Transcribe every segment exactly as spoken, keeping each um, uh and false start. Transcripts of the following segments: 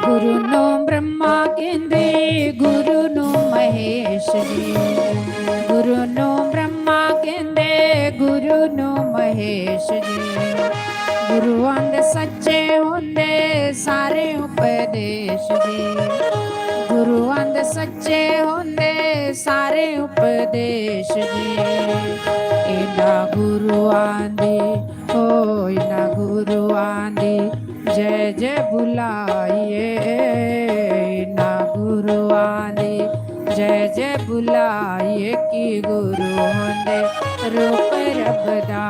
गुरु नो ब्रह्मा केंदे, गुरु नो महेश जी। गुरु नो ब्रह्मा केंदे, गुरु नो महेश जी। गुरुआं दे सच्चे होंदे सारे उपदेश जी। गुरुआं दे सच्चे होंदे सारे उपदेश जी। इना गुरुआं दी, ओ इना गुरुआं दी जय जय बुलाइए, इना गुरुआं दी जय जय बुलाइए। कि गुरु होंदे रूप रब दा,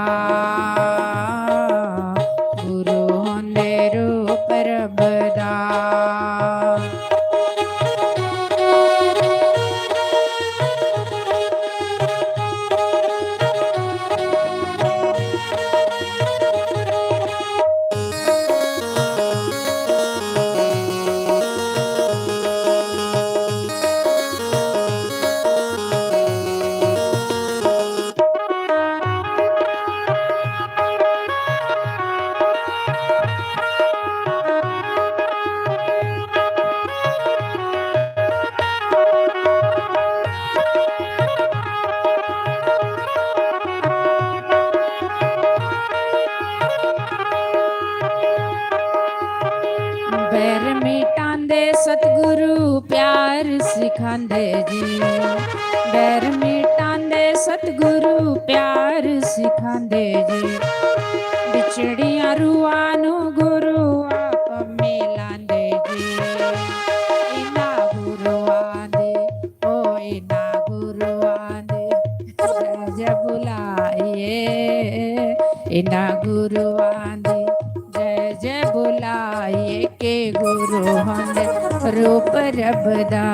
गुरु होंदे रूप रब दा। बैर मिटांदे सतगुरु प्यार सिखांदे जी। बैर मिटांदे सतगुरु प्यार सिखांदे जी। बिछड़ियां रूहां नू गुरु आप मिलांदे जी। इना गुरुआं दी, ओ इना गुरुआं दी जय जय बुलाइए, इना गुरुआं दी जय जय बुलाइए। के गुरु होंदे रूप रब दा,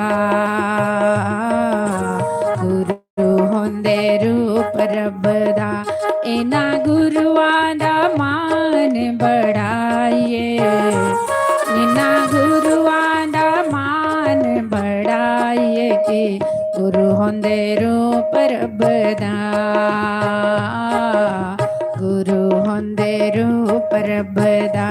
गुरु होंदे रूप रब दा। इना गुरुआं दा मान बढ़ाइए, इना गुरुआं दा मान बढ़ाइए। कि गुरु होंदे रूप रब दा, गुरु होंदे रूप रब दा।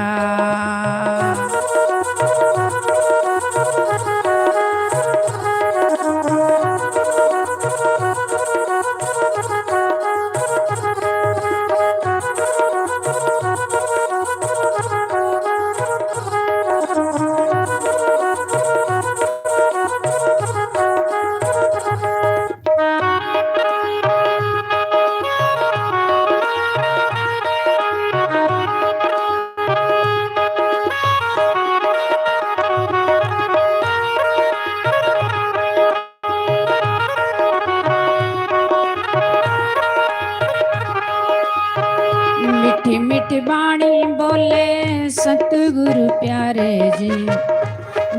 मीठी मीठी बाणी बोले सतगुरु प्यारे जी।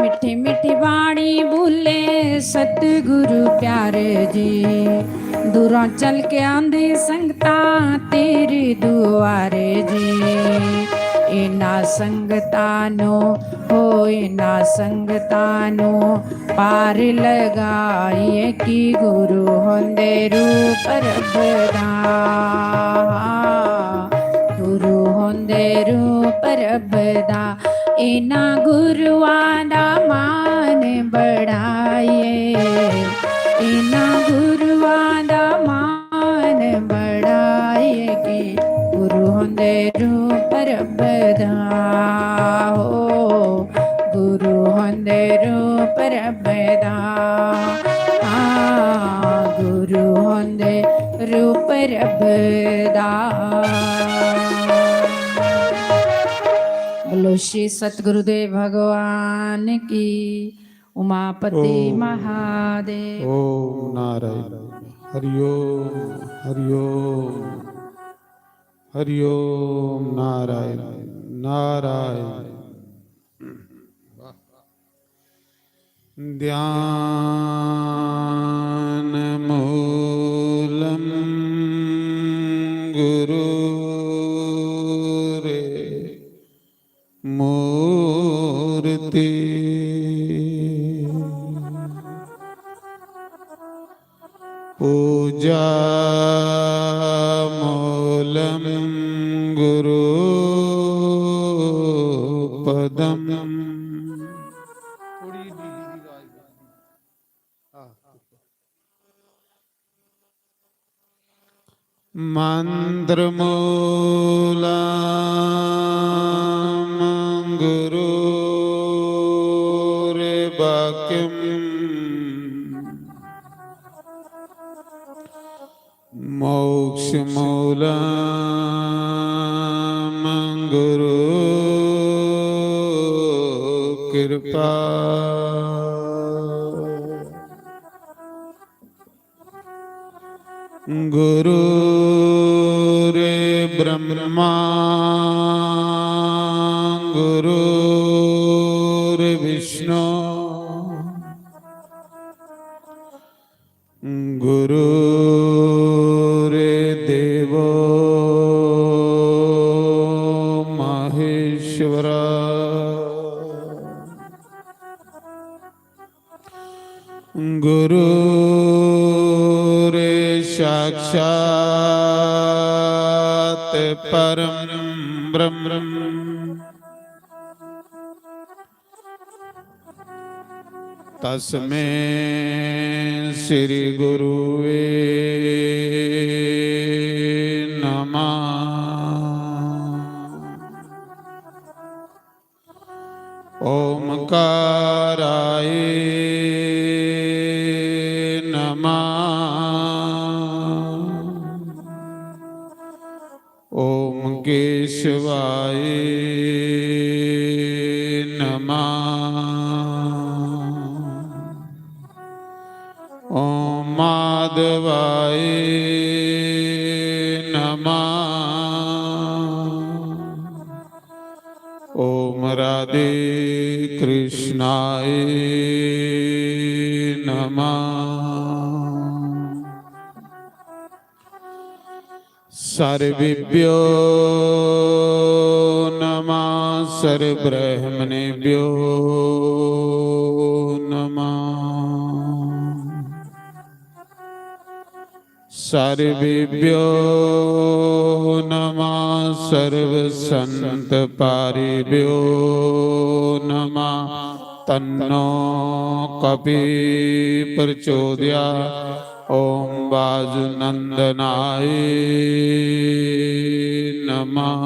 मीठी मीठी बाणी बोले सतगुरु प्यारे जी। दूरों चल के आंदी संगतां तेरे दुआरे जी। इना संगतां नू, ओ इना संगतां नू पार लगाइए। कि गुरु होंदे रूप रब दा, गुरु होंदे रूप रब दा। इना गुरुआं दा मान बढ़ाइए, इना गुरुआं दा मान बढ़ाइए। कि गुरु होंदे रूप रब दा, हो गुरु होंदे रूप रब दा। हाँ, गुरु होंदे रूप रब दा। बोलो श्री सतगुरुदेव भगवान की। उमापति ओम। महादेव। ओम नारायण। हरिओम, हरिओम, हरिओम नारायण, नारायण। ध्यान मूलम गुरु रे मूर्ति। पूजा मूलम गुरु पदम। मन्त्रमूलं गुरुर्वाक्यम्। मोक्षमूलं गुरु कृपा। गुरुर्ब्रह्मा गुरुर्विष्णु गुरुर्देवो महेश्वर। गुरुर्साक्षात् परं ब्रह्म। तस्मै श्री गुरुवे नमः। ओमकाराय नमः। ओम केशवाय नमः। ओम माधवाय नमः। ओम राधे कृष्णाय नमः। सर्वेभ्यो नमः, सर्वब्राह्मणेभ्यो नमः। सर्वेभ्यो नमः, सर्वसन्तपारिभ्यो नमः। तन्नो कपि प्रचोदयात्। ओम वाजुनंदनाय नमः।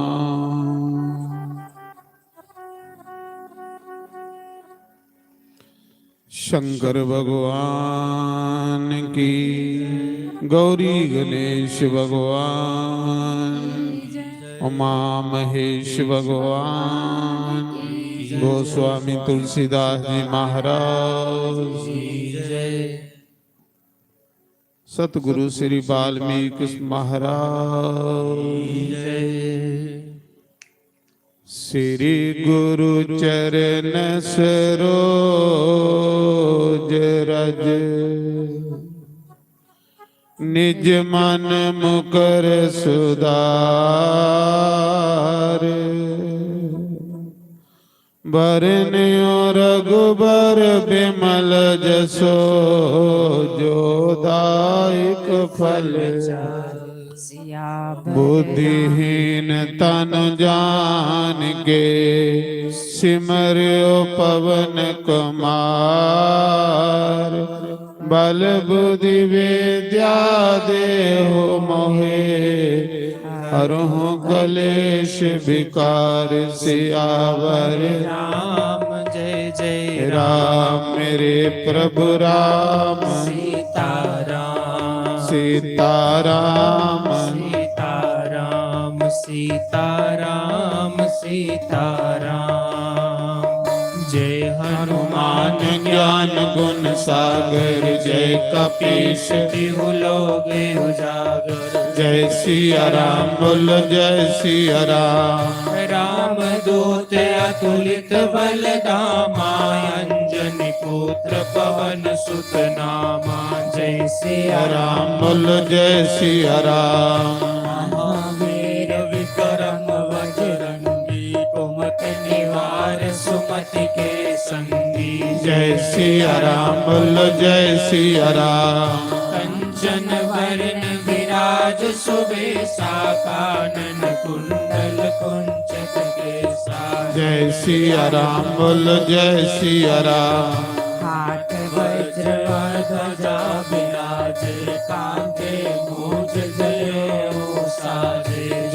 शंकर भगवान की, गौरी गणेश भगवान, उमा महेश भगवान, गोस्वामी तुलसीदास जी महाराज, सतगुरु श्री वाल्मीकि महाराज। श्री गुरु चरण सरोज रज, निज मन मुकर सुधार। बरनयो रघुबर बिमल जसो, जो दायक फल सियावर बुद्धिहीन तन जान के, सिमरयो पवन कुमार। बल बुद्धि विद्या देहु मोहे, हरहु कलेश विकार। सियावर राम जय जय राम, मेरे प्रभु राम। सीताराम सीताराम, सीताराम सीताराम, सीताराम। जय हनुमान ज्ञान गुण सागर, जय कपीस तिहु लोक उजागर। जय सिया राम बोलो, जय सिया राम। राम दूत अतुलित बल धामा, अंजनी पुत्र पवन सुत नामा। जय सिया राम बोलो, जय सिया राम। महावीर विक्रम बजरंगी, कुमति निवार सुमति के संगी। जय सिया राम बोलो, जय सिया राम। कंचन वरण विराज सुबेसा, कानन कुंडल कुंचित केसा। जय सिया राम बोलो, जय सिया राम। हाथ वज्र ध्वजा विराजे, कांधे मूंज जनेऊ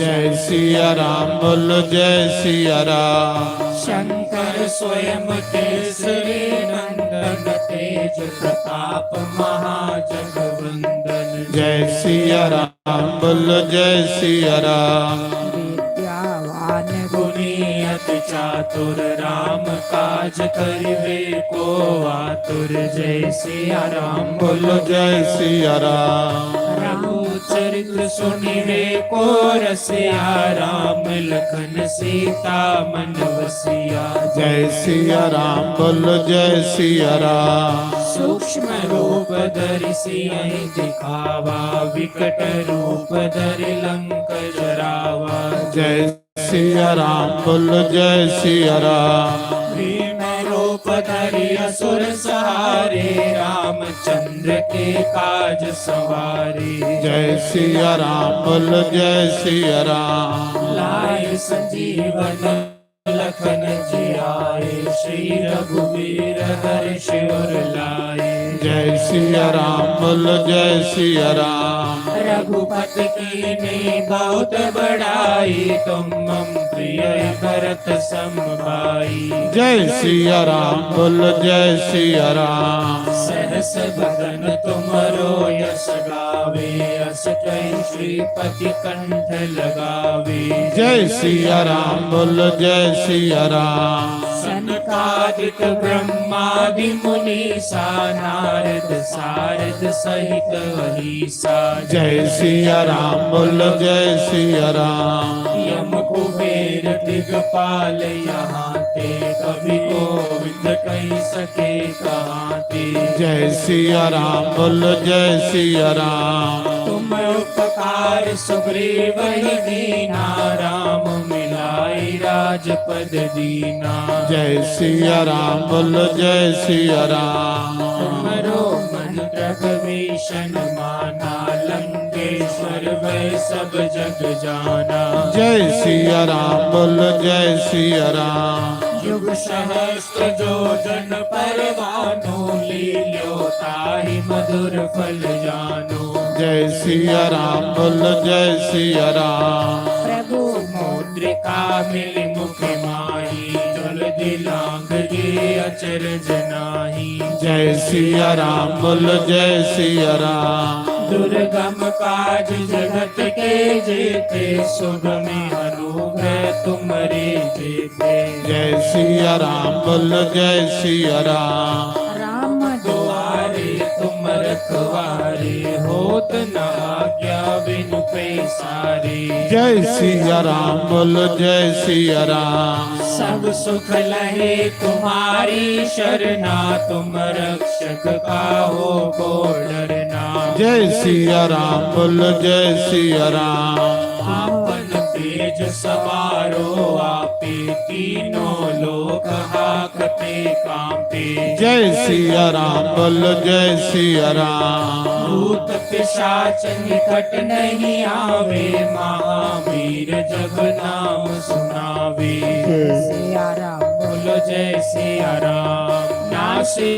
जय सिया राम, बोलो जय सिया राम। शंकर स्वयं केसरी नंदन, तेज प्रताप महाजगवंदन। जय सिया राम, बोलो जय सिया राम। विद्यावान गुणी अति चातुर, राम काज करिवे को आतुर। जय सिया राम, बोलो जय सिया राम। रघु चरित सुनिवे को रसिया, राम लखन सीता मन वसिया। जय सिया राम, बोलो जय सिया राम। सूक्ष्म रूप धरि सियहि दिखावा, विकट रूप धरि लंक जरावा। जय सिया राम, बोलो जय सिया राम। भीम रूप धरि असुर संहारे, रामचंद्र के काज संवारे। जय सिया राम, बोलो जय सिया राम। लाए संजीवन लखन जियाए, श्री रघुवीर हर्ष उर लाए। जय सिया राम, बोलो जय सिया राम। रघुपति कीन्ही बहुत बड़ाई, तुम मम प्रिय भरत सम भाई। जय सिया राम, बोलो जय सिया राम। सहस बदन तुमरो यश गावे, अस कहि श्रीपति कंठ लगावे। जय सिया राम, बोलो जय सिया राम। सनकादिक ब्रह्मादि मुनीसा, नारद सारद सहित अहिसा। जय सिया राम, बोलो जय सिया राम। यम कुबेर दिगपाल यहाँ ते, कवि कोविद कहि सके कहाँ ते। जय सिया राम, बोलो जय सिया राम। तुम उपकार सुग्रीव ही दीना, राम मिलाई राजपद दीना। जय सिया राम, बोलो जय सिया राम। तुमरो मंत्र विभीषण माना, लंकेश्वर वै सब जग जाना। जय सिया राम, बोलो जय सिया राम। युग सहस्त्र योजन पर भानु, लील्यो ताहि मधुर फल जानु। जय सिया राम, बोलो जय सिया राम। प्रभु मुद्रिका मिलि मुख माही, जलधि लांघ गए अचरज नाही। जय सिया राम, बोलो जय सिया राम। दुर्गम काज जगत के जेते, सुगम अनुग्रह तुम्हरे जेते। जय सिया राम, बोलो जय सिया राम। राम दुआरे तुम रखवारे, होत न आज्ञा बिनु पैसारे। जय सिया राम, बोलो जय सिया राम। सब सुख लहे तुम्हारी शरणा, तुम रक्षक काहो को डरना। जय सिया राम, बोलो जय सिया राम। आपन तेज समारो आपे, तीनों लोक हाकते कांपे। जय सिया राम, बोलो जय सिया राम। भूत पिशाच निकट नहीं आवे, महावीर जब नाम सुनावे। जय सिया राम। बोलो जय सिया राम। नासे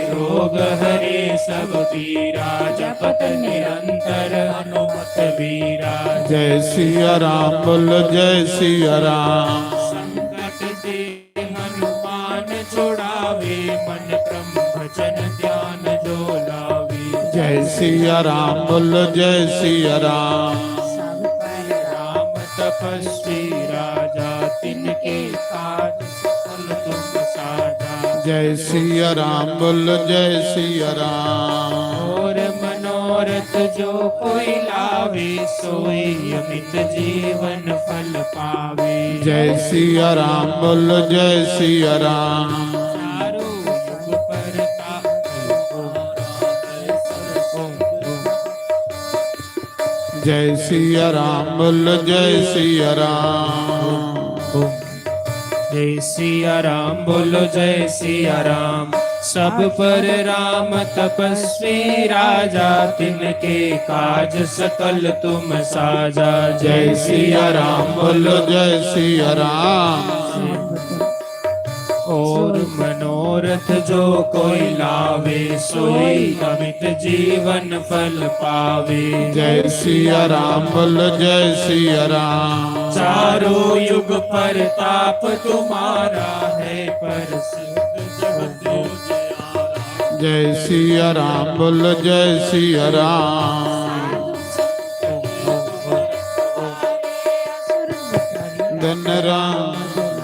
रोग हरे सब पीरा, जपत निरंतर हनुमत वीरा। जय सिया राम, बोलो जय सिया राम। संकट ते हनुमान छुड़ावे, मन क्रम भजन ध्यान जो लावे। जय सिया राम, बोलो जय सिया राम। सब पर राम तपस्वी राजा, तिनके काज सकल तुम साजा। जय सिया राम, बोलो जय सिया राम। और मनोरथ जो कोई लावे, सोई अमित जीवन फल पावे। जय सिया राम, बोलो जय सिया राम। चारों युग परताप जय सिया राम, बोलो जय सिया राम। जय सिया राम, बोलो जय सिया राम। सब पर राम तपस्वी राजा, तिनके काज सकल तुम साजा। जय सिया राम, बोलो जय सिया राम। और मनोरथ जो कोई लावे, सोई अमित जीवन फल पावे। जय सिया राम बोलो, जय सिया राम। चारों युग परताप तुम्हारा है, प्रसिद्ध जब तुझ आराम। जय सिया राम बोलो, जय सिया राम। धन राम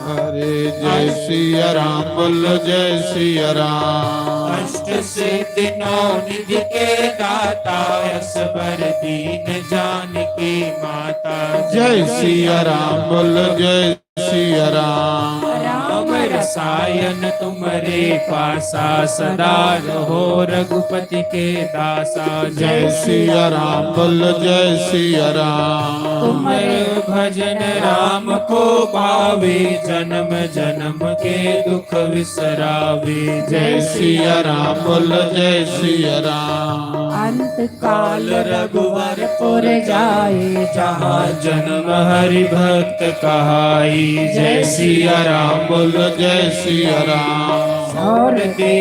हरे, जय सिया राम बोलो, जय सिया राम। अष्ट सिद्धि नौ निधि के दाता, असबर दीन जानकी माता। जय सिया राम बोलो, जय सिया राम। राम रसायन तुम्हरे पासा, सदा रहो रघुपति के दासा। जय सिया राम बोलो, जय सिया राम। तुम्हरे भजन राम को पावे, जन्म जन्म के दुख विसरावे। जय सिया राम बोलो, जय सिया राम। अंत काल रघुवर पुर जाए, जहाँ जन्म हरि भक्त कहाई। जय सिया राम बोलो, जय सिया राम। और के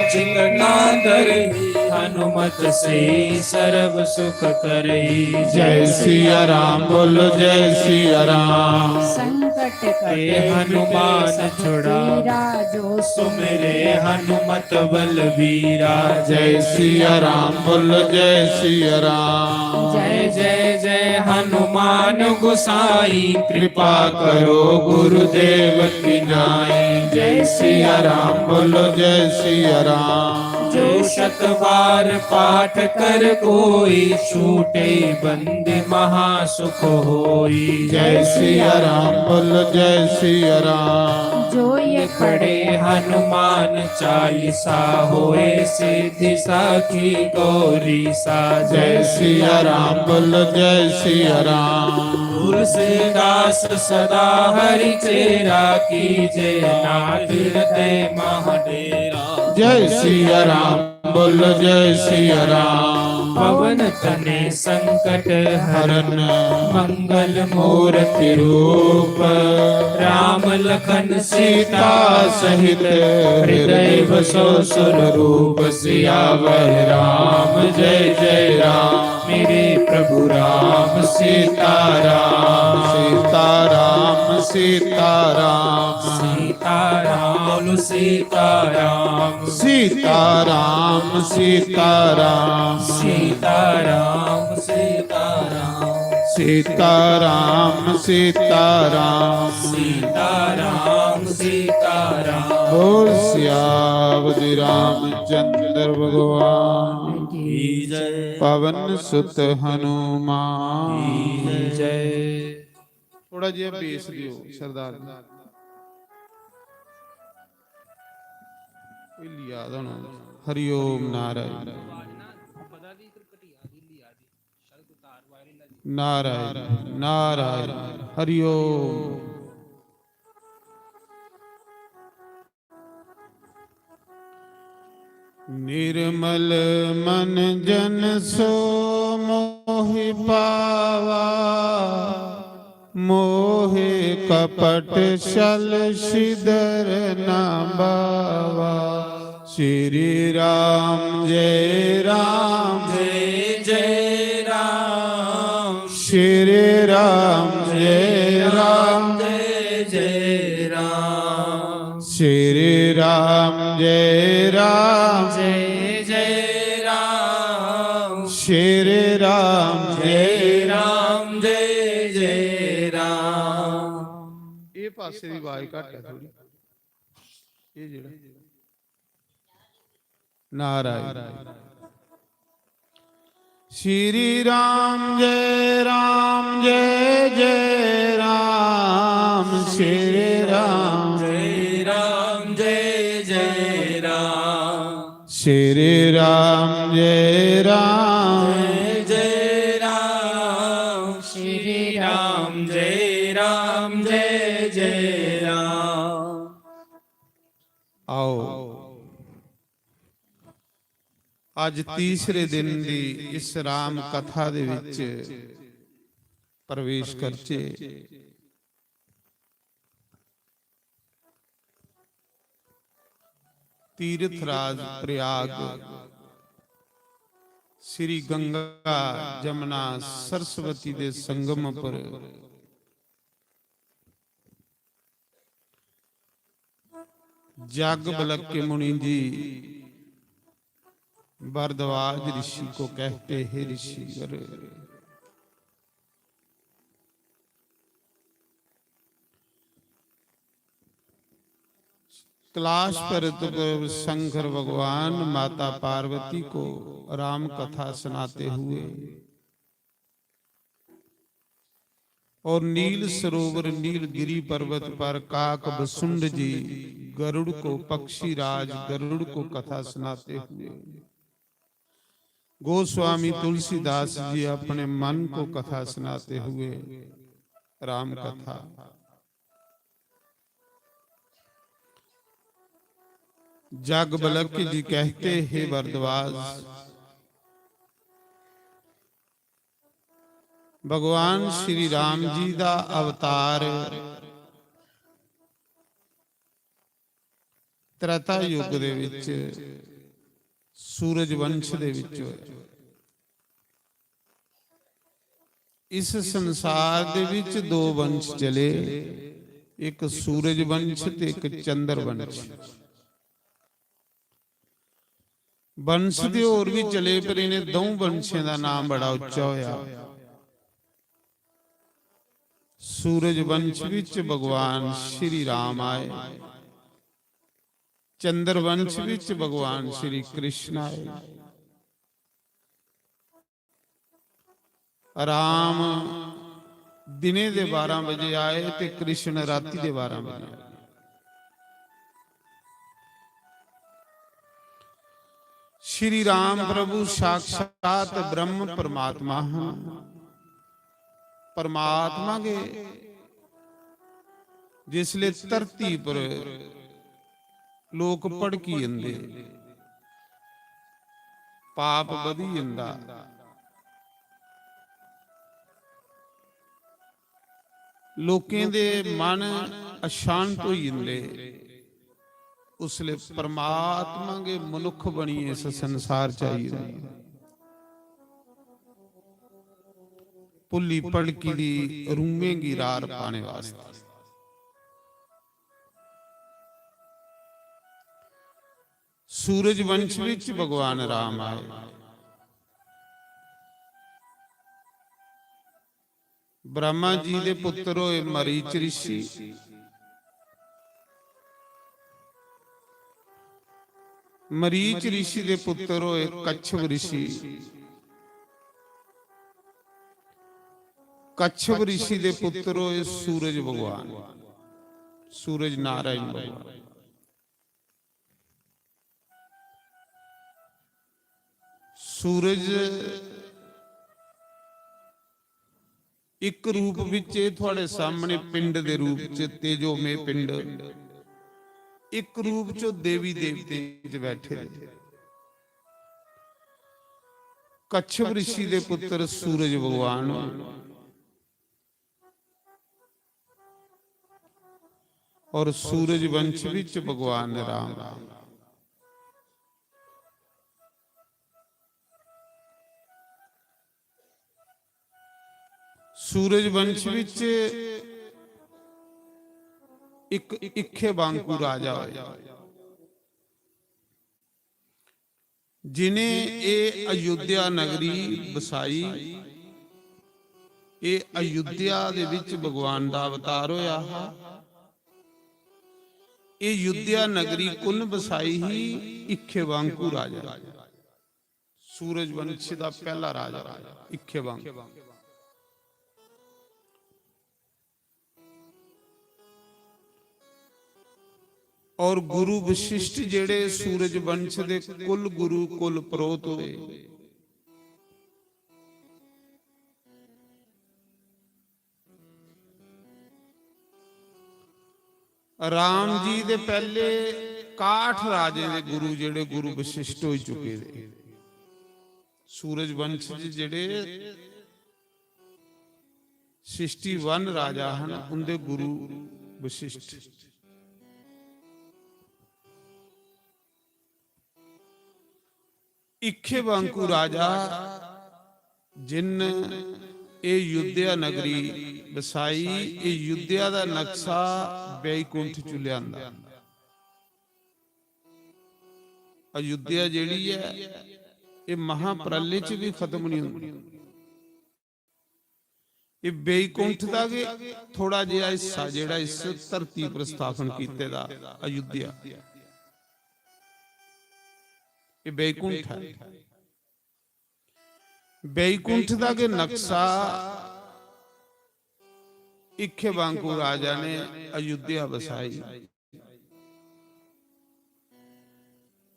चिकना धरही, हनुमत से सर्व सुख करही। जय सिया राम बोलो, जय सिया राम। संकट कटे हनुमान छुड़ा, जो सुमिरे हनुमत बलबीरा। जय सिया राम बोलो, जय सिया राम। जय जय जय हनुमान गुसाई, कृपा करो गुरुदेव की नाई। जय सिया राम बोलो, जय सिया राम। जो शत बार पाठ कर कोई, छूटे बंदी महा सुख होई। जय सिया राम बोलो, जय सिया राम। जो ये पढ़े हनुमान चालीसा, होए सिद्धि साखी गौरीसा। जय सिया राम बोलो, जय सिया राम। तुलसीदास सदा हरि चेरा, कीजे नाथ हृदय महाडेरा। जय सिया राम बोलो, जय सिया राम। पवन तनय संकट हरन, मंगल मूरति रूप। राम लखन सीता सहित, हृदय बसो सुररूप। सियावर राम जय जय राम, मेरे प्रभु राम। सीताराम, सीताराम, सीताराम। सीताराम बोलो, सीताराम। सीताराम, सीताराम। सीताराम, सीताराम। सीताराम, सीताराम। सीताराम, सीताराम। बोल सियावर रामचंद्र भगवान की जय। पवन सुत हनुमान की जय। थोड़ा जिहा बेस दियो सरदार जी। कोई लिया दा होना। हरिओम नारायण। नारायण नारायण। हरिओम। निर्मल मन जन सो मोहि पावा, मोहे कपट छल छिदर न बावा। श्री राम जय राम, जय जय राम। श्री राम जय राम, जय जय राम। श्री राम जय राम, जय जय राम। श्री राम जय राम, जय जय राम। ਇਹ ਪਾਸੇ ਦੀ ਆਵਾਜ਼ ਘੱਟ ਹੈ ਥੋੜੀ। ਇਹ ਜਿਹੜਾ। नारायण। श्री राम जय राम, जय जय राम। श्री राम जय राम, जय जय राम। श्री राम जय राम, जय जय राम। श्री राम जय राम, जय जय राम। आओ, ਅੱਜ ਤੀਸਰੇ ਦਿਨ ਦੀ ਇਸ ਰਾਮ ਕਥਾ ਦੇ ਵਿੱਚ ਪ੍ਰਵੇਸ਼ ਕਰਚੇ। तीर्थ राज प्रयाग, श्री गंगा जमुना सरस्वती दे संगम पर जग बलक के मुनि जी भरद्वाज ऋषि को कहते, हे ऋषिवर, कैलाश पर्वत पर शंकर भगवान माता पार्वती को राम कथा सुनाते हुए और नील सरोवर नीलगिरी पर्वत पर काक बसुंड जी गरुड़ को, पक्षी राज गरुड़ को कथा सुनाते हुए, गोस्वामी तुलसीदास जी अपने मन को कथा सुनाते हुए राम कथा। जग बलक जी कहते, हे भरद्वाज, भगवान श्री राम जी दा अवतार त्रेता युग दे विच सूरज वंश दे विच होया। इस संसार दे विच दो वंश चले, एक सूरज वंश ते एक चंद्र वंश। वंश ते होर भी चले, पर इन्हें दौं वंशें दा नाम बड़ा उच्चा होया। सूरज वंश विच भगवान श्री राम आए, चंद्र वंश विच भगवान श्री कृष्ण आए। राम दिने दे बारह बजे आए ते कृष्ण राती दे बारह बजे आए। श्री राम प्रभु साक्षात ब्रह्म परमात्मा हैं। परमात्मा के जिसले धरती पर लोक भड़की जंदे, पाप बधी जंदा, लोकें दे मन अशांत होई जंदे, उसले परमात्मा गै मनुक्ख बनियै इस संसार च आई जंदे। भुल्ली भड़की दी रूहें गी रार पाने वास्ते। सूरज वंश विच भगवान राम आए। ब्रह्मा जी दे पुत्र होए मरीच ऋषि, मरीच ऋषि दे पुत्र होए कच्छप ऋषि, कच्छप ऋषि दे पुत्र होए सूरज भगवान, सूरज नारायण भगवान। सूरज इक रूप विच एह् थुआड़े सामने पिंड दे रूप च तेजोमय पिंड, इक रूप च देवी देवतें च बैठे दे। कच्छप ऋषि दे पुत्र सूरज भगवान और सूरज वंश विच भगवान राम। सूरज वंश विच इक इखे बांकू राजा होया, जिन्हें एह अयोध्या नगरी बसाई। एह अयोध्या दे विच भगवान दा अवतार होया हा। एह अयोध्या नगरी कुण बसाई ही? इखे बांकू राजा। सूरज वंश दा पहला राजा इखे बांकू। और गुरु वशिष्ठ जेड़े सूरज वंश दे कुल गुरु कुल प्रोत हुए। राम जी दे पहले काठ राजे दे गुरु जेड़े गुरु वशिष्ठ हो चुके थे। सूरज वंश च जेड़े सिक्सटी वन राजा हन, उंदे गुरु वशिष्ठ। इक्खे बांकू राजा जिन एह् युद्धया नगरी बसाई, एह् युद्धया दा नक्शा बैकुंठ च लेआंदा। अयोध्या जेह्ड़ी ऐ, एह् महाप्रलय च बी खत्म नहीं होंदी। एह् बैकुंठ दा गै थोड़ा जेहा हिस्सा जेह्ड़ा इस धरती पर स्थापन कीते दा अयोध्या, एह् बैकुंठ ऐ। बैकुंठ दा गै नक्शा इक्खे बांकू राजा ने अयोध्या बसाई।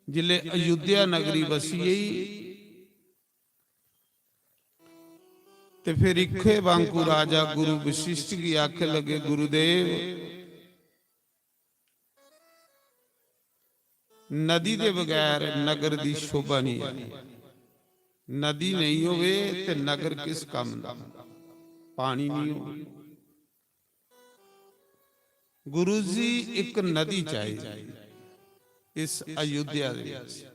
जिसले अयोध्या नगरी बसी गेई ते फिर इक्खे बांकू राजा गुरु वशिष्ठ गी आखे लगे, गुरुदेव, नदी दे बगैर नगर दी शोभा नहीं है। नदी नहीं होवे ते नगर किस काम दा? पानी नहीं हो। गुरु जी, एक नदी चाहिए इस अयोध्या दे विच।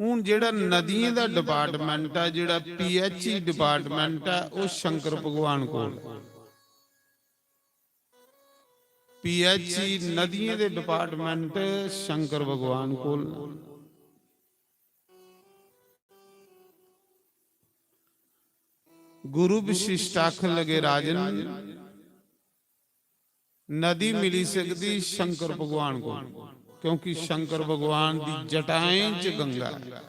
हुन जेह्ड़ा नदियें दा department ऐ, जेह्ड़ा पीएचई department ऐ, ओह् शंकर भगवान कोल। पीएचई नदियें दे department शंकर भगवान कोल न। गुरु वशिष्ठ आखन लगे, राजन, नदी मिली सकदी शंकर भगवान को, क्योंकि शंकर भगवान दी जटाएं च गंगा है।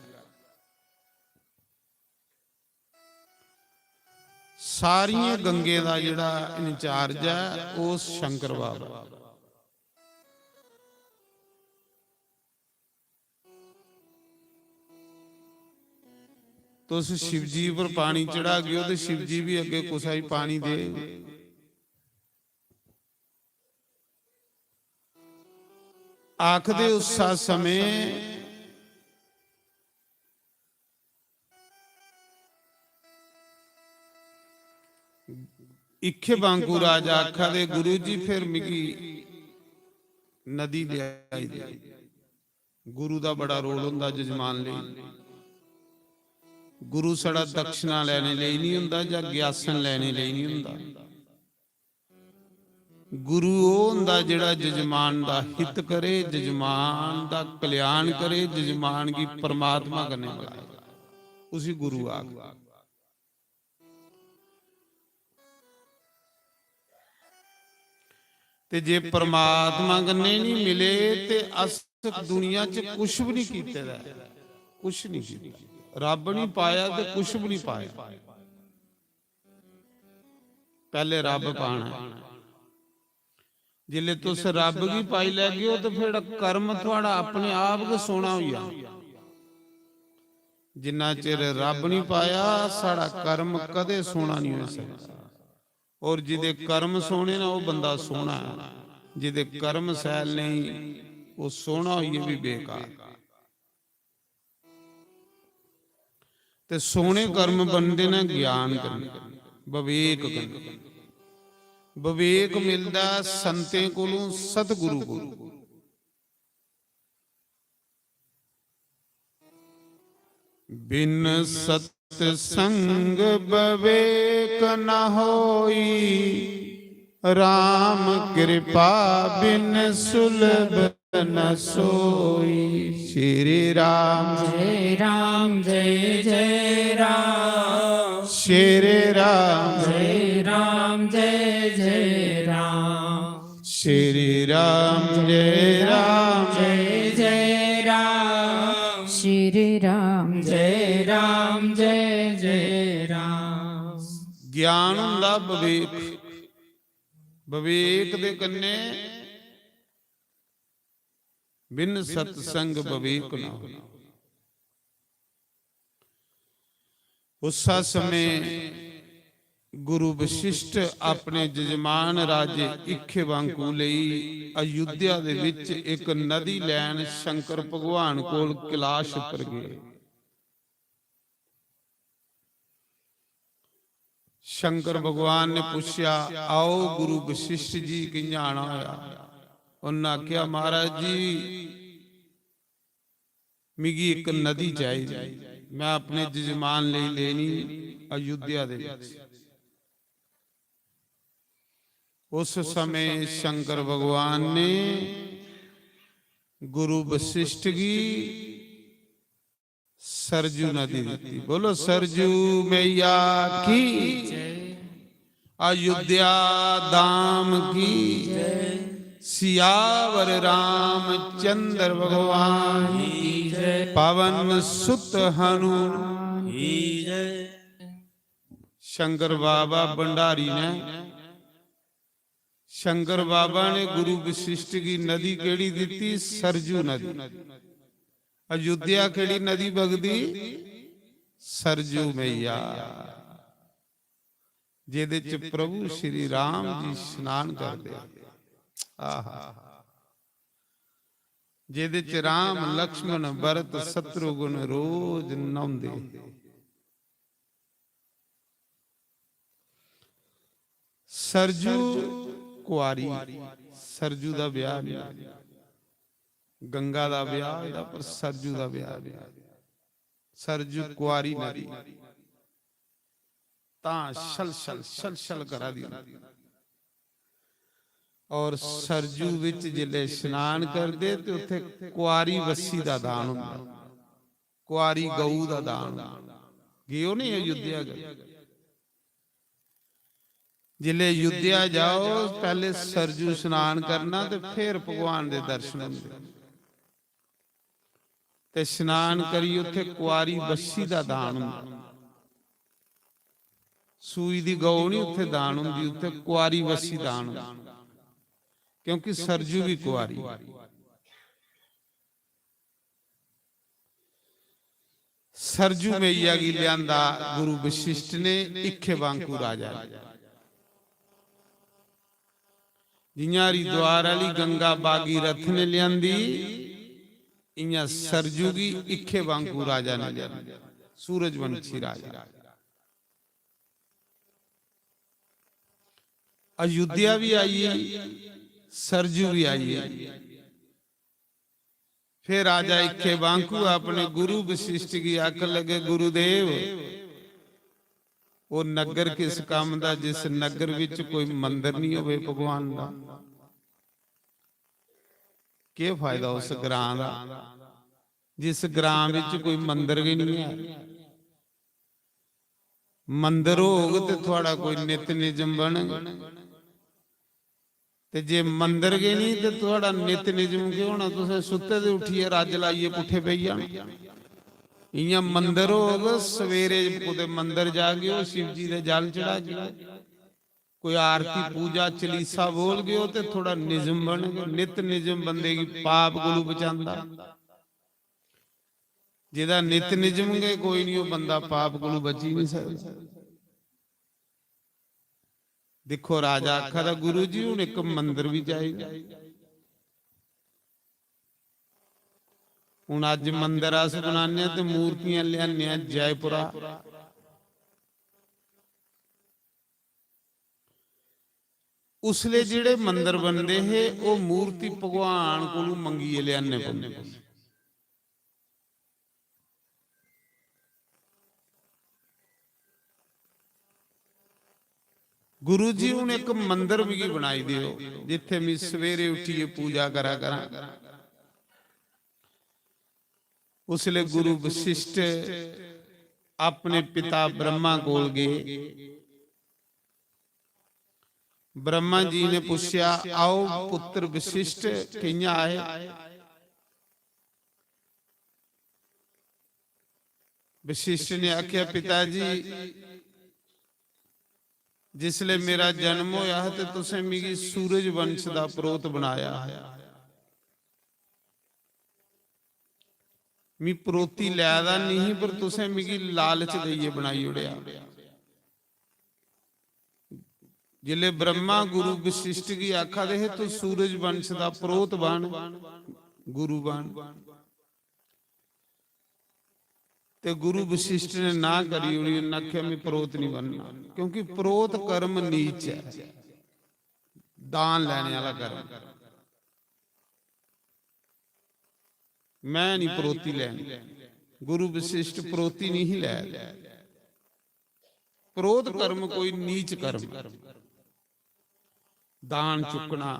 सारियें गंगे दा जेह्ड़ा incharge ऐ, ओह् शंकर बाबा। तुस शिवजी पर पानी चढ़ागे ओ ते शिवजी बी अग्गे कुसै गी पानी दे। आखदे उस्सा समें इक्खे बांकू राजा आखा दे, गुरु जी, फिर मिगी नदी लेआई दे। गुरु दा बड़ा role होंदा जजमान लेई। गुरु साढ़ा दक्षिणा लैने लेई नहीं होंदा जां ग्यासन लैने लेई नहीं होंदा। गुरु ओह् होंदा जेह्ड़ा जजमान दा हित करे, जजमान दा कल्याण करे, जजमान गी परमात्मा कन्नै मिलाए, उसी गुरु आखदे। ते जे परमात्मा कन्नै नहीं मिले ते अस दुनिया च कुछ भी नहीं कीते दा ऐ, कुछ नहीं कीता। रब नहीं पाया ते कुछ भी नहीं पाया। पैह्ले रब पाना ऐ। जिसले तुस रब गी पाई लैगे ओ ते फिर कर्म थुआढ़ा अपने आप गै सोहना होई जाना। जिन्ना चिर रब नहीं पाया, साढ़ा कर्म कदे सोहना नहीं होई सकदा। और जिदे कर्म सोहने ना, ओह् बंदा सोहना ऐ। जिदे कर्म सैल नहीं, ओह् सोहना होइयै बी बेकार। ते सोहने कर्म बनदे न ज्ञान कन्नै, विवेक कन्नै। विवेक मिलदा संतें कोलों, सतगुरु कोलों। बिन सत्संग विवेक न होई, राम कृपा बिन सुलभ न सोई। श्री राम, जय राम, जय जय राम। श्री राम, जय राम, जय जय राम। श्री राम, जय राम। जय जय राम। श्री राम, जय राम, जय जय राम। ज्ञान हुंदा विवेक, विवेक दे कन्नै बिन सत्संग विवेक ना हो। उस्सा समें गुरु वशिष्ठ अपने जजमान राजे इक्खेवांकु लेई अयोध्या दे विच इक नदी लैन शंकर भगवान कोल कैलाश उप्पर गए। शंकर भगवान ने पुच्छेआ, "आओ गुरु वशिष्ठ जी, कि'यां आना होया?" उन्हें आखेआ, "महाराज जी, मिगी इक नदी चाहिदी, मैं अपने जजमान लेई लेनी अयोध्या दे विच। उस समय शंकर भगवान ने गुरु वशिष्ठ गी सरजू नदी दित्ती। बोलो, सरजू मैया की, अयोध्या धाम की, सियावर रामचंद्र भगवान की, पवन सुत हनुमान की। शंकर बाबा भंडारी ने, शंकर बाबा ने गुरु वशिष्ठ की नदी केड़ी दित्ती? सरजू नदी। अयोध्या केड़ी नदी बगदी? सरजू मैया, जेदे च प्रभु श्री राम जी स्नान करदे। आहा, जेदे च राम, लक्ष्मण, भरत, शत्रुघ्न रोज नहांदे। सरजू कुआरी, सरजू दा ब्याह नहीं, गंगा दा ब्याह होए दा, पर सरजू दा ब्याह नहीं। सरजू कुआरी नदी, तां छल छल, छल छल करा दी होंदी। और सरजू विच जिसलै स्नान करदे ते उत्थे कुआरी वस्सी दा दान होंदा, कुआरी गऊ दा दान होंदा। गे ओ नहीं अयोध्या गए? जिसलै अयोध्या जाओ, पैहले सरजू स्नान करना ते फिर भगवान दे दर्शन होंदे। ते स्नान करी उत्थे कुआरी वस्सी दा दान होंदा। सूई दी गौ नहीं उत्थे दान होंदी, उत्थे कुआरी वस्सी दान होंदी, क्योंकि सरजू भी कुआरी। सरजू मैया गी लियांदा गुरु वशिष्ठ ने इखे बांकू राजा ने। जियां हरिद्वार आली गंगा भागीरथ ने लियांदी, इयां सरजू गी इखे बांकू राजा ने लियांदी, सूरजवंशी राजा। अयोध्या भी आई, सरजू भी आई। फिर राजा इखे बांकू अपने गुरु वशिष्ठ गी आखन लगे, "गुरुदेव, वो नगर किस काम दा जिस नगर विच कोई मंदिर नहीं होवे भगवान दा? केह फायदा उस ग्रां दा जिस ग्रां विच कोई मंदिर गै नहीं है?" मंदर होग ते थुआड़ा कोई नित निजम बनग, ते जे मंदर गै नहीं ते थुआड़ा नित निजम केह् होना? तुसें सुत्ते दे उठियै रज्ज लाइयै पुट्ठे पेई जाना। इयां मंदर होग, सवेरे कुतै मंदर जागे, ओ शिव जी दे जल चढ़ागे, कोई आरती पूजा चलीसा बोलगे, ओ ते थुआड़ा निजम बनग। नित निजम बंदे गी पाप कोलू बचांदा। जेदा नित निजम गै कोई नहीं, ओह बंदा पाप कोलू बची नहीं सकदा। दिक्खो, राजा आखा दा, "गुरु जी, हुन इक मंदर भी चाहिदा।" हुन अज्ज मंदर अस बनाने आं ते मूर्तियां लेआने आं जयपुरा। उसले जेह्ड़े मंदर बनदे हे, ओह् मूर्ति भगवान कोलू मंगियै लेआने पौंदे। "गुरु जी, हुन इक मंदर मिगी बनाई देओ, जित्थे मैं सवेरे उठियै पूजा करा करां।" उसले गुरु वशिष्ठ अपने पिता ब्रह्मा कोल गए। ब्रह्मा जी ने पूछेआ, "आओ पुत्र वशिष्ठ, कियां आए?" वशिष्ठ ने आख्या, "पिता जी, जिसले मेरा जन्म होया हा ते तुसें मिगी सूरज वंश दा प्रोत बनाया। मी प्रोती लै दा नहीं, पर तुसें मिगी लालच देइयै बनाई ओड़ेआ।" जिसले ब्रह्मा गुरु वशिष्ठ गी आखा दे हे, "तू सूरज वंश दा प्रोत बन, गुरु बन," ते गुरु वशिष्ठ ने ना करी ओड़ी, उन्हें आख्या, "मैं प्रोत नहीं बनना," क्योंकि प्रोत कर्म नीच है, दान लेने वाला कर्म। मैं नहीं परोती लैनी। गुरु वशिष्ठ परोती नहीं लै। परोत कर्म कोई नीच कर्म, दान चुक्कना।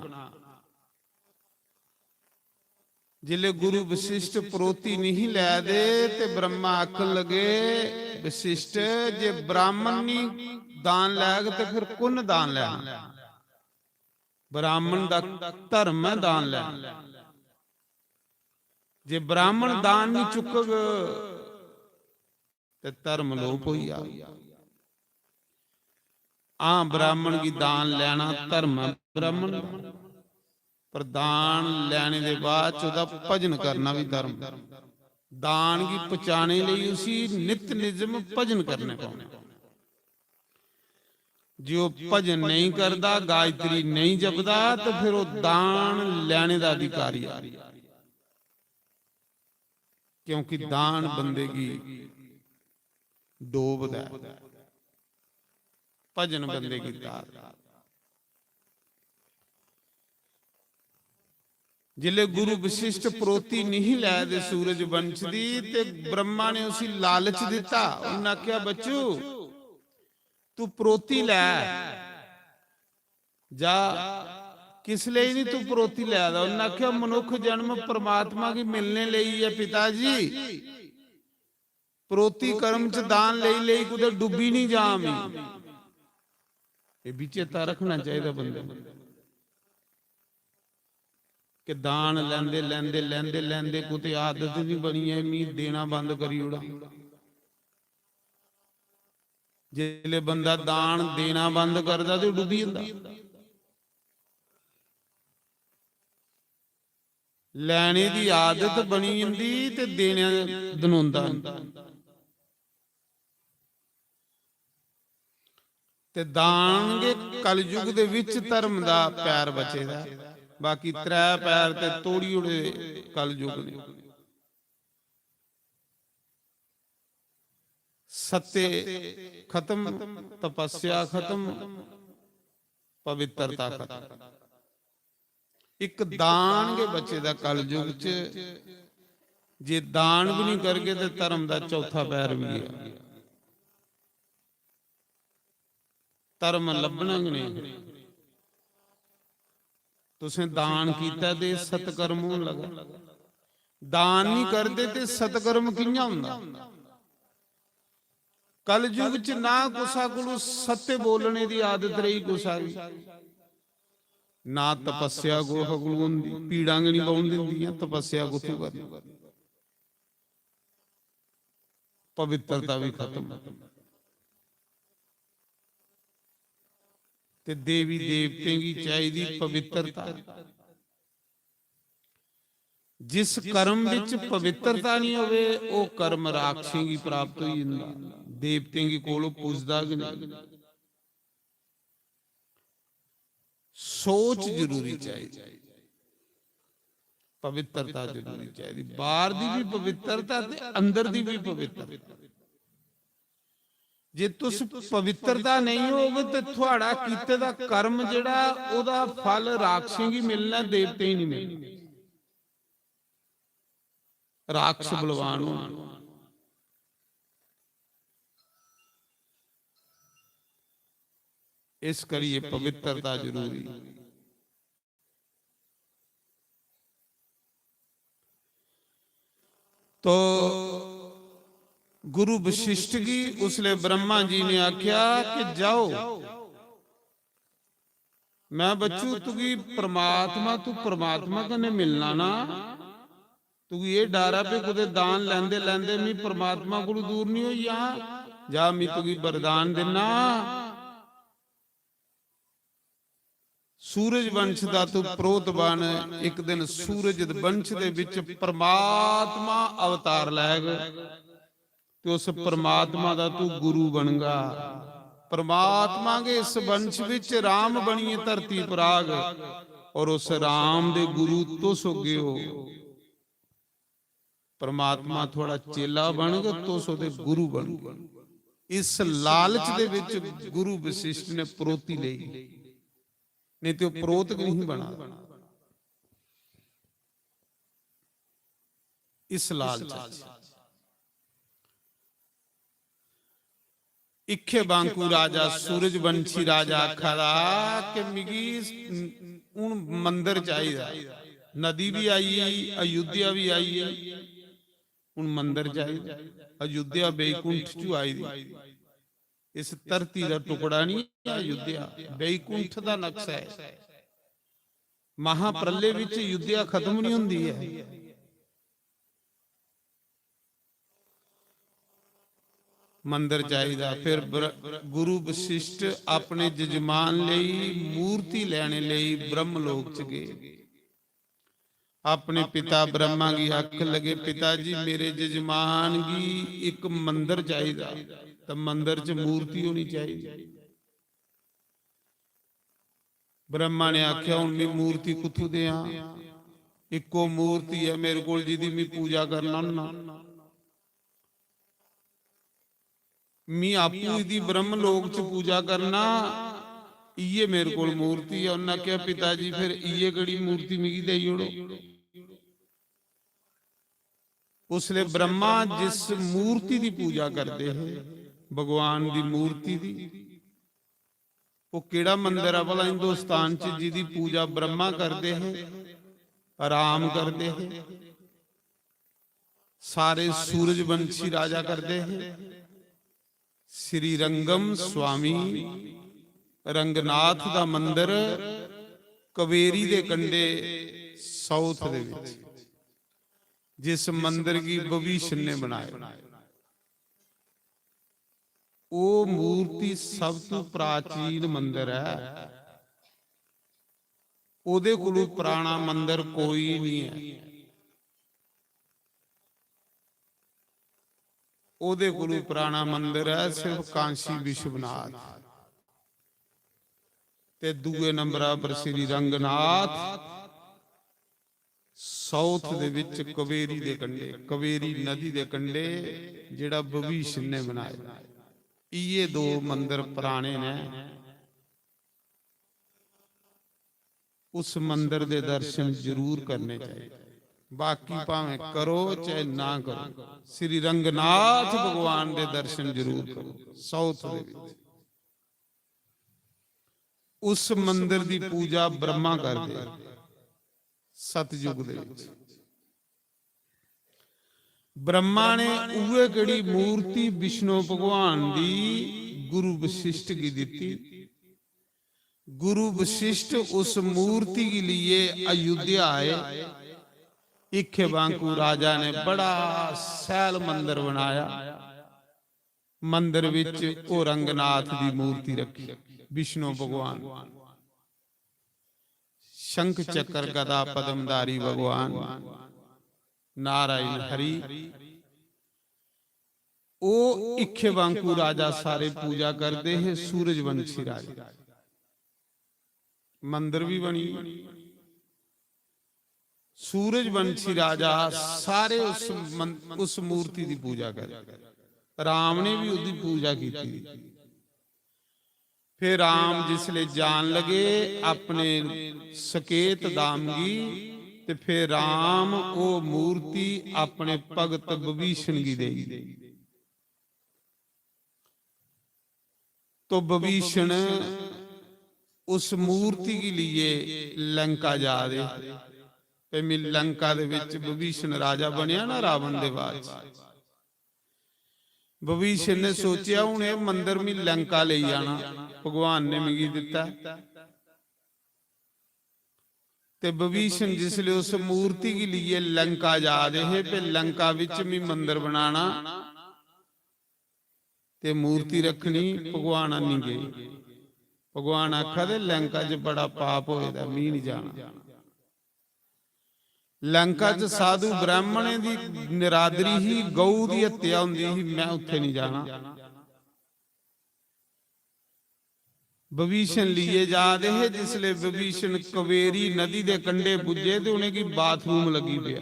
जिसले गुरु वशिष्ठ परोती नहीं लै दे ते ब्रह्मा आखन लगे, "वशिष्ठ, जे ब्राह्मण नहीं दान लैग ते फिर कु'न दान लैना? ब्राह्मण दा धर्म ऐ दान लैना। जे ब्राह्मण दान नहीं चुकग ते धर्म लोप होई जाग।" हां, ब्राह्मण गी दान लैना धर्म ऐ ब्राह्मण दा, पर दान लैने दे बाद च ओह्दा भजन करना भी धर्म। दान गी पचाने लेई उसी नित निजम भजन करने पौने। जे ओह् भजन नहीं करदा, गायत्री नहीं जपदा, ते फिर ओह् दान लैने दा अधिकारी ऐ, क्योंकि दान बंदे गी डोबदा ऐ, भजन बंदे गी तारदा। जिसले गुरु वशिष्ठ परोती नहीं लै दे सूरज वंश दी, ते ब्रह्मा ने उसी लालच दिता। उन्हें आख्या, "बच्चू, तू परोती लै, जा।" "किस लेई नहीं तू परोती लै दा?" उन्हें आख्या, "मनुख जन्म परमात्मा गी मिलने लेई ऐ पिता जी। परोती कर्म च दान लेई लेई कुतै डुब्बी नहीं जां मैं।" ये भी चेता रखना चाहिए बंदे ने कि दान लैंदे लैंदे लैंदे लैंदे कुतै आदत नहीं बनी है, "मी देना बंद करी ओड़ा।" जिसले बंदा दान देना बंद करदा ते डुब्बी जंदा। लैने दी आदत बनी जंदी ते देने दनोंदा नहीं। ते दान गै कलयुग दे विच धर्म दा पैर बचे दा ऐ। बाकी त्रै पैर ते तोड़ी ओड़े कलयुग ने। सत्य खत्म, तपस्या खत्म, पवित्रता खत्म। इक दान गै बचे दा कलयुग च। जे दान भी नहीं करगे ते धर्म दा चौथा पैर भी गया। धर्म लब्भना गै नहीं। तुसें दान कीता ते सत्कर्म होन लगा। दान नहीं करदे ते सत्कर्म कि'यां होंदा? कलयुग च ना कुसा कोलू सत्य बोलने दी आदत रही कुसा गी, ना तपस्या कुसा कोलू होंदी, पीड़ां गै नहीं बौन दिंदियां, तपस्या कुत्थों करनी? पवित्रता भी खत्म। ते देवी देवतें गी चाहिदी पवित्रता। जिस कर्म विच पवित्रता नहीं होवे, ओह कर्म राक्षसें गी प्राप्त होई जंदा, देवतें गी कोल पुजदा गै नहीं। सोच जरूरी चाहिदी, पवित्रता जरूरी चाहिदी, बाहर दी भी पवित्रता ते अंदर दी भी पवित्रता। जे तुस पवित्रता नहीं होग ते थुआड़ा कीते दा कर्म जेड़ा, ओहदा फल राक्षसें गी मिलना, देवतें गी नहीं मिलना। राक्षस बलवान होन। इस करिए पवित्रता जरूरी। तो गुरु वशिष्ठ गी उसले ब्रह्मा जी ने आख्या कि जाओ, मैं बच्चू तुगी परमात्मा, तू परमात्मा कन्नै मिलना ना, तुगी एह डर ऐ भी कुतै दान लैंदे लैंदे मी परमात्मा कोलू दूर नहीं होई जा, जा मी तुगी वरदान दिन्ना। सूरज वंश दा तू प्रोत बन। एक दिन सूरज वंश दे विच परमात्मा अवतार लैग ते उस परमात्मा दा तू गुरु बनगा। परमात्मा गै इस वंश विच राम बनिए धरती पर आग और उस राम दे गुरु तुस होगे हो। परमात्मा थुआड़ा चेला बनग, तुस ओहदे गुरु बनगे। इस लालच दे विच गुरु वशिष्ठ ने प्रोती लेई, नहीं ते ओह प्रोत गै नहीं बना। इस लालच च। इक्खे बांकू राजा सूरजवंशी राजा आखा दा कि मिगी हून मंदर चाहिदा। नदी भी आई गेई, अयोध्या भी आई गेई, हून मंदर चाहिदा। अयोध्या बैकुंठ चू आई दी, इस धरती दा टुकड़ा नहीं है अयोध्या, बैकुंठ दा नक्शा है। महाप्रलय विच अयोध्या खत्म नहीं होंदी है। मंदर चाहिदा। फिर ब्र-, गुरु वशिष्ठ अपने जजमान लेई मूर्ति लेने लेई ब्रह्मलोक च गए। अपने पिता ब्रह्मा गी आखन लगे, "पिता जी, मेरे जजमान गी इक मंदर चाहिदा।" तो मंदर च मूर्ति होनी चाहिदी। ब्रह्मा ने आख्या, "हुन मैं मूर्ति कुत्थू देआं? इक्को मूर्ति ऐ मेरे कोल, जिदी मैं पूजा करना हुन्ना। मैं आपूं इदी ब्रह्म लोक च पूजा करना, इये मेरे कोल मूर्ति ऐ।" उन्हें आख्या, "पिता जी, फिर इये केड़ी मूर्ति मिगी देई ओड़ो।" उसले ब्रह्मा जिस मूर्ति दी पूजा करदे हे, भगवान दी मूर्ति दी, वो केड़ा मंदर है भला हिंदुस्तान च जिदी पूजा ब्रह्मा करदे हे, राम करदे हे, सारे सूरजवंशी राजा करदे हे? श्री रंगम स्वामी रंगनाथ दा मंदर कवेरी दे कंडे साउथ दे विच, जिस मंदर गी विभीषण ने बनाया। ओ मूर्ति सब तू प्राचीन मंदर है, ओदे कोलू पुराना मंदर कोई नहीं है। ओदे कोलू पुराना मंदर है सिर्फ कांशी विश्वनाथ, ते दूए नंबर पर श्री रंगनाथ, साउथ दे विच कवेरी दे कंडे, कवेरी नदी दे कंडे, जेड़ा विभीषण ने बनाया। इये दो मंदर पुराने ने, उस मंदर दे दर्शन जरूर करने चाहिए। बाकी भावें करो चाहे ना करो, श्री रंगनाथ भगवान दे दर्शन जरूर करो। साउथ दे विच उस मंदर दी पूजा ब्रह्मा करदे सतयुग दे विच। ब्रह्मा ने उहे केड़ी मूर्ति विष्णु भगवान दी गुरु वशिष्ठ गी दिती। गुरु वशिष्ठ उस मूर्ति गी लिए अयोध्या आए। इखे बांकू राजा ने बड़ा सैल मंदर बनाया। मंदर विच ओ रंगनाथ दी मूर्ति रखी, विष्णु भगवान, शंख चक्र गदा पद्मधारी भगवान, नारायण हरि। ओ इखे बांकू राजा सारे पूजा करदे हे, सूरजवंशी राजा। मंदर भी बनी, सूरजवंशी राजा सारे उस मन-, उस मूर्ति दी पूजा करदे। राम ने भी ओदी पूजा की। फिर राम जिसले जान लगे अपने सकेत धाम गी, ते फिर राम ओ मूर्ति अपने भगत विभीषण गी देई। तो विभीषण उस मूर्ति गी लिए लंका जा दे। ते मैं लंका दे विच विभीषण राजा बनया ना रावण दे बाद च। विभीषण ने सोचेआ, "हुन एह् मंदर मी लंका लेई जाना, भगवान ने मिगी दित्ता।" ते विभीषण जिसले उस मूर्ति गी लेइयै लंका जा दे हे, ते लंका विच मी मंदर बनाना ते मूर्ति रखनी, भगवान आनी गे। भगवान आखा दे, "लंका च बड़ा पाप होए दा, मी नहीं जाना।" लंका च साधु ब्राह्मणें दी निरादरी ही, गऊ दी हत्या होंदी ही, मैं उत्थे नहीं जाना। विभीषण लिए जा दे हे, जिसले विभीषण कवेरी नदी दे कंढे पुज्जे ते उ'नेंगी बाथरूम लगी पेआ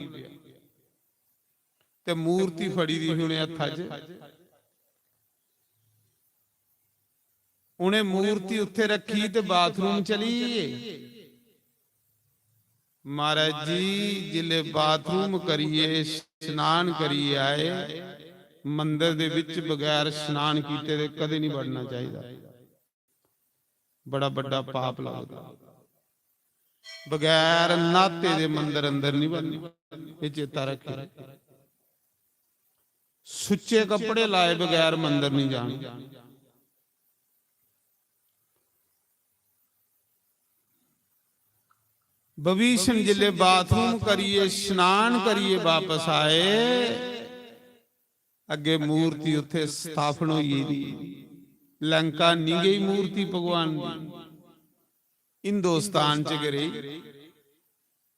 ते मूर्ति फड़ी दी ही उ'नें हत्था च। उ'नें मूर्ति उत्थे रखी ते बाथरूम चली गे। महाराज जी, जिसले बाथरूम करिए, स्नान करिए आए, मंदर दे विच बगैर स्नान कीते दे कदें नहीं वड़ना चाहिदा। बड़ा बड्डा पाप लगदा। बगैर न्हाते दे मंदर अंदर नहीं वड़ना, ये चेता रखे। सुच्चे कपड़े लाए बगैर मंदर नहीं जाना। विभीषण जिसले बाथरूम करिए, स्नान करिए वापस आए, अगे मूर्ति उत्थे स्थापन होई गेदी। लंका नहीं गई मूर्ति भगवान दी, हिंदुस्तान च गै रेही।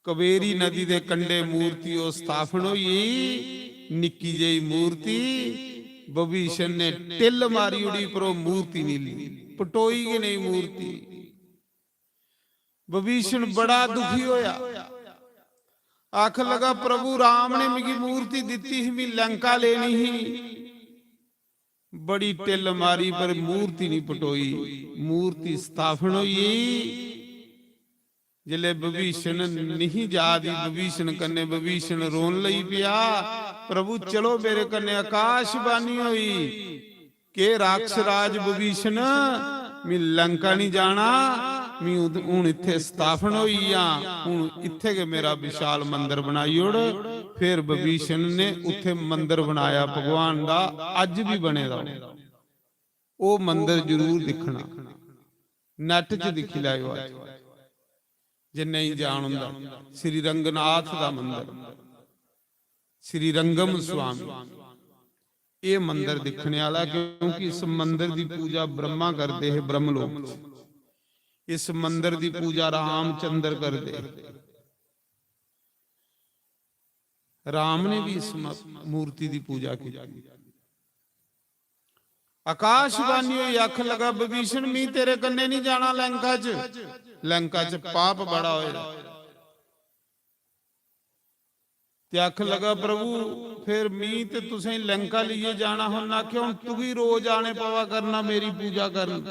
कावेरी नदी दे कंढे मूर्ति ओह् स्थापन होई, निक्की जेही मूर्ति। विभीषण ने टिल्ल मारी ओड़ी, पर ओह् मूर्ति नहीं ली, पटोई गै नहीं मूर्ति। विभीषण बड़ा दुखी होया, आखन लगा, "प्रभु राम ने मिगी मूर्ति दित्ती ही, मी लंका लेनी ही।" बड़ी टिल्ल मारी, पर मूर्ति नहीं पटोई। मूर्ति स्थापन होई। जिसले विभीषण नहीं जा दी, विभीषण कन्ने विभीषण रोन लगी पिया, "प्रभु चलो मेरे कन्ने।" आकाशवाणी होई, "के राक्षस राज विभीषण, मी लंका नहीं जाना, मी उद-, हुन इत्थे स्थापन होई आ, हुन इत्थे गै मेरा विशाल मंदिर बनाई ओड़।" फिर विभीषण ने उत्थे मंदिर बनाया भगवान दा, अज भी बने दा। ओह् मंदर जरूर दिक्खना, net च दिक्खी लैओ। अज्ज जे नेईं जान होंदा, श्री रंगनाथ दा मंदर, श्री रंगम स्वामी, एह् मंदर दिक्खने आह्ला, क्योंकि इस मंदर दी पूजा ब्रह्मा करदे हे ब्रह्मलोक च, इस मंदर दी पूजा रामचंद्र करदे हे। राम ने भी इस म-, मूर्ति दी पूजा की। आकाशवाणी होई, आखन लगा, "विभीषण, मी तेरे कन्ने नहीं जाना लंका च, लंका च पाप बड़ा होया।" ते आखन लगा, "प्रभु, फिर मी ते तुसें लंका लेइयै जाना होना, क्यों तुगी रोज आने पवा करना मेरी पूजा करन?"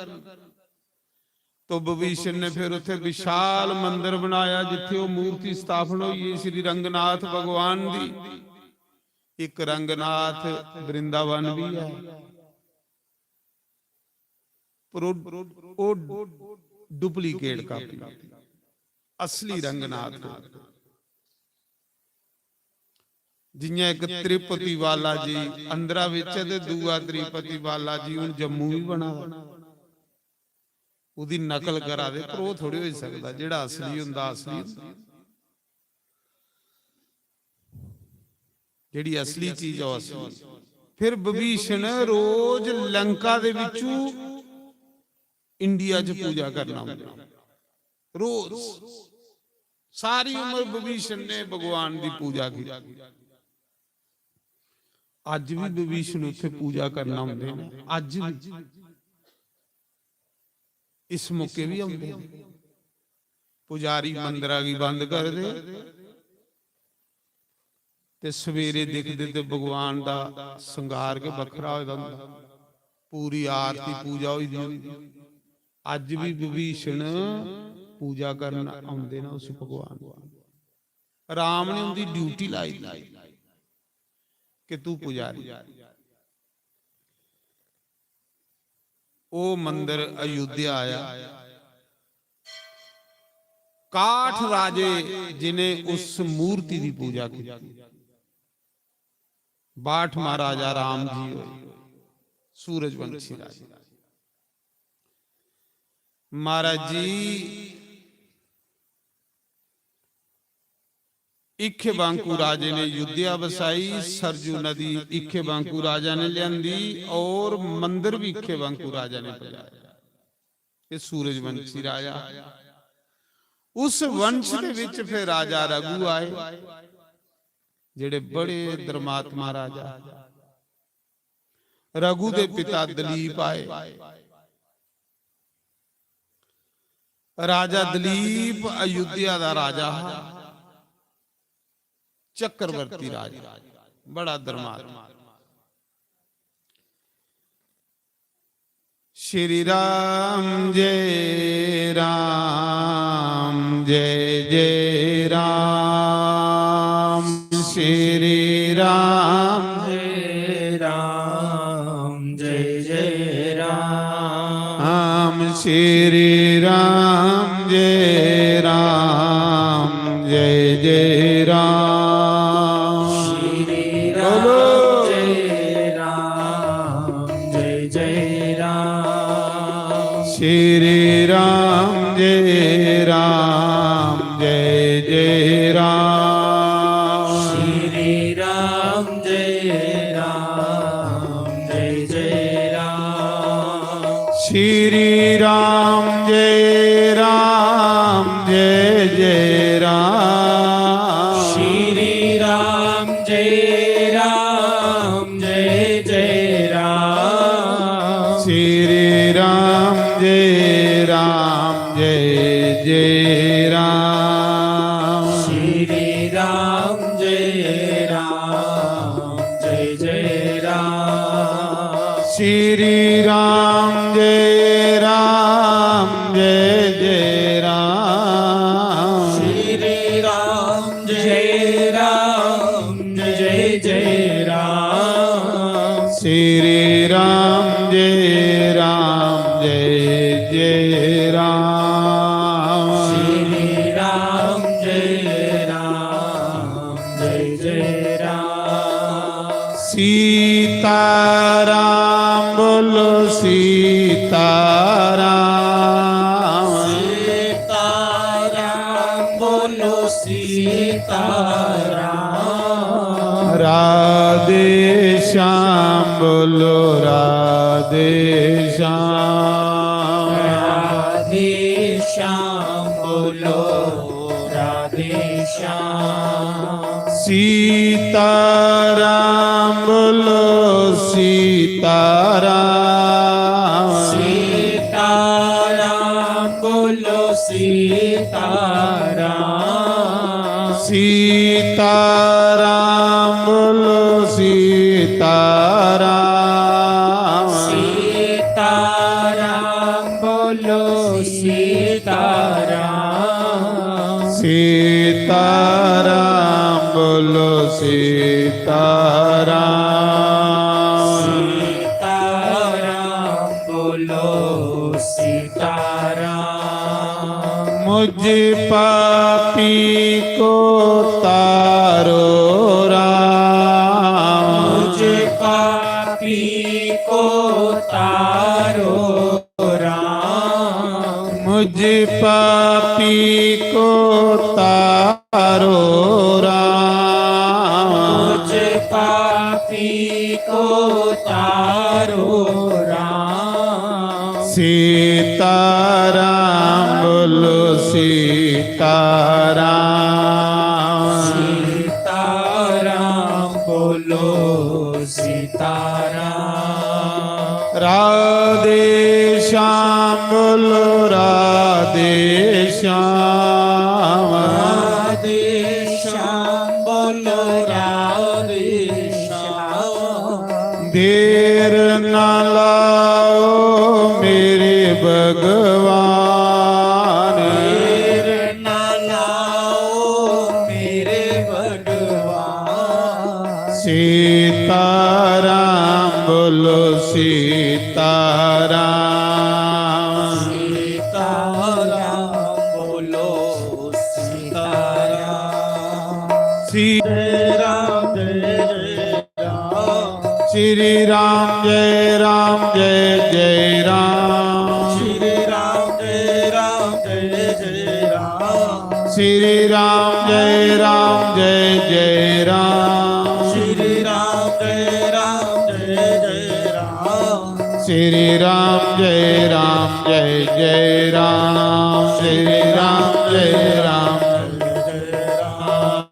तो विभीषण ने फिर उत्थे विशाल मंदिर बनाया, जित्थे ओह मूर्ति स्थापन हुई श्री रंगनाथ भगवान दी। एक रंगनाथ वृंदावन भी है, पर ओह, ओह duplicate copy, असली रंगनाथ। जियां एक तिरुपति बाला जी अंदरा बिच ऐ ते दूआ तिरुपति बाला जी हुन जम्मू भी बना दा। ओह्दी नकल करा दे, पर ओह् थोड़ी होई सकदा। जेह्ड़ा असली होंदा, असली होंदा। जेह्ड़ी असली चीज ऐ, ओह् असली। फिर विभीषण रोज लंका दे बिच्चू इंडिया च पूजा करना होंदा। रोज। सारी उम्र विभीषण ने भगवान दी पूजा की। अज्ज भी विभीषण उत्थे पूजा करना होंदे ने। अज्ज भी। इस मौके भी औंदे ने। पुजारी मंदरा गी बंद करदे ते सवेरे दिखदे ते भगवान दा संगार गै बक्खरा होए दा होंदा। पूरी आरती पूजा होई दी होंदी। अज्ज भी विभीषण पूजा करन औंदे न उस भगवान दी। राम ने उंदी ड्यूटी लाई दी कि तू पुजारी। ओह मंदर अयोध्या आया। काठ राजे जिन्हें उस मूर्ति दी पूजा की। बाठ महाराजा राम जी होए, सूरजवंशी राजा। महाराज जी, इखे बांकू राजे ने युद्धिया बसाई, सरजू नदी इखे बांकू राजा ने लियांदी और मंदिर भी इखे बांकू राजा ने पजाया। ये सूरजवंशी राजा। उस वंश दे विच फिर राजा रघु आए, जेड़े बड़े धर्मात्मा राजा। रघु दे पिता दलीप आए। राजा दलीप अयोध्या दा राजा हा, चक्रवर्ती राजा, बड़ा धर्मात्मा। श्री राम जय राम, जय जय राम, श्री राम, जय राम, जय जय राम। राम, श्री राम, जय राम, जय जय राम। श्री राम, बोलो। जय राम, जय जय राम। श्री राम, जय राम, जय जय राम। श्री राम, जय राम, जय जय राम। श्री राम, जय राम, जय जय राम। श्री राम, जय राम, जय जय राम। श्री राम, जय राम, जय जय राम। श्री राम, जय राम, जय जय राम। श्री राम, जय राम, जय जय राम। श्री राम, जय राम, जय जय राम। श्री राम, जय राम, जय जय राम। श्री राम, जय राम, जय जय राम। सीताराम, बोलो सीताराम। सीताराम, बोलो सीताराम। राधे श्याम, बोलो राधे श्याम। राधे श्याम, बोलो राधे श्याम। सीताराम, बोलो सीताराम। सीताराम, बोलो सीताराम। सीताराम, बोलो सीताराम। सीताराम, बोलो सीताराम। सीताराम, बोलो सीताराम। सीताराम, बोलो सीताराम। मुझ पापी को तारो राम। मुझ पापी को तारो राम। मुझ पापी को तारो राम। मुझ पापी को तारो राम। सीताराम, बोलो सीताराम। सीताराम, बोलो सीताराम। राधे श्याम, बोलो राधे श्याम। राधे श्याम, बोलो राधे श्याम। देर न लाओ मेरे भगवान। देर न लाओ मेरे भगवान। सीताराम, बोलो सीताराम। सीताराम, बोलो सीताराम। श्री राम, जय जय राम। श्री राम, जय राम, जय जय राम। श्री राम, जय राम, जय जय राम। श्री राम, जय राम, जय जय राम। श्री राम, जय राम, जय जय राम। श्री राम, जय राम, जय जय राम। श्री राम, जय राम, जय जय राम।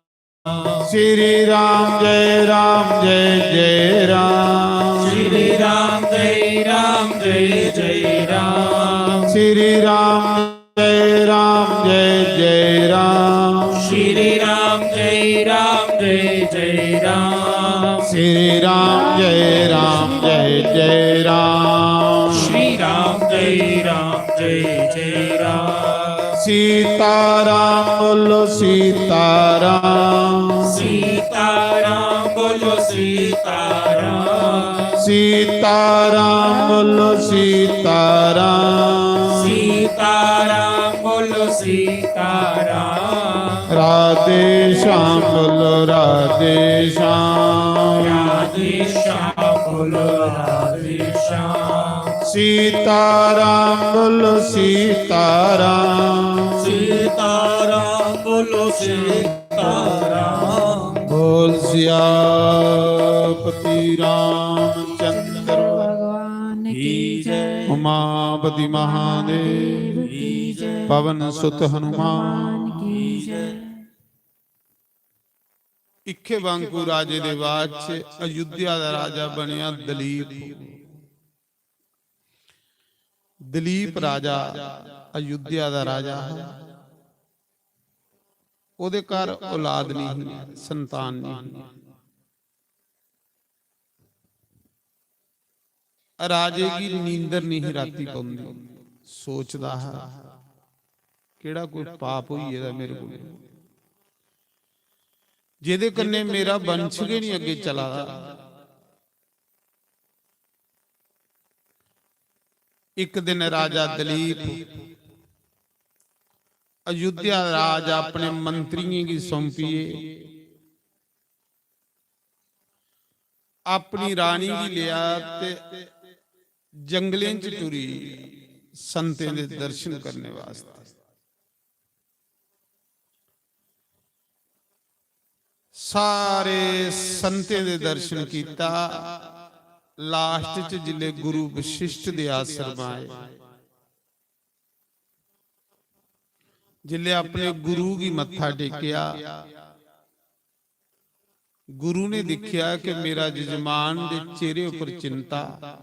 श्री राम, जय राम, जय जय राम। श्री राम, जय राम, जय जय राम। श्री राम, जय राम, जय जय राम। श्री राम, जय राम, जय जय राम। श्री राम, जय राम, जय जय राम। श्री राम, जय राम, जय जय राम। सीताराम बोलो सीताराम। सीताराम बोलो सीताराम। सीताराम बोलो सीताराम। सीताराम बोलो सीताराम। राधे श्याम बोलो राधे श्याम। राधे श्याम बोलो राधे श्याम। सीताराम बोलो सीताराम। सीताराम बोलो सीताराम। बोल सियापति रामचंद्र भगवान की जय। उमापति महादेव की जय। पवन सुत हनुमान की जय। इक्खे बांकू राजे दे बाद च अयोध्या दा राजा बनेआ दलीप। दलीप राजा अयोध्या दा राजा हा। ओदे घर औलाद नहीं ही, संतान नहीं ही। राजे गी नींदर नहीं ही राती पौंदी। सोचदा हा, "केड़ा कोई पाप होई गेदा मेरे कोल, जेदे कन्नै मेरा वंश गै नहीं अग्गे चला दा।" इक दिन राजा दलीप अयोध्या राज अपने मंत्रियें गी सौंपियै अपनी रानी गी लेआ ते जंगलें च टुरी संतें दे दर्शन करने वास्ते। सारे संतें दे दर्शन कीता। लास्ट च जिले गुरु वशिष्ठ दे आश्रम आए, जिले अपने गुरु गी मत्था टेकेआ, गुरु ने दिखेआ कि मेरा जजमान दे चेहरे उपर चिंता।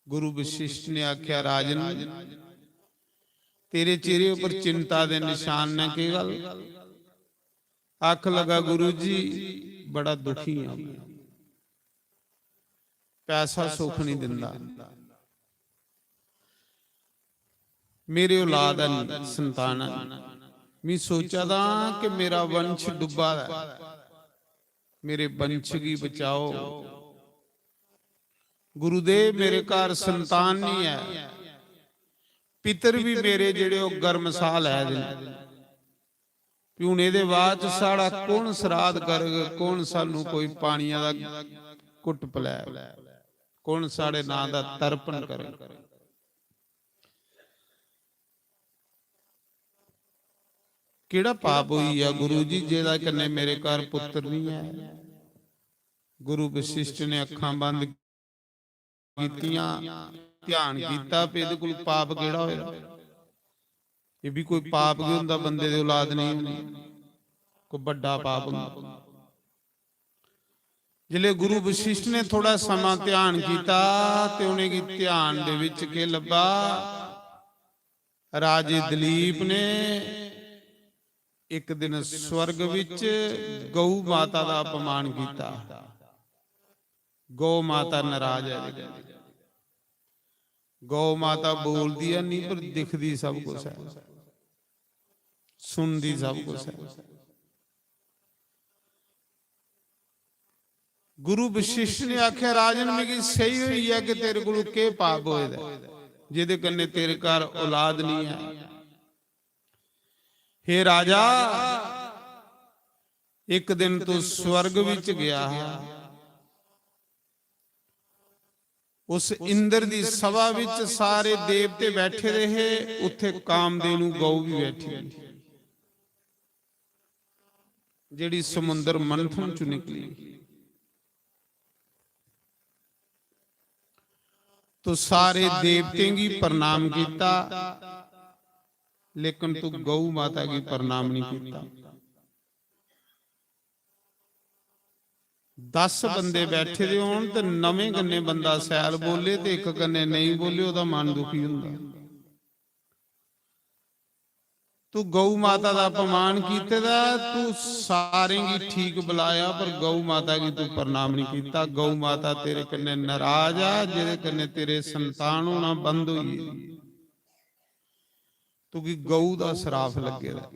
गुरु वशिष्ठ ने आख्या, "राजन, तेरे चेहरे उपर चिंता दे निशान ने, केह गल?" आख लगा, "गुरु जी, बड़ा दुखी हां, पैसा सुख नहीं दिंदा, मेरे औलाद है नहीं, संतान है नहीं। मैं सोचा दा कि मेरा वंश डुब्बा दा है, मेरे वंश गी बचाओ। गुरुदेव, मेरे घर संतान नहीं है, पितर भी मेरे जेड़े ओह गर्म साह लै दे न। भी हुन एहदे बाद च साढ़ा कौन श्राद्ध करग, कौन सानू कोई पानिया दा घुट्ट पलैग, कौन साढ़े नां दा तर्पण करग?" केड़ा पाप होई गेआ गुरु जी, जेह्दा कन्नै मेरे घर पुत्र नहीं है? गुरु वशिष्ठ ने अखां बंद कीतियां, ध्यान कीता, भी एह्दे कोल पाप केड़ा होया? एह् भी कोई पाप गै होंदा, बंदे दी औलाद नहीं होनी, कोई बड्डा पाप होंदा। जिसले गुरु वशिष्ठ ने थोड़ा समां ध्यान कीता ते उ'नेंगी ध्यान दे विच केह् लब्भा? राजे दलीप ने एक दिन स्वर्ग विच गौ माता दा अपमान कीता। गौ माता नाराज है एह्दे कन्नै। गौ माता बोलदी है नहीं, पर दिखदी सब कुछ है, सुनदी सब कुछ है। गुरु वशिष्ठ ने आख्या, "राजन, मिगी सही होई गेआ कि तेरे कोल केह् पाप होए दा ऐ, जेह्दे कन्नै तेरे घर औलाद नहीं है। हे राजा, एक दिन तू स्वर्ग विच गया हा, उस इंद्र दी सभा विच सारे देवते बैठे दे हे, उत्थे कामधेनु गौ भी बैठी दी, जेह्ड़ी समुंदर मंथन चों निकली। तू सारे देवतें गी प्रणाम कीता, लेकिन तू गौ माता गी प्रणाम नहीं कीता।" दस बंदे बैठे दे होन ते नवें कन्नै बंदा सैल बोले ते इक कन्नै नेईं बोले, ओह्दा मन दुखी हुंदा। तू गौ माता दा अपमान कीते दा ऐ, तू सारें गी ठीक बुलाया, पर गौ माता गी तू प्रणाम नहीं कीता। गौ माता तेरे कन्नै नाराज ऐ, जेह्दे कन्नै तेरे संतान होना बंद होई गेदी। तुगी गऊ दा सराफ लग्गे दा।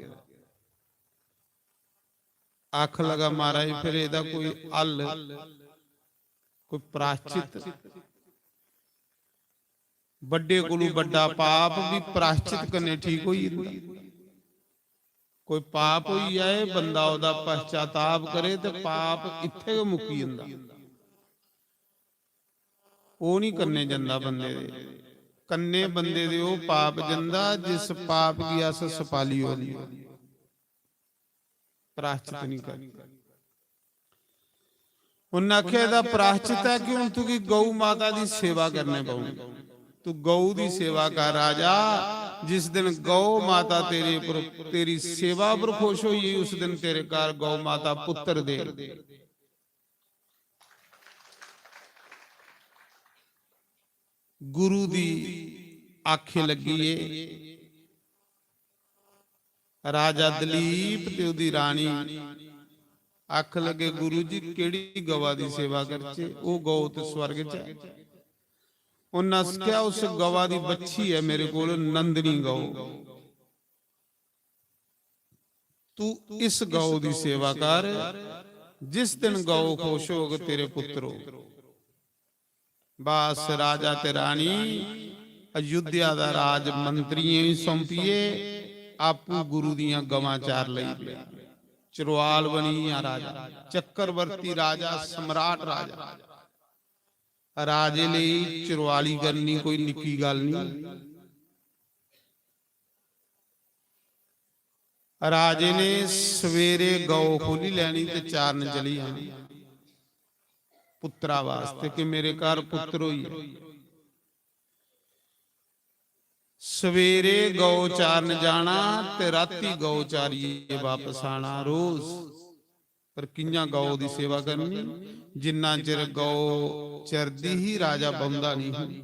आख लगा, महाराज, फिर एह्दा कोई हल, कोई प्राश्चित? बड्डे कोलू बड्डा पाप भी प्राश्चित कन्नै ठीक होई जंदा। कोई पाप होई जाए, बंदा ओह्दा पश्चाताप करे ते पाप इत्थै गै मुक्की जंदा। ओह् निं कन्नै जंदा बंदे दे। कन्नै बंदे दे ओह् पाप जंदा जिस पाप गी अस सपाली ओड़ने। प्राश्चित निं करदे। उन्नै आखेआ, "एह्दा प्राश्चित ऐ कि हून तुगी गौ माता दी सेवा करने पौनी। तू गौ दी सेवा कर राजा। जिस दिन गौ माता तेरे उप्पर, तेरी सेवा उप्पर खुश होई गेई, उस दिन तेरे घर गौ माता पुत्तर दे।" गुरु दी आखे लगी ए। राजा दलीप ते ओदी रानी आख लगे, "गुरु जी, केड़ी गवा दी सेवा करचे? ओह गौ ते स्वर्ग च ऐ।" उन्नै आखेआ, "उस गवा दी बच्छी ऐ मेरे कोल, नंदनी गौ। तू इस गौ दी सेवा कर, जिस दिन गौ खुश होग, तेरे पुत्र होग।" बस राजा ते रानी अयोध्या दा राज मंत्रियें गी सौंपियै आपूं गुरु दियां गवां चार लेई पे। चरवाल बनी गेआ राजा, चक्रवर्ती राजा, सम्राट राजा। राजे लेई चरवाली करनी कोई निक्की गल्ल नहीं। राजे ने सवेरे गौ खोली लैनी ते चारन चली जाना पुत्तरा वास्ते कि मेरे घर पुत्तर होई जाए। सवेरे गौ चारन जाना ते राती गौ चारियै वापस आना रोज। पर कियां गौ दी सेवा करनी? जिन्ना चिर गौ चरदी ही, राजा बौंदा नहीं ही।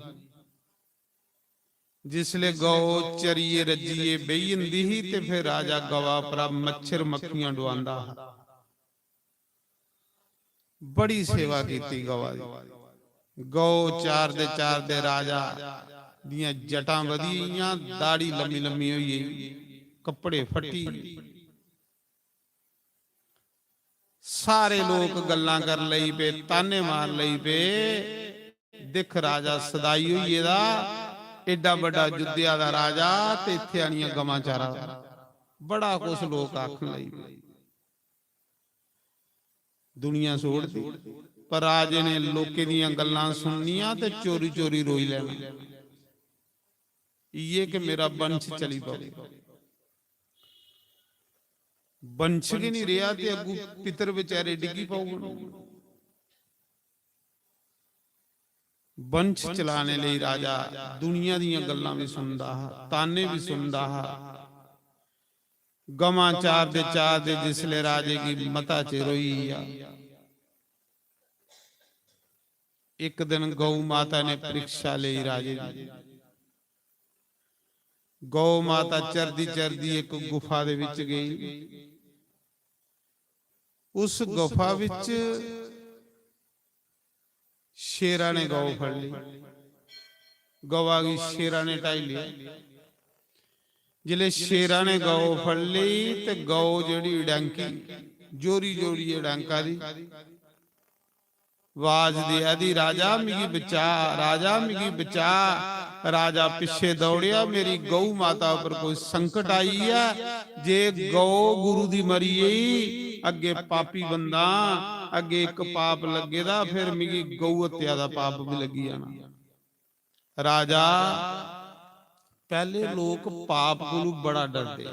जिसले गौ चरियै रज्जियै बेही जंदी ही ते फिर राजा गवा परा मच्छर मक्खियां डुआंदा हा। बड़ी सेवा कीती गवा दी। गौ चारदे चारदे राजा दियां जटां बधी गेइयां, दाढ़ी लम्मी लम्मी होई गेई, कपड़े फट्टी। सारे लोक गल्लां कर लई पे, ताने मार लई पे, "दिक्ख राजा सदाई होई गेदा, एड्डा बड्डा अयोध्या दा राजा ते इत्थै आनियां गवां चारा दा।" बड़ा कुछ लोक आखन लगी पे। दुनिया छोड़दी, पर राजे ने लोकें दियां गल्लां सुननियां ते चोरी चोरी रोई लैना। इयै कि मेरा वंश चली पवे। वंश गै नहीं रेहा ते अग्गू पितर बेचारे डिग्गी पौगन। वंश चलाने लेई राजा दुनिया दियां गल्लां भी सुनदा हा, ताने भी सुनदा हा। गवां चारदे चारदे जिसले राजे गी मता चिर होई गेआ, इक दिन गौ माता ने परीक्षा लेई राजे दी। गौ माता चरदी चरदी इक गुफा दे विच गई। उस गुफा विच शेरा ने गौ फड़ ली, गवा गी शेरा ने ढाई लिया। जिसले शेरा ने गौ फड़ ली ते गौ जेहड़ी डैंकी जोरी जोरियै डैंका दी आवाज देआ दी, "राजा मिगी बचा, राजा मिगी बचा।" राजा पिच्छे दौड़ेआ, "मेरी गौ माता उप्पर कोई संकट आई ऐ, जे गौ गुरु दी मरी गेई, अग्गे पापी बंदा, अग्गे इक पाप लग्गे दा, फिर मिगी गौ हत्या दा पाप भी लग्गी जाना।" राजा, पैहले लोक पाप कोलू बड़ा डरदे,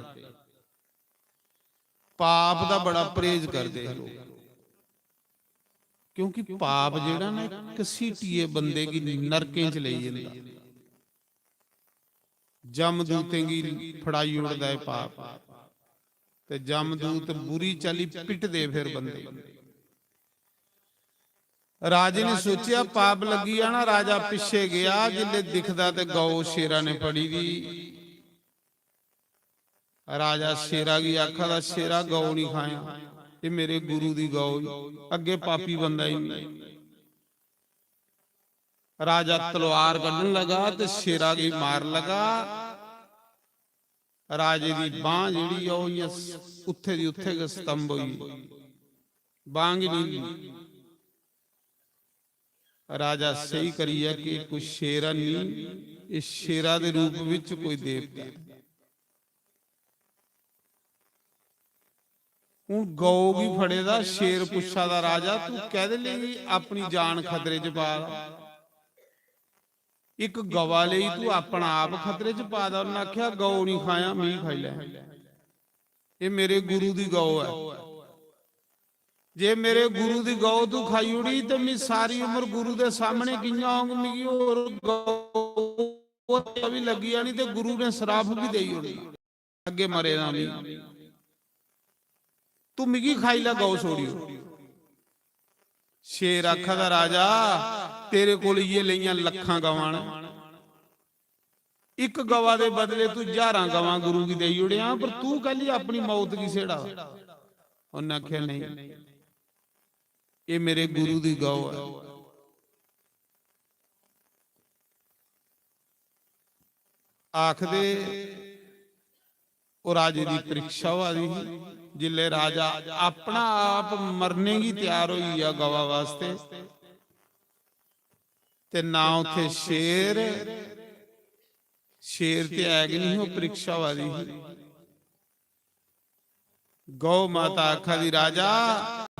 पाप दा बड़ा परहेज करदे हे लोक, क्योंकि पाप जेहड़ा ना, घसीटियै बंदे गी नरकें च लेई जंदा। जमदूतें गी फड़ाई ओड़दा ऐ पाप, ते जमदूत बुरी चाल्ली पिटदे फिर बंदे। राजे ने सोचेआ, पाप लग्गी जाना। राजा पिच्छे गया, जिसले दिखदा ते गौ शेरा ने फड़ी दी। राजा शेरा गी आखा दा, "शेरा, गौ नहीं खाया, ये मेरे गुरु दी गौ ही, अग्गे पापी बंदा ही नहीं।" राजा तलवार कड्ढन लगा ते शेरा गी मार लगा। राजे दी बांह जेह्ड़ी ऐ, ओह् इ'यां स-, उत्थे दी उत्थे गै स्तंभ होई गेई, बांह गै निं हिल्ली। राजा स्हेई करियै कि कोई शेर है निं, एह् शेरा दे रूप विच कोई देवता ऐ। हून गौ गी फड़े दा शेर पुच्छा दा, "राजा, तू कैह्दे लेई अपनी जान खतरे च पा दा? इक गवा लेई तू अपना आप खतरे च पा दा।" उन्नै आखेआ, "गौ निं खायां, मी खाई लै। एह् मेरे गुरु दी गौ ऐ। जे मेरे गुरु दी गौ तू खाई ओड़ी ते मी सारी उम्र गुरु दे सामने कि'यां होंग? मिगी होर गौ बी लग्गी जानी ते गुरु ने सराफ बी देई ओड़ना।" अग्गे मरे दा मी, तू मिगी खाई लै, गौ छोड़ी ओड़। शेर आखा दा, "राजा, तेरे कोल इ'यै लेइयां लक्खां गवां न, इक गवा दे बदले तू ज्हारां गवां गुरु गी देई ओड़ेआं, पर तू कैल्ली अपनी मौत गी स्हेड़ा?" उन्नै आखेआ, "नेईं, एह् मेरे गुरु दी गौ ऐ।" आखदे, ओह् राजे दी परीक्षा होआ दी ही। जिसलै राजा अपना आप मरने गी त्यार होई गेआ गवा वास्ते, ते ना उत्थे शेर, शेर ते है गै नहीं, ओह् परीक्षा होआ दी ही। गौ माता आखा दी, "राजा,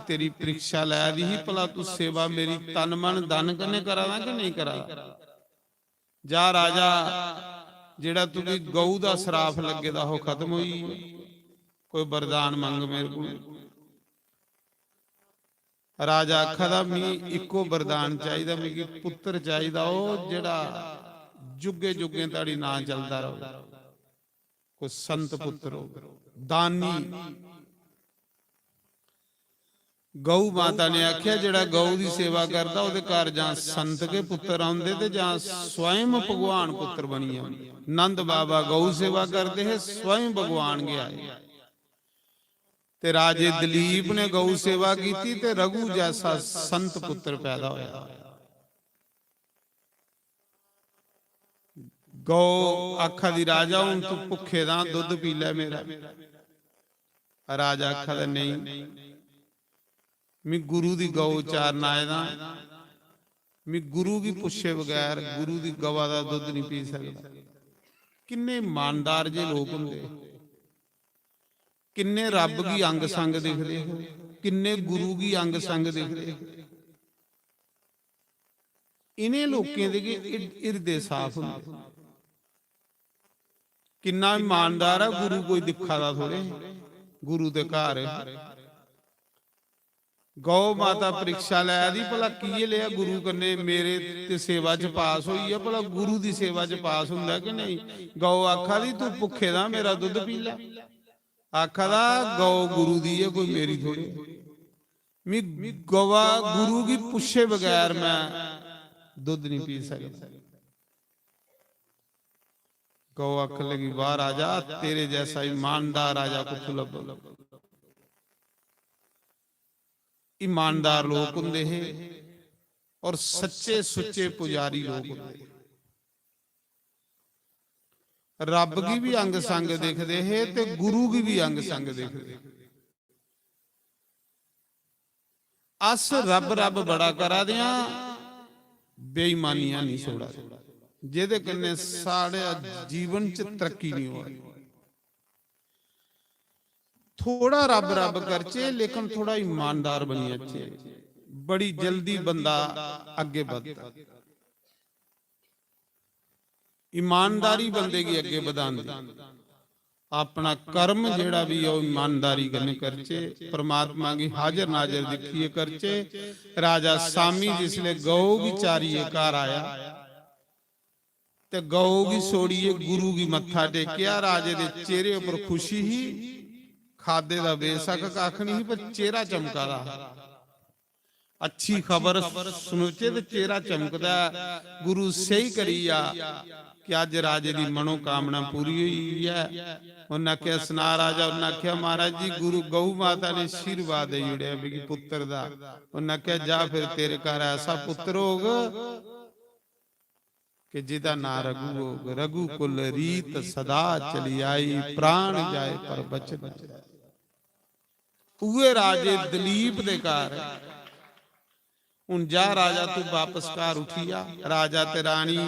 तेरी परीक्षा लै दी ही, भला तू सेवा मेरी तन मन धन कन्नै करा दा कि नेईं करा दा? जा राजा, जेह्ड़ा तुगी गौ दा सराफ लग्गे दा, ओह् खत्म होई गेआ। कोई वरदान मंग मेरे कोल।" राजा आखा दा, "मी इक्को वरदान चाहिदा, मिगी पुत्तर चाहिदा, ओह् जेह्ड़ा जुगें जुगें धोड़ी नां चलदा र'वै।" कोई संत पुत्र हो, दानी। गौ माता ने आख्या, "जेड़ा गौ दी सेवा करदा, ओदे घर जां संत के पुत्र औंदे ते जां स्वयं भगवान पुत्र बनी औंदे।" नंद बाबा गौ सेवा करदे हे, स्वयं भगवान गै आए। ते राजे दिलीप ने गौ सेवा कीती ते रघु जैसा संत पुत्र पैदा होया। गौ आखा दी, "राजा, हुन तू भुक्खे दा, दुद्ध पी लै मेरा।" राजा आखा दा, "नेईं, मैं गुरु दी गौ चारन आए दा, मैं गुरु गी पुच्छे बगैर गुरु दी गवा दा दुद्ध नहीं पी सकदा।" किन्ने ईमानदार जे लोक होंदे, किन्ने रब गी अंग संग दिखदे हे, किन्ने गुरु गी अंग संग दिखदे हे। इ'नें लोकें दे गै हिर-, हिरदे साफ होंदे। किन्ना ईमानदार ऐ गुरु, कोई दिक्खा दा थोड़े, गुरु दे घर। गौ माता परीक्षा लै दी, भला किए लेआ गुरु कन्नै मेरे ते सेवा च पास होई ऐ, भला गुरु दी सेवा च पास हुंदा कि नेईं? गौ आखा दी, "तू भुक्खे दा, मेरा दुद्ध पी लै।" आखा दा, "गौ गुरु दी ऐ, कोई मेरी थोड़ी।" मी गवा गुरु गी पुच्छे बगैर मैं दुद्ध नहीं पी सकदा। गौ आखन लगी, "वाह राजा, तेरे जैसा ईमानदार राजा कुत्थों लब्भग?" ईमानदार लोक हुंदे हे और सच्चे सुच्चे पुजारी लोक हुंदे हे। रब गी भी अंग संग दिखदे हे ते गुरु गी भी अंग संग दिखदे हे। अस रब रब बड़ा करा दे आं, बेईमानियां नहीं छोड़ा दे, जेह्दे कन्नै साढ़े जीवन च तरक्की नहीं होआ दी। थोड़ा रब रब करचे, लेकिन थोड़ा ईमानदार बनी जाचे, बड़ी जल्दी बंदा अग्गे बधदा। ईमानदारी बंदे गी अग्गे बधांदी। अपना कर्म जेह्ड़ा भी ऐ, ओह् ईमानदारी कन्नै करचे, परमात्मा गी हाजर नाजर दिक्खियै करचे। राजा सामी जिसलै गौ गी चारियै घर आया ते गौ गी छोड़ियै गुरु गी मत्था टेकेआ, राजे दे चेहरे उप्पर खुशी ही, खादे दा बेशक कक्ख नहीं, पर चेहरा चमका दा हा। अच्छी खबर सुनचे ते चेहरा चमकदा ऐ। गुरु स्हेई करी गेआ कि अज्ज राजे दी मनोकामना पूरी होई गेई ऐ। उन्नै आखेआ, "सना राजा।" उन्नै आखेआ, "महाराज जी, गुरु गौ माता ने आशीर्वाद देई ओड़ेआ मिगी पुत्तर दा।" उन्नै आखेआ, "जा फिर, तेरे घर ऐसा पुत्तर होग।" कि जिदा नां रघु होग, रघुकुल रीत सदा चली आई, प्राण जाए पर बचन न जाए। उए राजे दिलीप दे घर। हुन जा राजा, तू वापस घर उठी आ। राजा ते रानी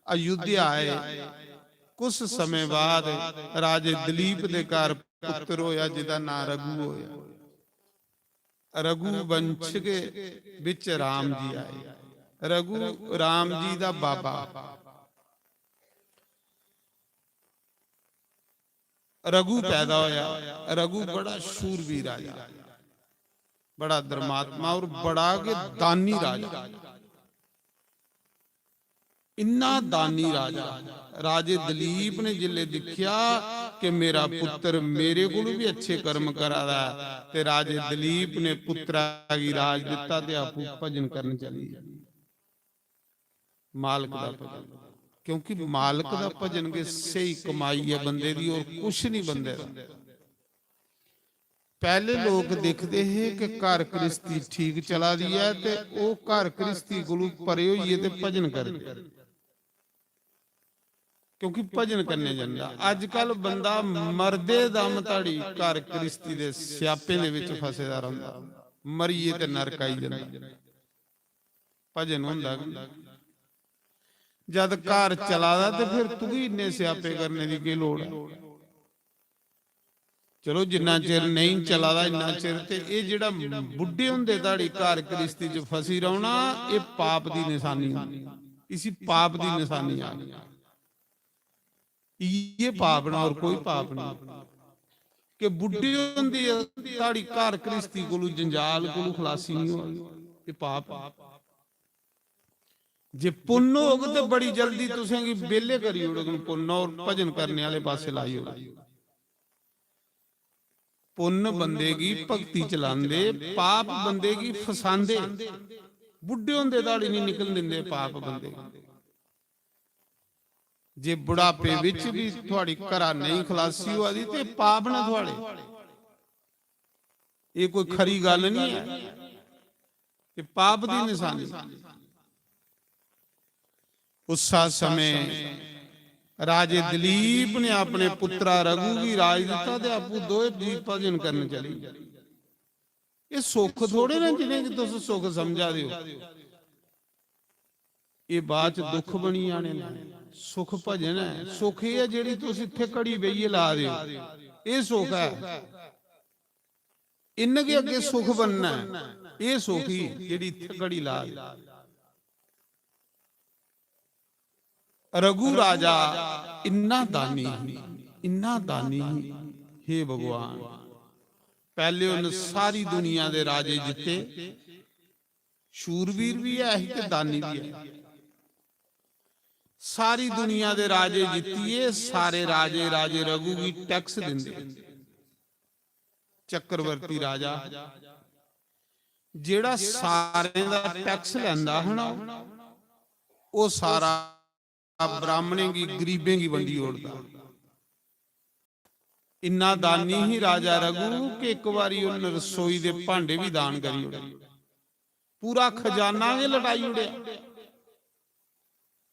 अयोध्या आए। कुछ समय बाद राजे दिलीप दे घर पुत्र होया, जिदा नां रघु होया। रघुवंश के बिच राम जी आए। रघु राम जी दा बाबा। रघु पैदा होया। रघु बड़ा शूरवीर राजा, बड़ा धर्मात्मा और बड़ा गै दानी राजा। इन्ना दानी राजा। राजे दिलीप ने जिसले दिक्खेआ कि मेरा पुत्र मेरे कोलू भी अच्छे कर्म करा दा ऐ, ते राजे दिलीप ने पुत्रा गी राज दिता ते आपूं भजन करन चली गे। मालक दा भजन, क्योंकि मालक दा भजन गै स्हेई कमाई ऐ बंदे दी, और कुछ नहीं बंदे दा। पहले लोक दिखदे हे कि घर घ्रिस्ती ठीक चला दी ऐ ते ओह घर घ्रिस्ती कोलू परे होइयै ते भजन करदे, क्योंकि भजन करने जंदा। अजकल बंदा मरदे दम धड़ी घर घ्रिस्ती दे स्यापें दे विच फसे दा रौंहदा, मरियै ते नरक आई जंदा। भजन होंदा कि नहीं? जद घर चला दा ते फिर तुगी इन्ने स्यापे करने दी केह लोड़ ऐ? चलो, जिन्ना चिर नेईं चला दा, इन्ना चिर ते एह जेहड़ा बुड्ढे होंदे धड़ी घर घ्रिस्ती च फसी रौहना, एह पाप दी निशानी होंदी। इसी पाप दी निशानी आखदे। इयै पाप ना, और कोई पाप नहीं। कि बुड्ढे होंदे धड़ी घर घ्रिस्ती कोलू, जंजाल कोलू खलासी नहीं होई, एह पाप। जे पुन्न होग ते बड़ी जल्दी तुसेंगी बेले करी ओड़ग पुन्न, और भजन करने आह्ले पासे लाई ओड़ग। पुन्न बंदे गी भक्ति च लांदे, पाप बंदे गी फसांदे। बुड्ढे होंदे धड़ी नहीं निकलन दिंदे पाप बंदे गी। जे बुढ़ापे विच भी थुआड़ी घरा नेईं खलासी होआ दी ते पाप न थुआड़े। एह कोई खरी गल्ल नहीं है, एह पाप दी निशानी। उस समय राजे दिलीप ने अपने पुत्रा रघु गी राज दिता ते आपूं दोए जी भजन करन चली गे। एह सुख थोड़े ने जिनेंगी तुस सुख समझा दे ओ। एह बाद च दुख बनी जाने न। सुख भजन ऐ, सुख एह ऐ जेहड़ी तुस इत्थे घड़ी बेहियै ला दे ओ, एह सुख ऐ। इन्न गै अग्गें सुख बनना ऐ, एह सुख ही जेहड़ी इत्थे घड़ी ला दे। रघु राजा इन्ना दानी ही, इन्ना दानी ही, हे भगवान। पैहले उन्न सारी दुनिया दे राजे जित्ते, शूरवीर भी ऐ ही ते दानी भी ऐ। सारी दुनिया दे राजे जित्तियै, सारे राजे राजे रघु गी टैक्स दिंदे। चक्रवर्ती राजा जेहड़ा सारें दा टैक्स लैंदा हा ना, ओह सारा ब्राह्मणें गी, गरीबें गी बंडी ओड़दा। इन्ना दानी ही राजा रघु कि इक बारी उन्न रसोई दे भांडे भी दान करी ओड़े। पूरा खजाना गै लटाई ओड़ेआ।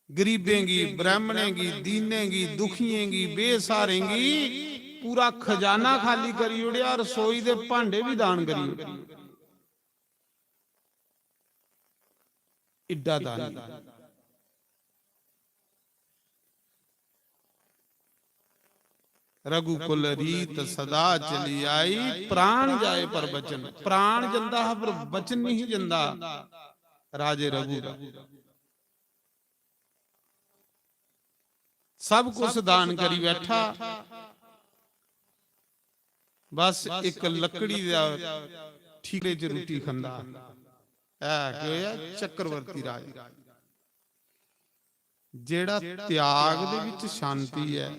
गरीबें गी, ब्राह्मणें गी, दीनें गी, दुखियें गी, बेसहारें गी पूरा खजाना खाली करी ओड़ेआ, रसोई दे भांडे भी दान करी ओड़े। इड्डा दानी। रघुकुल रीत सदा चली आई, प्राण जाए पर बचन। प्राण जंदा हा पर बचन नहीं जंदा राजे रघु दा। सब कुछ दान करी बैठा, बस इक लकड़ी दा ठीकरे च रुट्टी खंदा। ऐ केह् होया? चक्रवर्ती राज। जेड़ा त्याग दे विच शांति ऐ,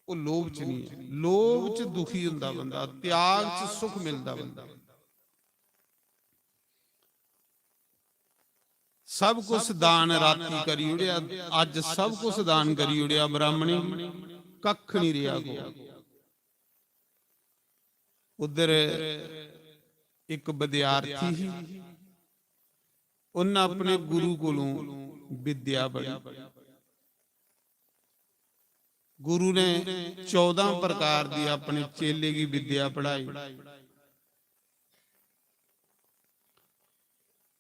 ओह लोभ च नहीं ऐ। लोभ च दुखी हुंदा बंदा, त्याग च सुख मिलदा बंदा। सब कुछ दान राती करी ओड़ेआ, अज सब कुछ दान करी ओड़ेआ ब्राह्मणी, कख नहीं रेहा कोल। उधर एक विद्यार्थी ही, उन्हें अपने गुरु कोलों विद्या पढ़ी। गुरु ने चौदां प्रकार दी अपने चेले गी विद्या पढ़ाई।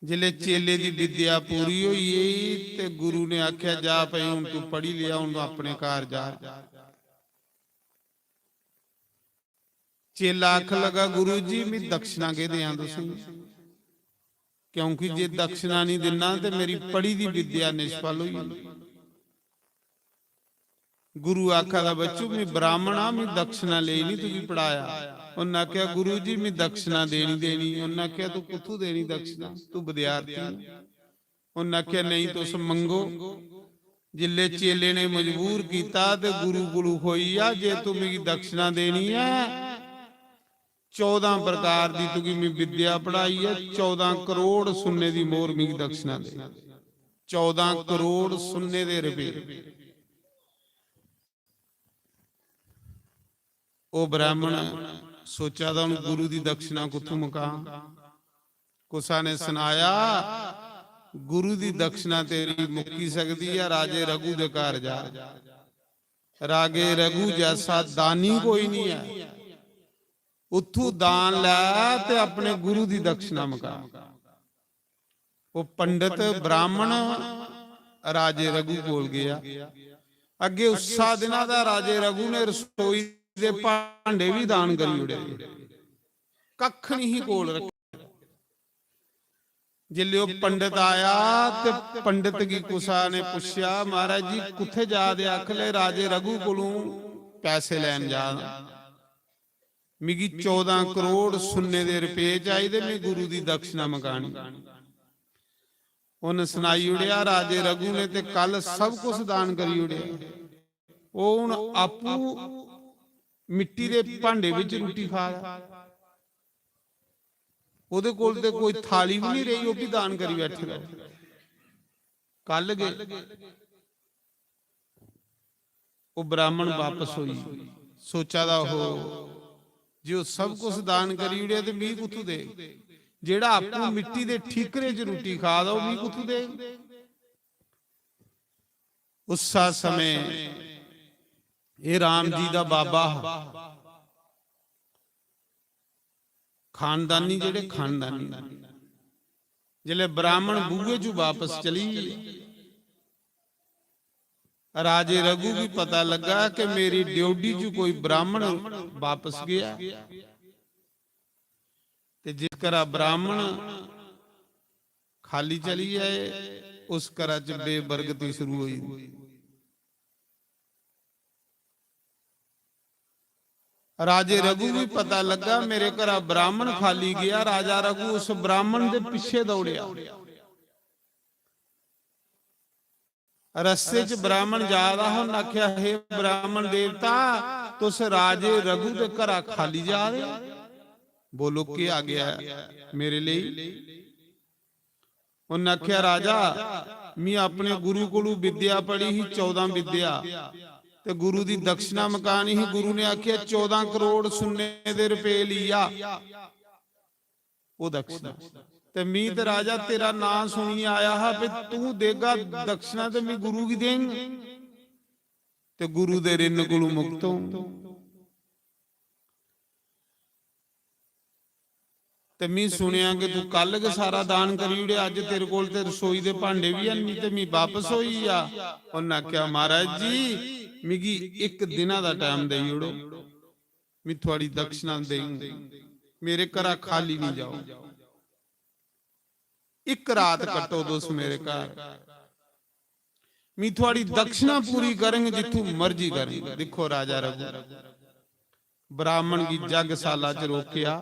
जिसले चेले दी विद्या पूरी होई गेई ते गुरु ने आख्या, "जा भाई, हुन तू पढ़ी लिया, हुन तू अपने घर जा।" चेला आखन लगा, "गुरु जी, मैं दक्षिणा केह् देआं तुसेंगी? क्योंकि जे दक्षिणा नहीं दिना ते मेरी पढ़ी दी विद्या निष्फल होई जानी।" गुरु आखा दा, "बच्चू, मैं ब्राह्मण हां, मैं दक्षिणा लेई नहीं तुगी पढ़ाया।" उन्नै आखेआ, "गुरु जी, मैं दक्षिणा देनी, देनी।" उन्नै आखेआ, "तू कुत्थू देनी दक्षिणा? तू विद्यार्थी है।" उन्नै आखेआ, "नहीं, तुस मंगो।" जिल्ले चेले ने मजबूर कीता ते गुरु कोलू होई आ, "जे तू मिगी दक्षिणा देनी ऐ, चौदां प्रकार दी तुगी मैं विद्या पढ़ाई ऐ, चौदां करोड़ सुन्ने दी मोहर मिगी दक्षिणा दे।" चौदां करोड़ सुन्ने दे रपेऽ। ओह् ब्राह्मण सोचा दा, "हून गुरु दी दक्षिणा कुत्थों मकां?" कुसा ने सनाया, "गुरु दी दक्षिणा तेरी मुक्की सकदी ऐ, राजे रघु दे घर जा। राजे रघु जैसा दानी कोई नहीं है, उत्थू दान लै ते अपने गुरु दी दक्षिणा मका।" वो पंडित ब्राह्मण राजे रघु कोल गया। अगे उस्सा दिना दा राजे रघु ने रसोई दे भांडे भी दान करी ओड़े, कख नहीं कोल रखे। जिसले वो पंडित आया ते पंडित गी कुसा ने पुछया, "महाराज जी, कुत्थे जा दे?" आखले, "राजे रघु कोलों पैसे लैन जा।" मिगी चौदां करोड़ सुन्ने दे रपेऽ चाहिदे, में गुरु दी दक्षिणा मकानी। उन्न सनाई ओड़ेआ, राजे रघु ने ते कल सब कुछ दान करी ओड़ेआ। ओह् हुन आपूं मिट्टी दे भांडे बिच रुट्टी खा दा। ओह्दे कोल ते कोई थाली बी नहीं रेही, ओह् बी दान करी बैठे दा। कल गै ओह् ब्राह्मण बापस होई, सोचा दा हो जे ओह् सब कुछ दान करी ओड़ेआ ते मी कुत्थू देग? जेह्ड़ा आपूं मिट्टी दे ठीकरे च रुट्टी खा दा, ओह् मी कुत्थू देग? उस्सा समें एह् राम जी दा बाबा हा, खानदानी, जेह्ड़े खानदानी। जिसलै ब्राह्मण बूहे चू बापस चली गे, राजे रघु गी पता लग्गा कि मेरी ड्योढ़ी चू कोई ब्राह्मण बापस गया। ते जिस घरा ब्राह्मण खाली चली जाए, उस घरा च बेबरकती शुरू होई। राजे रघु गी पता लग्गा, मेरे घरा ब्राह्मण खाली गया। राजा रघु उस ब्राह्मण दे पिछे दौड़िया। रस्ते च ब्राह्मण जा रहा, उन्नै आखेआ, "हे ब्राह्मण देवता, तुस राजे रघु दे घरा खाली जा रहे हो? बोलो, केह् आ गया मेरे लेई?" उन्नै आखेआ, "राजा, मी अपने गुरु कोलू विद्या पढ़ी ही, चौदां विद्या, ते गुरु दी दक्षिणा मकानी ही। गुरु ने आखेआ, चौदां करोड़ सुन्ने दे रपेऽ लिया, ओह् दक्षिणा। ते मी ते राजा तेरा नां सुनियै आया हा, भी तू देगा दक्षिणा ते मी गुरु गी देंग, ते गुरु दे ऋण कोलू मुक्त होंग।" ते मी सुनेआ कि तू कल गै सारा दान करी ओड़ेआ, अज्ज तेरे कोल ते रसोई दे भांडे बी हैन, ते मी बापस होई गेआ। उन्नै आखेआ, "महाराज जी, मिगी इक दिना दा टैम देई ओड़ो, मी थुआड़ी दक्षिणा देई, मेरे घरा खाली निं जाओ।" इक रात कट्टो तुस मेरे घर, मी थुआड़ी दक्षिणा पूरी करंग, जित्थू मर्जी करंग। दिक्खो राजा रघु, ब्राह्मण गी जगसाला च रोकेआ,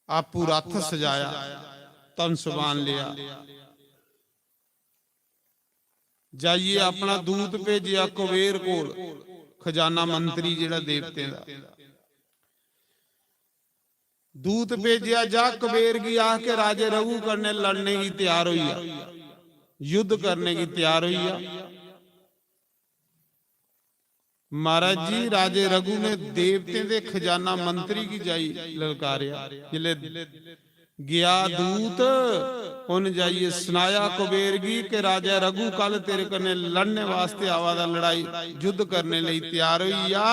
आपूं रथ सजाया, धन समान लेआ, जाइयै अपना दूत भेजेआ कुबेर कोल, खजाना मंत्री जेह्ड़ा देवतें दा। दूत भेजेआ, "जा कुबेर गी आख के राजे रघु कन्नै लड़ने गी त्यार होई जा, युद्ध करने गी त्यार होई जा।" महाराज जी, राजे रघु ने देवतें दे खजाना मंत्री गी जाई ललकारेआ। जिसलै गया दूत, उन जाइयै सनाया कुबेर गी कि राजा रघु कल तेरे कन्नै लड़ने वास्ते आवा दा, लड़ाई युद्ध करने लेई त्यार होई जा।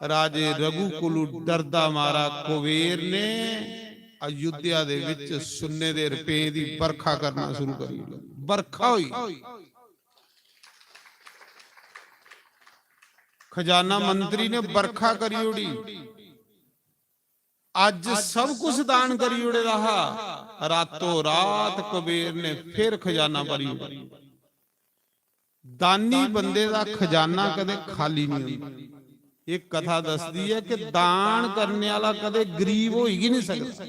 राजे रघु कोलू डरदा मारा कुबेर ने अयोध्या दे विच सुन्ने दे रुपये दी बरखा करना शुरू करी ओड़ी। बरखा होई। खजाना मंत्री ने बरखा करी ओड़ी। अज सब कुछ दान करी ओड़े दा हा, रातों रात कुबेर ने फिर खजाना भरी ओड़ेआ। दानी बंदे दा खजाना कदे खाली नहीं होंदा। ये कथा दसदी है कि दान करने वाला कदे गरीब होई गै नहीं सकदा।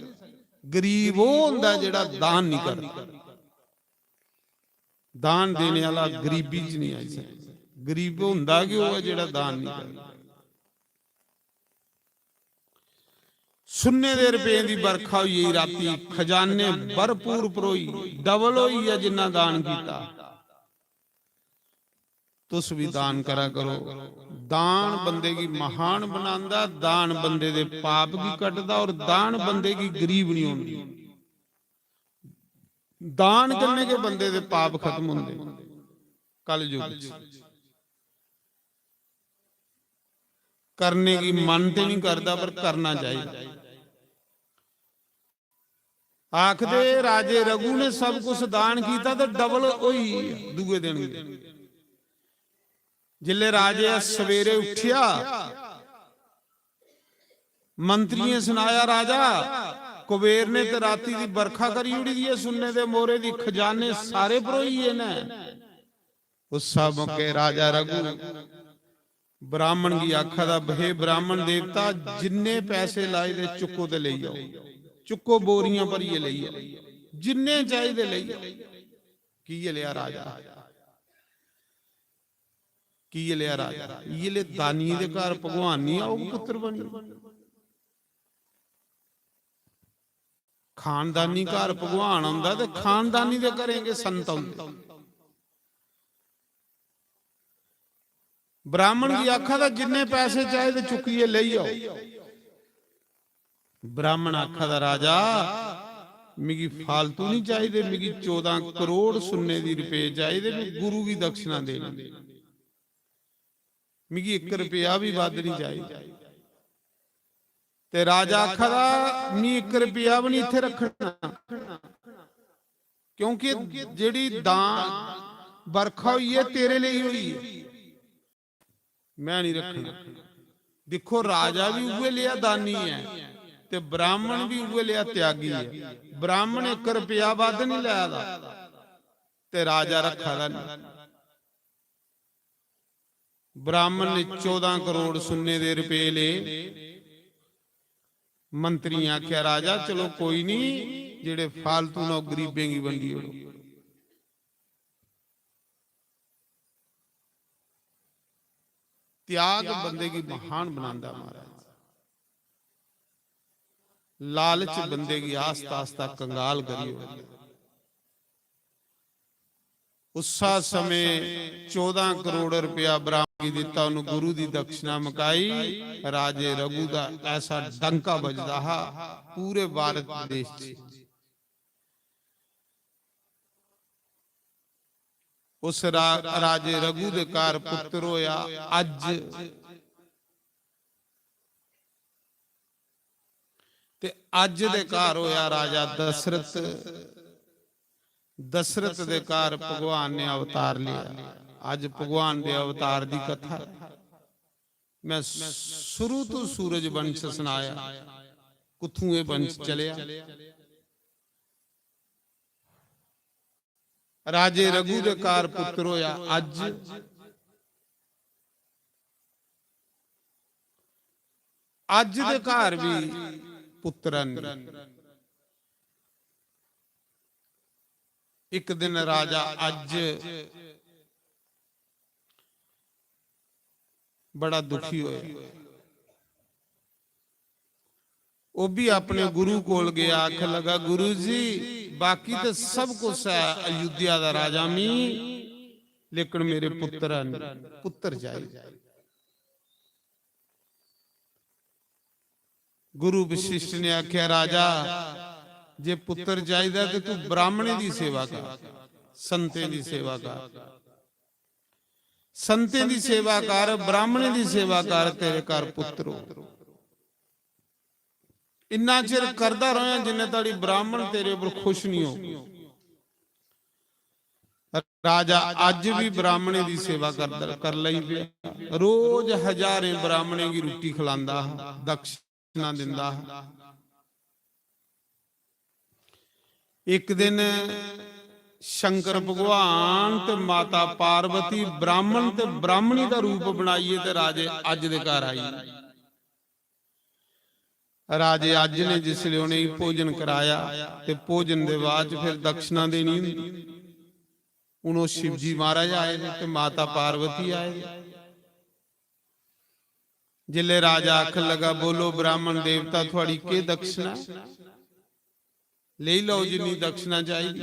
गरीब वो होंदा जेड़ा दान नहीं करदा। दान देने वाला गरीबी च नहीं आई सकदा। गरीब होंदा गै वो है जेड़ा दान नहीं करदा। सुन्ने दे रुपये दी बरखा होई गेई राती, खजाने भरपूर भरोई, डबल होई गेआ जिन्ना दान कीता। तुस भी दान करा करो। दान बंदे गी महान बनांदा, दान बंदे दे पाप गी कटदा और दान बंदे गी गरीब नहीं होंदी। दान करने के बंदे दे पाप खत्म होंदे। कल युग च करने की मन ते नहीं करदा, पर करना चाहिए। आखदे राजे रघु ने सब कुछ दान कीता ते डबल होई दूए दिन गै। जिसले राजे सवेरे उठिया, मंत्रियें सुनाया, "राजा, कुबेर ने ते राती दी बरखा करी ओड़ी दी ऐ, सुन्ने दे मोरे दी, खजाने सारे भरोई गे न।" उस मौके राजा रघु ब्राह्मण गी आखा दा, "हे ब्राह्मण देवता, जिन्ने पैसे लाए दे चुक्को ते लेई जाओ, चुक्को बोरियां भरियै लेई जाओ, जिन्ने चाहिदे लेई जाओ।" की ये लिया राजा? की ये लिया राजा? ये ले दानिये दे घर भगवान नहीं आओ पुत्र बनी। खानदानी घर भगवान आंदा ते खानदानी दे घरें गै संत औंदे। ब्राह्मण गी आखा दा, "जिन्ने पैसे चाहिदे चुक्कियै लेई आओ।" ब्राह्मण आखा दा, "राजा, मिगी फालतू नहीं चाहिदे, मिगी चौदां करोड़ सुन्ने दी रुपये चाहिदे, मैं गुरु गी दक्षिणा देनी।" मिगी इक रपेआ बी बद्ध नहीं चाहिदा। ते राजा आखा दा, "मी इक रपेआ बी नहीं इत्थे रखना, क्योंकि जेड़ी दान बरखा हुई है, तेरे लेई हुई है, मैं नहीं रखना।" दिक्खो, राजा भी उ'ऐ लेआ दानी है ते ब्राह्मण भी उ'ऐ लेआ त्यागी है। ब्राह्मण इक रपेआ बद्ध नहीं लै दा ते राजा रखा दा नहीं। ब्राह्मण ने चौदां करोड़ सुन्ने दे रुपये ले। मंत्रियें आख्या, "राजा, चलो कोई नहीं, जेड़े फालतू न, ओह गरीबें गी बंडी ओड़ो।" त्याग बंदे गी महान बनांदा महाराज। लालच बंदे गी आस्ता आस्ता कंगाल करी ओड़दा। उस्सा समय चौदां करोड़ रुपया ब्राह्मण गी दिता, उन्हें गुरु दी दक्षिणा मकाई। राजे रघु दा ऐसा डंका बजदा हा पूरे भारत देश च। उस रा-, राजे रघु दे घर पुत्र होया अज, ते अज दे घर होया राजा दशरथ। दशरथ दे घर भगवान ने अवतार लिया। अज भगवान दे अवतार दी कथा। मैं शुरू तो सूरज वंश सुनाया, कुत्थों ये वंश चलिया। राजे रघु दे घर पुत्र होया अज, अज दे घर भी पुत्र न। एक दिन राजा अज बड़ा दुखी होया। ओह भी अपने गुरु कोल गया, आखन लगा, "गुरु जी, बाकी तो सब कुछ है, अयोध्या दा राजा मी, लेकिन मेरे पुत्र है नहीं, पुत्र चाहिए।" गुरु वशिष्ठ ने आख्या, "राजा, जे पुत्र चाहिदा ते तू ब्राह्मणें दी सेवा कर, संतें दी सेवा कर, संतें दी सेवा कर, ब्राह्मणें दी सेवा कर, तेरे घर पुत्र हो। इन्ना चिर करदा र'यां जिन्ने धोड़ी ब्राह्मण तेरे उप्पर खुश नहीं हो। राजा अज्ज भी ब्राह्मणें दी सेवा करदा, कर लई पिया। रोज हजारें ब्राह्मणें गी रुट्टी खलांदा हा, दक्षिणा दिंदा हा। इक दिन शंकर भगवान ते माता पार्वती ब्राह्मण ते ब्राह्मणी दा रूप बनाइयै ते राजे अज्ज दे घर आई। राजे अज्ज ने जिसले उ'नेंगी भोजन कराया ते भोजन दे बाद च फिर दक्षिणा देनी होंदी। हून ओह् शिवजी महाराज आए दे ते माता पार्वती आए दे। जिसले राजा आखन लगा, "बोलो ब्राह्मण देवता, थुआड़ी केह् दक्षिणा ऐ? लेई लैओ जिन्नी दक्षिणा चाहिदी।"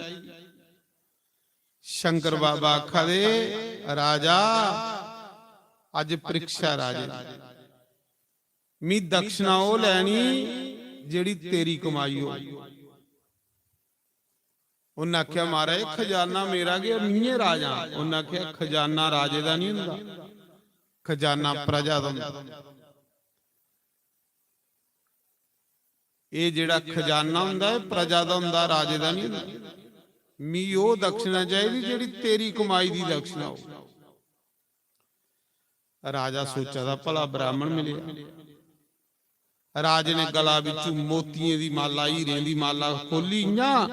शंकर बाबा आखा दे, "राजा, अज्ज परीक्षा राजे दी। मी दक्षिणा ओह् लैनी जेह्ड़ी तेरी कमाई हो।" उन्नै आखेआ, "महाराज, खजाना मेरा गै, में गै राजा।" उन्नै आखेआ, "खजाना राजे दा नहीं होंदा, खजाना प्रजा दा होंदा। एह् जेह्ड़ा खजाना होंदा ऐ, प्रजा दा होंदा, राजे दा नहीं होंदा। मी ओह् दक्षिणा चाहिदी जेह्ड़ी तेरी कमाई दी दक्षिणा हो।" राजा सोचा दा, "भला ब्राह्मण मिलेआ।" राजे ने गला बिच्चू मोतियें दी माला, हीरें दी माला खोली इ'यां,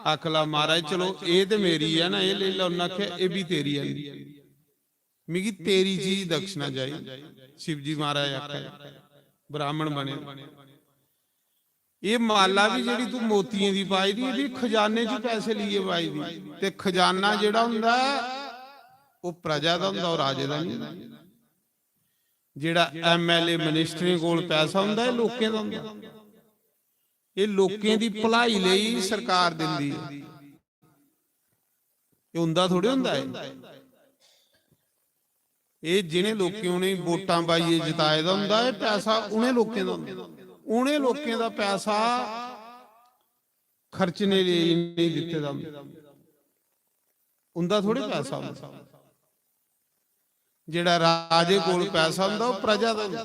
आखला, "महाराज, चलो, एह् ते मेरी ऐ ना, एह् लेई लैओ।" उन्नै आखेआ, "एह् बी तेरी ऐ, मिगी तेरी चीज दक्षिणा चाहिदी।" शिवजी महाराज आखा दे, ब्राह्मण बने दे। एह् माला बी जेह्ड़ी तू मोतियें दी पाई दी, एह् बी खजाने च पैसे लेइयै पाई दी। ते खजाना जेह्ड़ा होंदा ऐ, ओह् प्रजा दा होंदा, ओह् राजे दा नहीं होंदा। जेह्ड़ा एमएलए मिनिस्टरें कोल पैसा होंदा, एह् लोकें दा होंदा। एह् लोकें दी भलाई लेई सरकार दिंदी ऐ। एह् उं'दा थोड़े होंदा ऐ। एह् जिनें लोकें उ'नेंगी वोटां पाइयै जिताए दा होंदा, एह् पैसा उ'नें लोकें दा होंदा। उ'नें लोकें दा पैसा खर्चने लेई इ'नेंगी दित्ते दा होंदा। उं'दा थोड़े पैसा होंदा। जेह्ड़ा राजे कोल पैसा होंदा, ओह् प्रजा दा होंदा,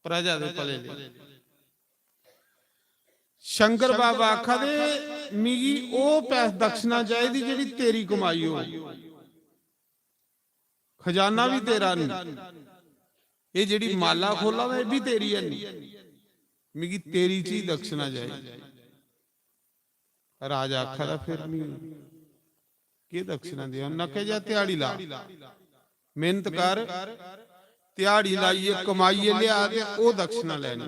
प्रजा दे भले लेई। शंकर बाबा आखा दे, "मिगी ओह् पै-, दक्षिणा चाहिदी जेह्ड़ी तेरी कमाई हो। खजाना भी तेरा नहीं, एह् जेह्ड़ी माला खोला दा, एह् भी तेरी है नहीं, मिगी तेरी चीज दक्षिणा चाहिदी।" राजा आखा दा, "फिर मी केह् दक्षिणा देआं?" उन्नै आखेआ, "जा ध्याड़ी ला, मेहनत कर, ध्याड़ी लाइयै कमाइयै लेआ ते ओह् दक्षिणा लैनी।"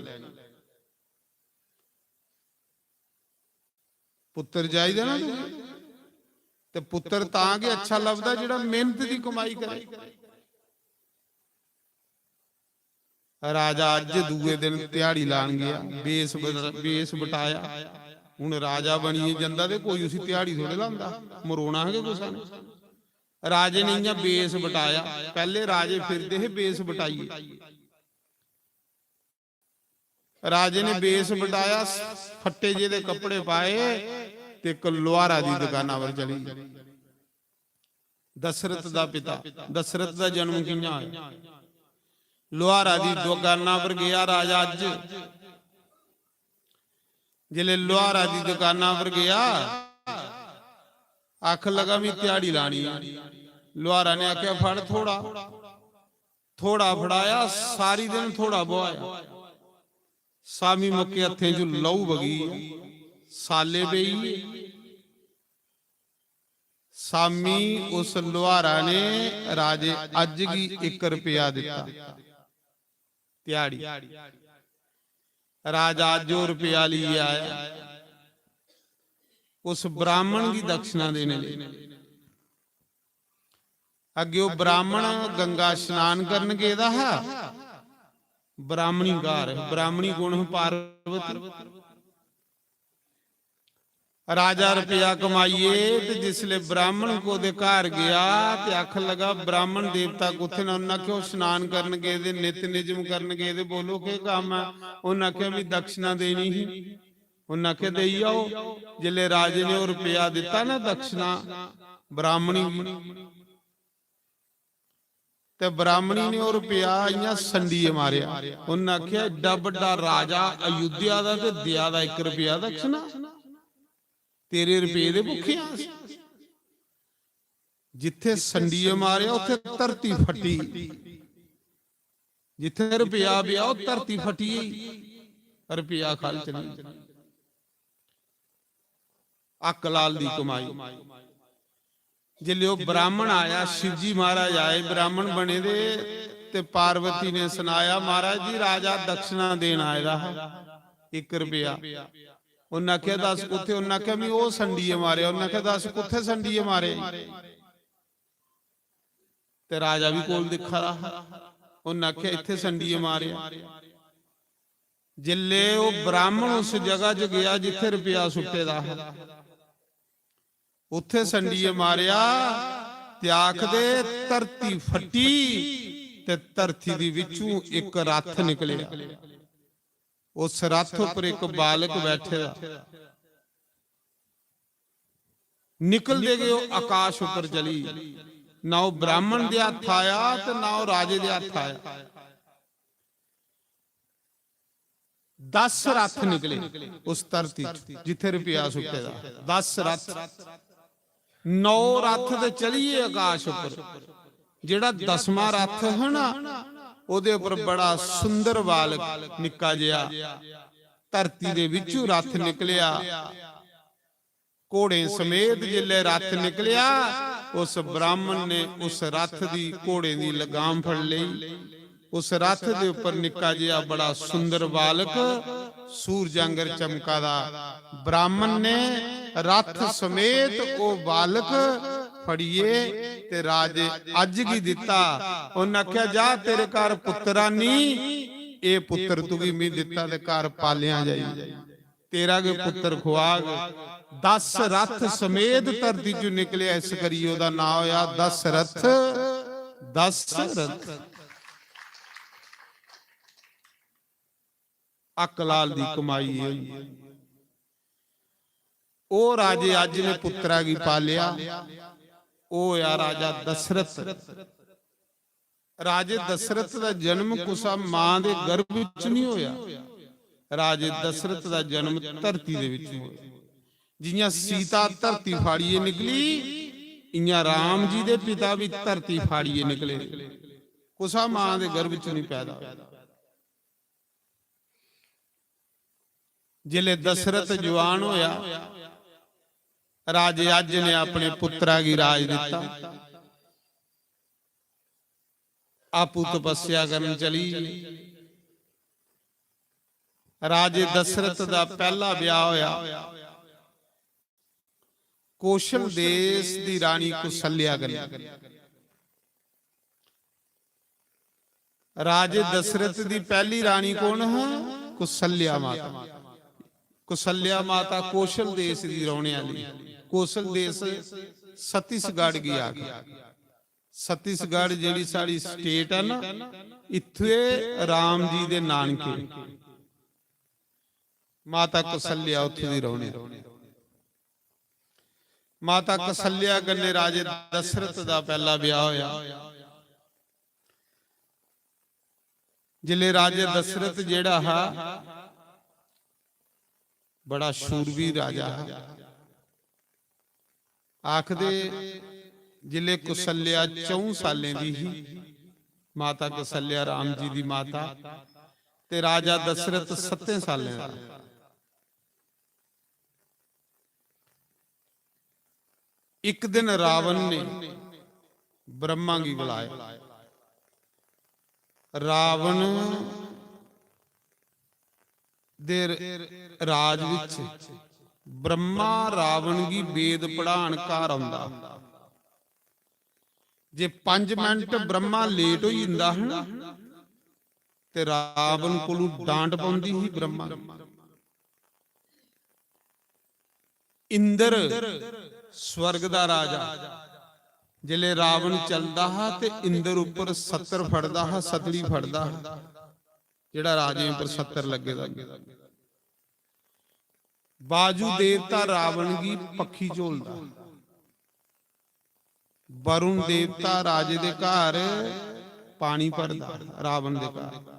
पुत्तर चाहिदा ना तुगी, ते पुत्तर तां गै अच्छा लभदा जेह्ड़ा मेहनत दी कमाई करे। राजा अज्ज दूए दिन ध्याड़ी लान गया, बेस बट-, बेस बटाया। हुन राजा बनियै जंदा ते कोई उसी ध्याड़ी थोड़े लांदा, मरोना गै कुसै ने। राजे ने इ'यां बेस बटाया, पैह्ले राजे फिरदे हे बेस बटाइयै। राजे ने बेस बटाया, फट्टे जेह्दे कपड़े पाए ते इक लुहारा दी दकाना पर चली गे। दशरथ दा पिता, दशरथ दा जन्म कि'यां होया? लुहारा दी दकाना पर गया राजा अज्ज। जिसलै लुहारा दी दकाना पर गया, आखन लगा, "मी ध्याड़ी लानी ऐ।" लुहारा ने आखेआ, "फड़ थोड़ा।" थोड़ा फड़ाया, सारी दिन थोड़ा बोहाया। सामी मुक्के हत्थें च लहू बगी, साले पेई गे। सामी उस लुहारा ने राजे अज्ज गी इक रपेआ दित्ता ध्याड़ी। राजा अज्ज ओह् रपेआ लेइयै आया उस ब्राह्मण गी दक्षिणा देने लेई। अग्गें ओह् ब्राह्मण गंगा स्नान करन गेदा हा, ब्राह्मणी घर, ब्राह्मणी कु'न ही? पार्वती। राजा रपेआ कमाइयै ते जिसलै ब्राह्मण कोदे घर गेआ ते आखन लगा, "ब्राह्मण देवता कुत्थै न?" उन्नै आखेआ, "ओह् स्नान करन गेदे, नित निजम करन गेदे, बोलो केह् कम्म ऐ?" उन्नै आखेआ, "मी दक्षिणा देनी ही।" उन्नै आखेआ, "देई आओ।" जिसलै राजे ने ओह् रपेआ दित्ता ना दक्षिणा ब्राह्मणी गी, ते ब्राह्मणी ने ओह् रपेआ इ'यां संडियै मारेआ। उन्नै आखेआ, "एड्डा बड्डा राजा अयोध्या दा ते देआ दा इक रपेआ दक्षिणा, तेरे रपेऽ दे भुक्खे आं अस।" जित्थै संडियै मारेआ, उत्थै धरती फटी। जित्थै रपेआ पेआ, ओह् धरती फटी गेई, रपेआ ख'ल्ल चली गेआ। हक्क लाल दी कमाई। जिसलै ओह् ब्राह्मण आया, शिवजी महाराज आए, ब्राह्मण बने दे, ते पार्वती ने सनाया, "महाराज जी, राजा दक्षिणा देन आए दा हा, इक रपेआ।" उन्नै आखेआ, "दस कुत्थै?" उन्नै आखेआ, "मी ओह् संडियै मारेआ।" उन्नै आखेआ, "दस कुत्थै संडियै मारे?" ते राजा बी कोल दिक्खा दा हा। उन्नै आखेआ, "इत्थै संडियै मारेआ।" जिसलै ओह् ब्राह्मण उस जगह च गेआ जित्थै रपेआ सुट्टे दा हा, उत्थै संडियै मारेआ, ते आखदे धरती फटी ते धरती दे बिच्चों इक रथ निकलेआ। उस रथ उप्पर इक बालक बैठे दा। निकलदे गै ओह् आकाश उप्पर चली, ना ओह् ब्राह्मण दे हत्थ आया ते ना ओह् राजे दे हत्थ आया। दस रथ निकले उस धरती च जित्थै रपेआ सुट्टे दा, दस रथ। नौ रथ ते चली गे आकाश उप्पर। जेह्ड़ा दसमां रथ हा ना, ओह्दे उप्पर बड़ा सुंदर बालक निक्का जेहा धरती दे बिच्चू रथ निकलेआ। घोड़ें समेत जिसलै रथ निकलेआ, उस ब्राह्मण ने उस रथ दी, घोड़ें दी लगाम फड़ लेई। उस रथ दे उप्पर निक्का जेहा बड़ा सुंदर बालक सूरज आंगर चमका दा। ब्राह्मण ने रथ समेत ओह् बालक फड़ियै ते राजे अज्ज गी दित्ता। उन्नै आखेआ, "जा, तेरे घर पुत्तर आनी, एह् पुत्तर तुगी मी दित्ता ते घर पालेआं जाई।" तेरा गै पुत्तर खुआग। दस रथ समेत धरती चों निकलेआ, इस करियै ओह्दा नांऽ होएआ दस रथ। दस रथ। हक्क लाल दी कमाई एह् होई। ओह् राजे अज्ज ने पुत्तरा गी पालेआ, ओह् होएआ राजा दशरथ। राजे दशरथ दा जन्म कुसा मां दे गर्भ च नहीं होया। राजे दशरथ दा जन्म धरती दे विच होया। जियां सीता धरती फाड़ियै निकली, इयां राम जी दे पिता भी धरती फाड़ियै निकले। कुसा मां दे गर्भ च नहीं पैदा होया। जिसलै दशरथ जवान होया, राजे अज्ज ने अपने पुत्रा गी राज दिता, आपू तपस्या करन चली गे। राजे दशरथ दा पहला ब्याह होया कौशल देश दी रानी कौशल्या कन्नै। राजे दशरथ दी पहली रानी कौन हा? कौशल्या माता। कौशल्या माता कौशल देश दी रौहने वाली। कौशल देश छत्तीसगढ़ गी आखदे। छत्तीसगढ़ जेहड़ी साढ़ी state है ना, इत्थे राम जी दे नानके। माता कौशल्या उत्थों दी रौहने। माता कौशल्या कन्नै राजे दशरथ दा पहला ब्याह होया। जिसलै राजे दशरथ जेहड़ा हा, बड़ा शूरवीर राजा हा। आखदे, जिसलै कौशल्या चौं सालें दी ही, माता कौशल्या राम जी दी माता, ते राजा दशरथ सत्तें सालें दा। एक दिन रावण ने ब्रह्मा गी बुलाया। रावण दे राज विच ब्रह्मा रावण गी वेद पढ़ान घर औंदा। जे पंज मिनट ब्रह्मा late होई जंदा हा ना, ते रावण कोलू डांट पौंदी ही ब्रह्मा गी। इंद्र स्वर्ग दा राजा, जिसलै रावण चलदा हा ते इंद्र उप्पर सत्तर फड़दा हा, सतड़ी फड़दा हा, जेहड़ा राजें उप्पर सत्तर लग्गे दा। बाजू देवता रावण गी पक्खी झोलदा, वरुण देवता राजे दे घर पानी भरदा, रावण दे घर।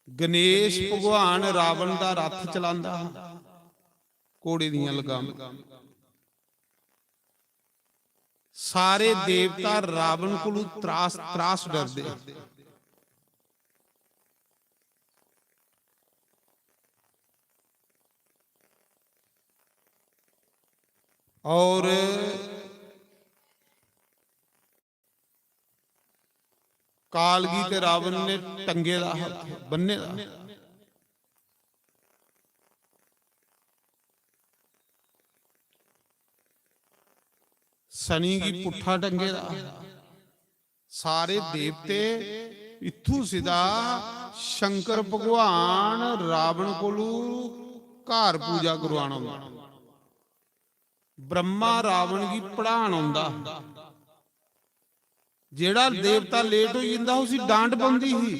गणेश भगवान रावण दा रथ चलांदा हा, घोड़े दियां लगामां। सारे देवता रावण कोलू त्रास त्रास डरदे। और काल गी ते रावण ने टंगे दा हा, बन्ने दा। शनि गी पुट्ठा टंगे दा। सारे देवते इत्थू सिधा शंकर भगवान रावण कोलू घर पूजा करवाना होंदा। ब्रह्मा रावण गी पढ़ान औंदा। जेड़ा देवता लेट होई जंदा, उसी डांट पौंदी ही।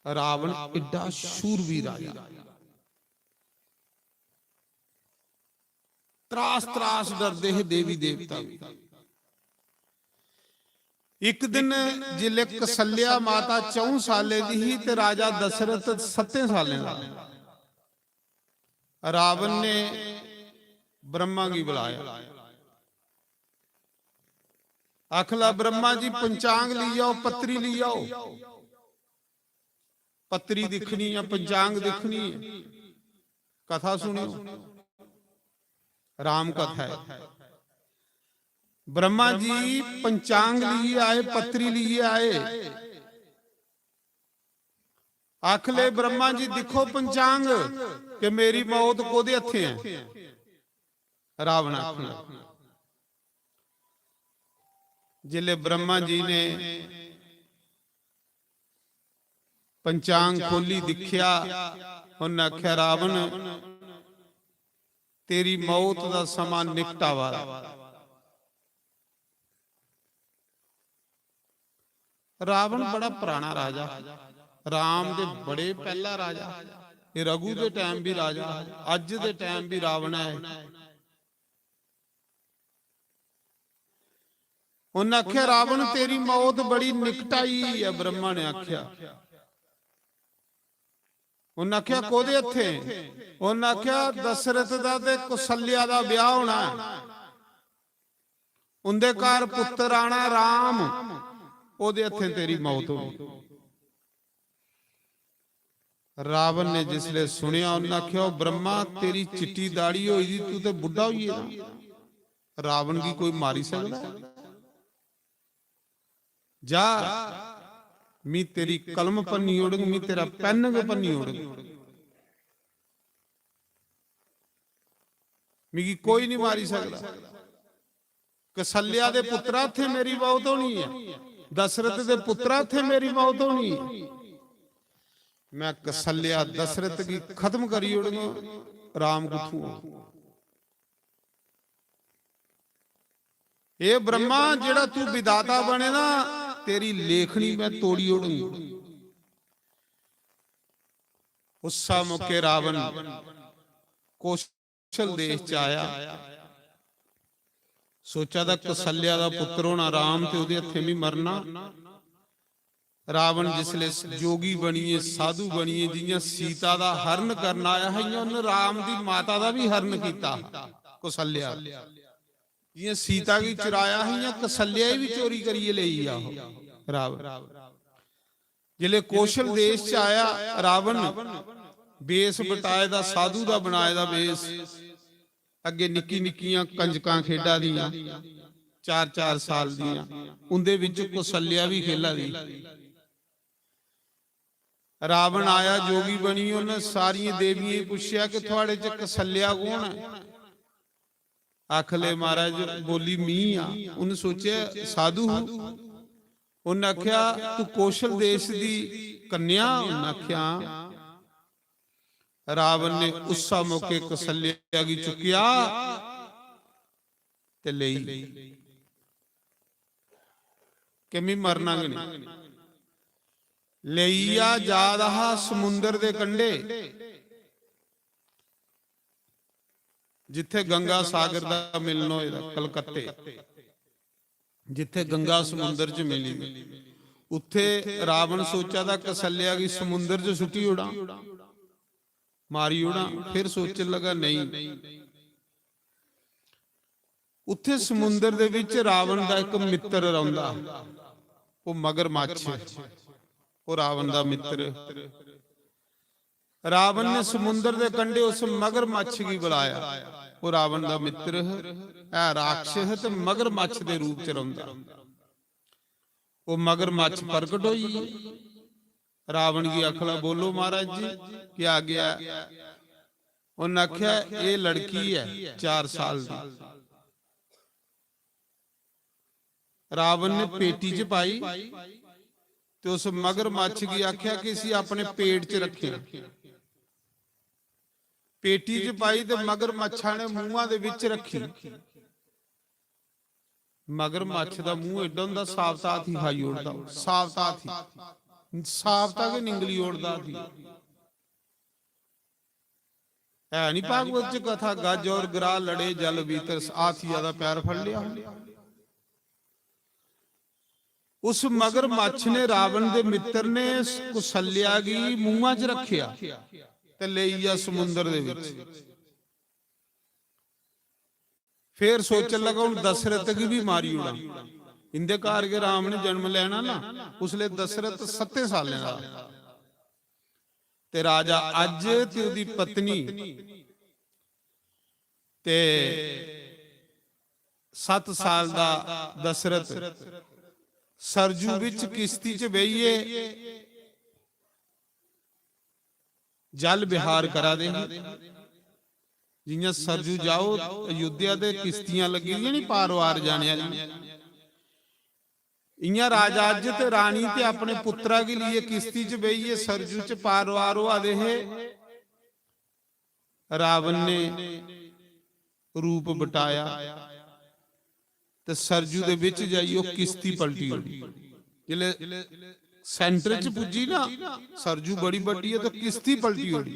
रावण एड्डा शूरवीर राजा। त्रास त्रास डरदे हे देवी देवता भी। इक दिन जिसले कसल्या माता चौं सालें दी ही ते राजा दशरथ सत्तें सालें दा, रावण ने ब्रह्मा गी बुलाया। आखला, "ब्रह्मा जी, पंचांग ली आओ, पत्री ली आओ, पत्री दिक्खनी ऐ, पंचांग दिक्खनी ऐ, कथा सुनियो, राम कथा है।" ब्रह्मा जी पंचांग लिए आए, पत्री लिए आए। आखले, "ब्रह्मा जी, दिक्खो पंचांग कि मेरी मौत कोदे हत्थे है।" रावण आखन लगा। जिसले ब्रह्मा जी ने पंचांग खोली दिखया, उन्हें आख्या, "रावण, तेरी मौत दा समा निकट आवा दा।" रावण बड़ा पुराना राजा, राम दे बड़े पैह्ला राजा, एह् रघु दे टैम भी राजा, अज्ज दे टैम भी रावण है। उन्हें आख्या, "रावण, तेरी मौत बड़ी निकट आई है।" ब्रह्मा ने आख्या। उन्हें आख्या, "कोदे हत्थे?" उन्हें आख्या, "दशरथ दा ते कौशल्या दा ब्याह होना है, उंदे घर पुत्र आना राम, ओदे हत्थे तेरी मौत होनी।" रावण ने जिसले सुनिया, उन्हें आख्या, "ओ ब्रह्मा, तेरी चिट्टी दाढ़ी होई दी, तू ते बुढ़ा होई गेदा। रावण गी कोई मारी सकदा है? जा, मी तेरी कलम भन्नी ओड़ङ, मी तेरा पैन गै भन्नी ओड़ङ, मिगी कोई नहीं मारी सकदा। कौशल्या दे पुत्रा, इत्थै मेरी मौत होनी ऐ, दशरथ दे पुत्रा, इत्थै मेरी मौत होनी ऐ। मैं कौशल्या दशरथ गी खत्म करी ओड़ङ, राम कुत्थुं औग?" "हे ब्रह्मा, जेड़ा तू विधाता बने ना, तेरी लेखनी मैं तोड़ी ओड़ूं।" उस्सा मौके रावण कौशल देश च आया, सोचा दा कौशल्या दा पुत्र होना राम ते ओदे हत्थें भी मरना। रावण जिसले जोगी बनिए, साधु बनिए, जियां सीता दा हरण करन आया हा, इयां उन्हें राम दी माता दा भी हरण कीता हा, कौशल्या। जियां सीता गी चुराया हा, इयां कौशल्या गी भी चोरी करिए लेई गेआ ओह रावण। जिसले कौशल देश च आया रावण, बेस बटाए दा, साधु दा बनाए दा बेस, अग्गे निक्की निक्कियां कंजकां खेडा दियां, चार चार साल दियां, उंदे विच कौशल्या भी खेला दी। रावण आया जोगी बनी, उन्हें सारियें देवियें गी पुच्छेआ कि थुआड़े च कौशल्या कौन है? आखले, "महाराज, बोली मी आ।" उन्हें सोचेआ, साधु हूं। उन्हें आख्या, "तू कौशल देश दी कन्या?" उन्हें आख्या, "हां।" रावण ने उस्सा मौके कौशल्या गी चुक्केआ ते लेई कि मी मरना गै नहीं। लेइया जा दा हा समुंदर दे कंढे, जित्थे गंगा सागर दा मिलन होए दा, कलकत्ते, जित्थे गंगा समुंदर च मिली। उत्थे रावण सोचा दा, "कसल्या गी समुंदर च सुट्टी ओड़ां, मारी ओड़ां।" फिर सोचन लगा, "नेईं।" उत्थे समुंदर दे विच रावण दा इक मित्र रौंदा, ओह मगरमच्छ, ओह रावण दा मित्र। रावण ने समुंदर दे कंढे उस मगरमच्छ गी बुलाया। ओह रावण दा मित्र है, राक्षस है ते मगरमच्छ दे रूप च रौंदा। ओह मगरमच्छ प्रगट होई, रावण गी आखला, "बोलो महाराज जी, क्या आज्ञा?" उन्हें आख्या, "एह लड़की है चार साल दी।" रावण ने पेटी च पाई ते उस मगरमच्छ गी आख्या कि इसी अपने पेट च रखें। पेटी च पाई ते मगरमच्छा ने मुंहा दे विच रखी। मगरमच्छ दा मुंह एडा होंदा, साबता हाथी खाई ओड़दा, साबता हाथी, साबता गै निंगली ओड़दा हाथी। है नहीं भागवत च कथा, गज और गराह लड़े जल भीतर, हाथिया दा पैर फड़ लिया। उस मगरमच्छ ने, रावण दे मित्र ने, कुसल्या गी मुंहा च रखिया ते लेई गेआ समुंदर दे विच। फिर सोचन लगा, "हुन दशरथ गी भी मारी ओड़ां।" इंदे घर गै राम ने जन्म लैना ना, उसले दशरथ सत्तें सालें दा। ते राजा अज्ज ते ओदी पत्नी ते सत्त साल दा दशरथ सरजू विच किश्ती च बेहियै जल विहार करा दे हे। जियां सरजू जाओ अयोध्या ते किश्तियां लगी दियां नी पार वार जाने आह्लियां, इयां राजा अज्ज ते रानी ते अपने पुत्रा गी लिए किश्ती च बेहियै सरजू च पार वार होआ दे हे। रावण ने रूप बटाया ते सरजू दे विच जाइयै ओह किश्ती पलटी ओड़ी। जिसलै सेंटर च पुज्जी ना, सरजू बड़ी बड्डी है, तो किश्ती पलटी ओड़ी।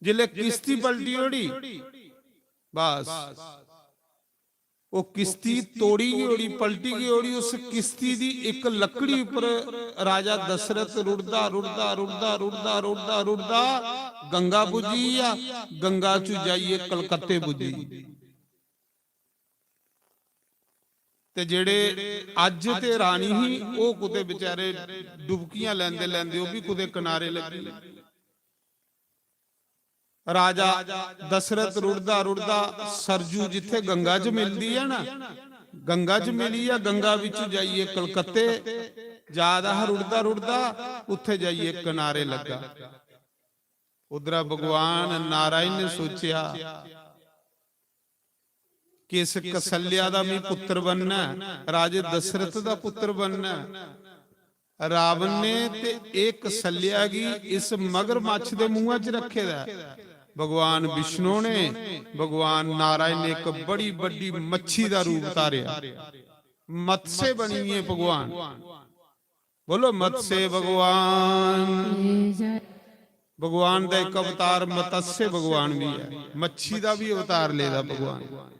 जिसलै किश्ती पलटी ओड़ी, बस ओह किश्ती तोड़ी गै ओड़ी, पलटी गै ओड़ी। उस किश्ती दी इक लकड़ी उपर राजा दशरथ रुढ़दा, रुढ़दा, रुढ़दा, रुढ़दा, रुढ़दा, रुढ़दा गंगा पुज्जी गेआ, गंगा चू जाइयै कलकत्ते पुज्जी। ते जेड़े अज्ज ते रानी ही, ओह कुतै बेचारे डुबकियां लैंदे लैंदे ओह भी कुतै किनारे लगी। राजा दशरथ रुढ़दा रुढ़दा सरजू जित्थे गंगा च मिलदी है ना, गंगा च मिली ऐ, गंगा बिच जाइए कलकत्ते जा दा हा रुढ़दा रुढ़दा, उत्थे जाइए किनारे लग्गा। उधरा भगवान नारायण ने सोचेआ, किस कसल्या दा मी पुत्र बनना है, राजे दशरथ दा पुत्र बनना है। रावण ने ते एह कसल्या गी इस मगरमच्छ दे मुंहा च रखे दा है। भगवान विष्णु ने, भगवान नारायण ने इक बड़ी बड्डी मच्छी दा रूप धारेआ, मत्स्य बनिए भगवान। बोलो मत्स्य भगवान। भगवान दा इक अवतार मत्स्य भगवान भी है, मच्छी दा भी अवतार लेदा भगवान।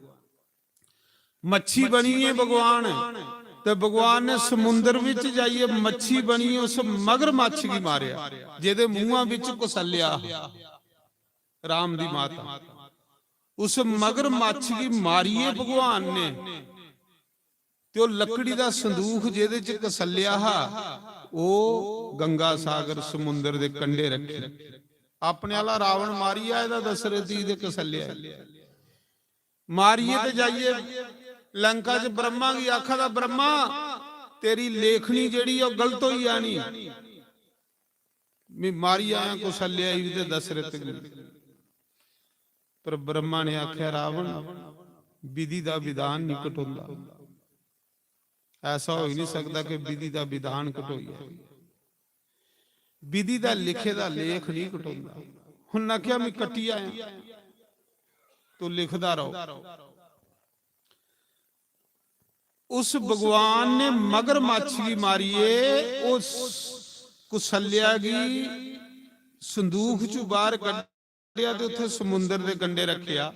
मच्छी बनिए भगवान, ते भगवान ने समुंदर विच जाइए मच्छी बनिए उस मगरमच्छ गी मारेआ, जेदे मुंहा विच कौसल्या हा, राम दी माता। उस मगरमच्छ गी मारिए भगवान ने ते ओह लकड़ी दा संदूख जेदे च कसल्या हा, ओह गंगा सागर समुंदर दे कंढे रखी। अपने आला रावण मारी आए दा दशरथ जी दे कसल्या। मारिए ते जाइए लंका च ब्रह्मा गी आखा दा, "ब्रह्मा, तेरी लेखनी जेड़ी ओह गलत होई जानी, मैं मारी आया कौसल्या गी ते दशरथ गी।" पर ब्रह्मा ने आख्या, "रावण, विधि दा विधान नहीं कटोंदा। ऐसा हो ही नहीं सकता कि विधि दा विधान कटोई जाए। विधि दा लिखे दा लेख नहीं कटोंदा।" हुन आख्या, "मैं कट्टी आया, तू लिखदा रहो।" उस भगवान ने मगरमच्छ गी मारिए उस कुसल्या गी संदूख चू बाहर कड्ढेआ ते उत्थे समुंदर दे कंढे रखेआ।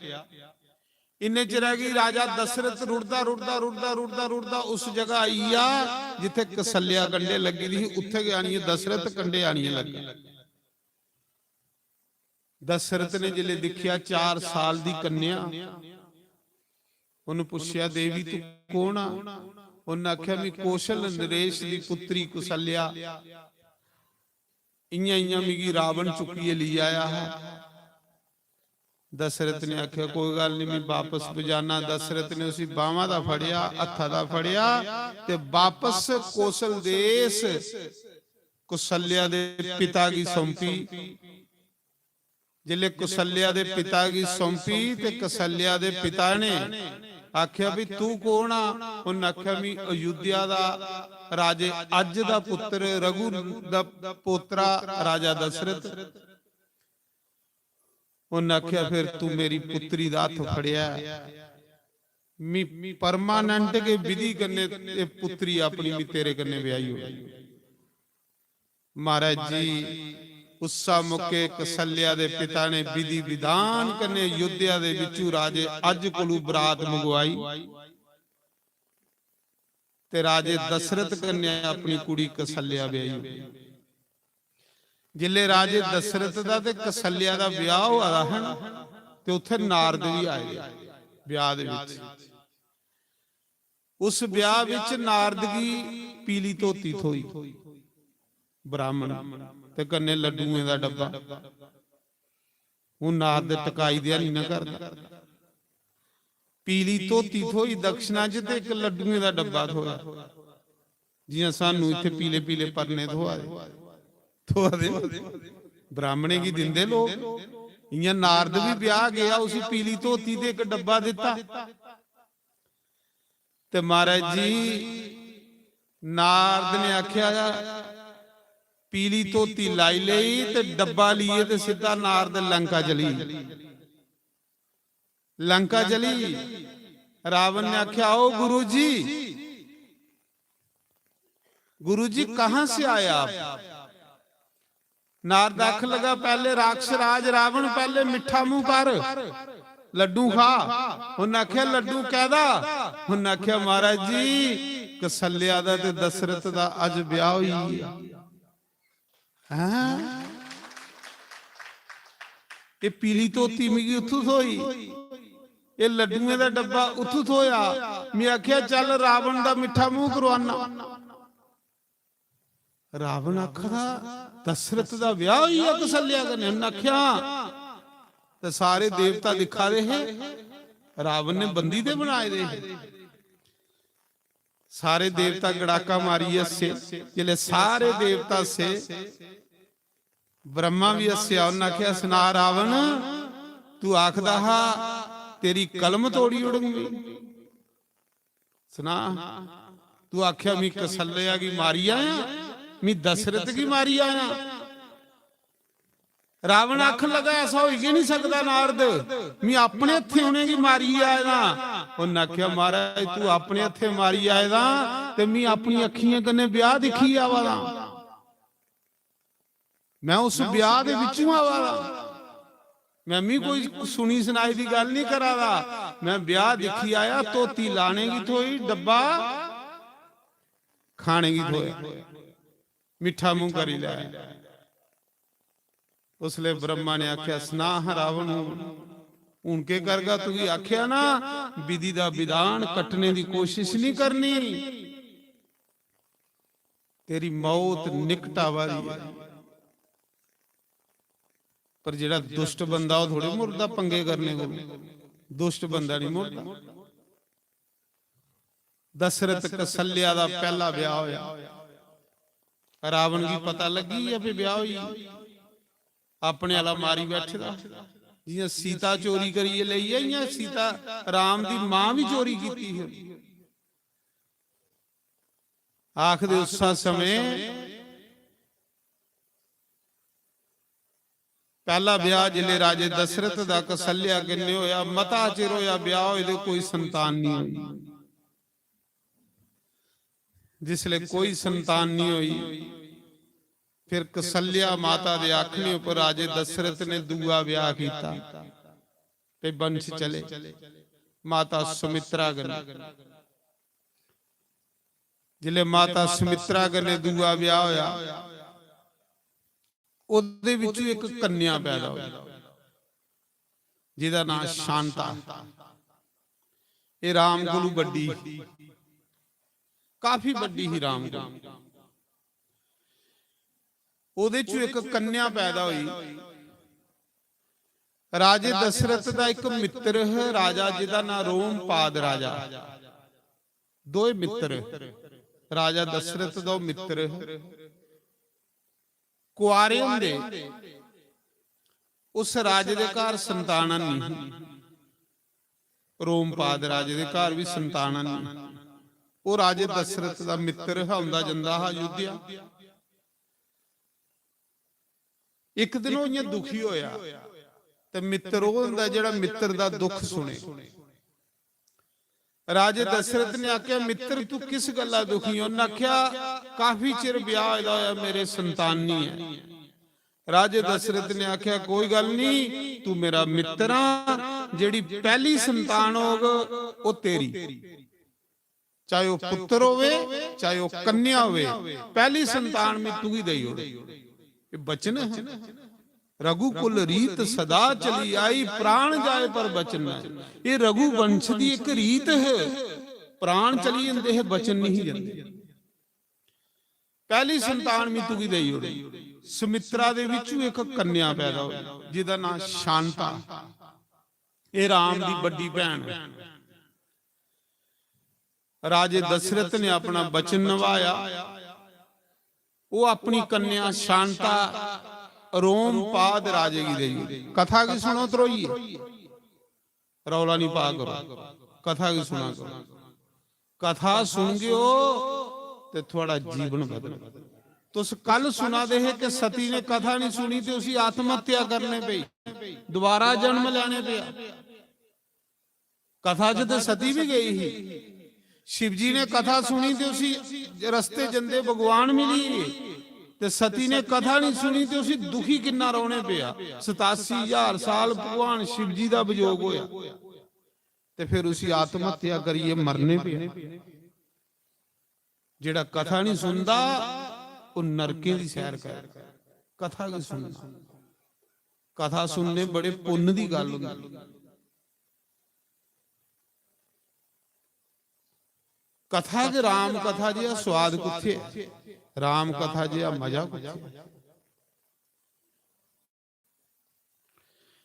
इन्ने चिरा गी राजा दशरथ रुढ़दा, रुढ़दा, रुढ़दा, रुढ़दा, रुढ़दा उस जगह आई गेआ जित्थे कसल्या कंढे लग्गी दी ही, उत्थे गै आनियै दशरथ कंढे आनियै लग्गा। दशरथ ने जिसलै दिक्खेआ, चार साल दी कन्या, उन्हें पुच्छेआ, "देवी, तू कौन आ?" उन्हें आख्या, "मैं कौशल नरेश दी पुत्री कुसल्या। इयां, इयां मिगी रावण चुक्कियै लेई आया हा।" दशरथ ने आख्या, "कोई गल्ल नहीं, मैं वापस पजाना।" दशरथ ने उसी बांह् दा फड़ेआ, हत्था दा फड़ेआ ते वापस कौशल देश कौशल्या दे पिता गी सौंपी। जिसलै कौशल्या दे पिता गी सौंपी ते कौशल्या दे पिता ने आख्या, "भी तू कौन आ?" उन्हें आख्या, "मैं अयोध्या दा राजे अज दा पुत्र, रघु दा पोतरा राजा दशरथ।" उन्हें आख्या, "फिर तू मेरी पुत्री दा हत्थ फड़ेआ, मी परमानेंट गै विधि कन्नै एह पुत्री अपनी मी तेरे कन्नै ब्याही होई।" महाराज जी, उस्सा मौके कौशल्या दे पिता ने विधि विधान कन्नै अयोध्या दे बिचू राजे अज कोलू बरात मंगवाई ते राजे दशरथ कन्नै अपनी कुड़ी कौशल्या ब्याही। जिसलै राजे दशरथ दा ते कौशल्या दा ब्याह होआ दा हा ना, ते उत्थे नारद भी आए दे ब्याह दे विच। उस ब्याह विच नारद गी पीली धोती थ्होई ब्राह्मण, ते कन्नै लड्डुएं दा डब्बा। हून नारद टकाई देआ निं ना करदा। पीली धोती थ्होई दक्षिणा च ते इक लड्डुएं दा डब्बा थ्होआ, जियां सानू इत्थे पीले पीले परने थ्होआ दे, थ्होआ दे ब्राह्मणें गी दिंदे लोक। इयां नारद बी ब्याह गेआ, उसी पीली धोती ते इक डब्बा दित्ता। ते महाराज जी, नारद ने आख्या, पीली धोती लाई लेई ते डब्बा लिए ते सिद्धा नारद लंका चली। लंका चली। रावण ने आख्या, "ओ गुरु जी, गुरु जी, कहां से आए आप?" नारद आखन लगा, "पहले राक्षस राज रावण, पहले मिठा मुंह कर, लड्डू खा।" उन्हें आख्या, "लड्डू कैदा?" उन्हें आख्या, "महाराज जी, कौशल्या दा ते दशरथ दा अज ब्याह होई गेआ।" हैं? ये पीली धोती मिगी उत्थू थ्होई, ये लड्डुएं दा डब्बा उत्थू थ्होया। मैं आख्या, "चल, रावण दा मिठा मुंह करवाना।" रावण आखदा, "दशरथ दा ब्याह होई गेआ कौशल्या कन्नै?" उन्नै आखेआ, "हां।" ते सारे देवता दिक्खा दे हे, रावण ने बंदी ते बनाए दे हे। सारे देवता गड़ाका मारियै हस्से। जिसलै सारे देवता हस्से, ब्रह्मा भी हस्सेआ। उन्नै आखेआ, "सना रावण, तू आखदा हा तेरी कलम तोड़ी ओड़ंगी।" सना, तू आख्या, "मी कौशल्या गी मारी आया, मी दशरथ गी मारी आया।" रावण आखन लगा, "ऐसा होई गै नहीं सकदा नारद, मी अपने हत्थें उ'नेंगी मारी आए दा।" उन्नै आखेआ, "महाराज, तू अपने हत्थें मारी आए दा ते मी अपनी अक्खियें कन्नै ब्याह दिक्खी आवा दा।" मैं उस ब्याह दे विचों आवा दा। मैं मी कोई सुनी सुनाई दी गल्ल नहीं करा दा। मैं ब्याह दिक्खी आया, धोती लाने गी थ्होई, डब्बा खाने गी थ्होया, मिठा मुंह करी लैया। उसले ब्रह्मा ने आख्या, "सना हां रावण, हुन, हुन के करगा? तुगी आख्या ना, विधि दा विधान कट्टने दी कोशिश नहीं करनी।" तेरी मौत निकट आवा दी है। पर जेड़ा दुष्ट बंदा, ओह थोड़े मुड़दा पंगे करने को। दुष्ट बंदा नहीं मुड़दा। दशरथ कौशल्या दा पहला ब्याह होया। रावण गी पता लगी गेआ भी ब्याह होई गेआ। अपने आला मारी बैठे दा। जियां सीता चोरी करियै लेई आई, इयां सीता, राम दी मां भी चोरी कीती ही। आखदे उस्सा समें पहला ब्याह जिले राजे दशरथ दा कौशल्या कन्नै होया, मता चिर होया ब्याह होए दे, कोई संतान नहीं हुई। जिसले कोई संतान नहीं हुई, फिर कसल्या माता दे आखने उपर राजे दशरथ ने दूआ ब्याह किया ते वंश चले माता सुमित्रा कन्नै। जिसले माता सुमित्रा कन्नै दूआ ब्याह होया, ओदे विचों एक कन्या पैदा हुई, जिसदा नाम शांता। ये राम कोलू बड्डी, काफी बड्डी ही राम कोलू। ओदे चों एक कन्या पैदा हुई। राजे दशरथ दा एक मित्र है राजा, जिसदा नाम रोमपाद राजा। दोए मित्र, राजा दशरथ दा मित्र है। कुआरे होंदे उस राजे दे घर संतान नहीं। रोमपाद राजे दे घर भी संतान नहीं। वो राजे दशरथ दा मित्र हा, आंदा जंदा हा अयोध्या। एक दिन वो इयां दुखी होया, ते मित्र वो होंदा जेड़ा मित्र दा दुख सुने। राजे दशरथ ने आख्या, "मित्र, तू किस गल्ला दुखी है?" उन्हें आख्या, "काफी चिर ब्याह होया, मेरे संतान नहीं है।" राजे दशरथ ने आख्या, "कोई गल नहीं, तू मेरा मित्र आ, जेड़ी पहली संतान होग, वो तेरी, चाहे वो पुत्र होवे, चाहे वो कन्या होवे, पहली संतान मैं तुगी देई ओड़।" ये वचन है। "रघुकुल रीत सदा चली आई, प्राण जाए पर बचन न।" ये रघुवंश दी एक रीत है, प्राण चली जंदे हैं, वचन नहीं जंदे। "पहली संतान मैं तुगी देई ओड़ी।" सुमित्रा दे विचों एक कन्या पैदा हुई, जिसदा नाम शांता। ये राम दी बड्डी भैन है। राजे दशरथ ने अपना वचन निभाया। वो अपनी कन्या शांता रोमपाद राजे की देई। कथा की सुनो त्रोइये, रौला नहीं पा करो, कथा की सुना करो। कथा सुन गयो ते थोड़ा जीवन बदल। तुस कल सुना दे हे कि सती ने कथा नहीं सुनी ते उसी आत्महत्या करने पई, दोबारा जन्म लेने पे। कथा च ते सती भी गई ही। शिव जी ने कथा सुनी ते उसी रस्ते जंदे भगवान मिली गए। ते सती ने कथा नहीं सुनी ते उसी दुखी किन्ना रोने पेआ। सतासी हजार साल भगवान शिव जी दा वियोग होया ते फिर उसी आत्महत्या करिए मरने पेआ। जेड़ा कथा नहीं सुनदा, वो नरकें दी सैर कर। कथा की सुनना, कथा सुनने बड़े पुण्य दी गल होंदी। कथा च राम कथा जिहा स्वाद कुत्थे ऐ? राम कथा जिहा मजा कुत्थे ऐ?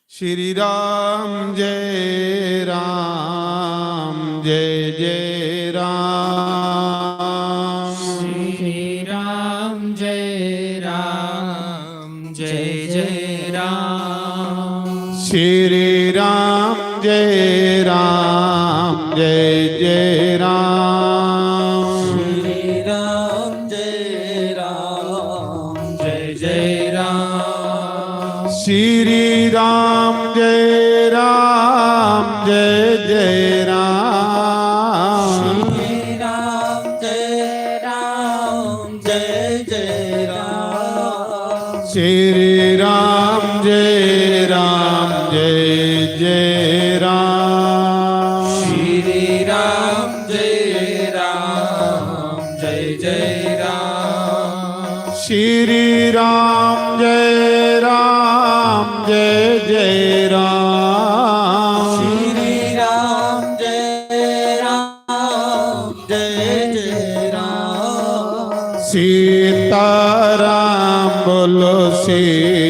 श्री राम जय राम जय जय राम। श्री राम जय राम जय जय राम। श्री राम जय राम जय जय राम। श्री राम जय राम जय जय राम। श्री राम जय राम जय जय राम। श्री राम जय राम जय जय राम। श्री राम जय राम जय जय राम। श्री राम जय राम जय जय राम। श्री राम जय राम जय जय राम। श्री राम जय राम जय जय राम। सीताराम बोलो सीताराम।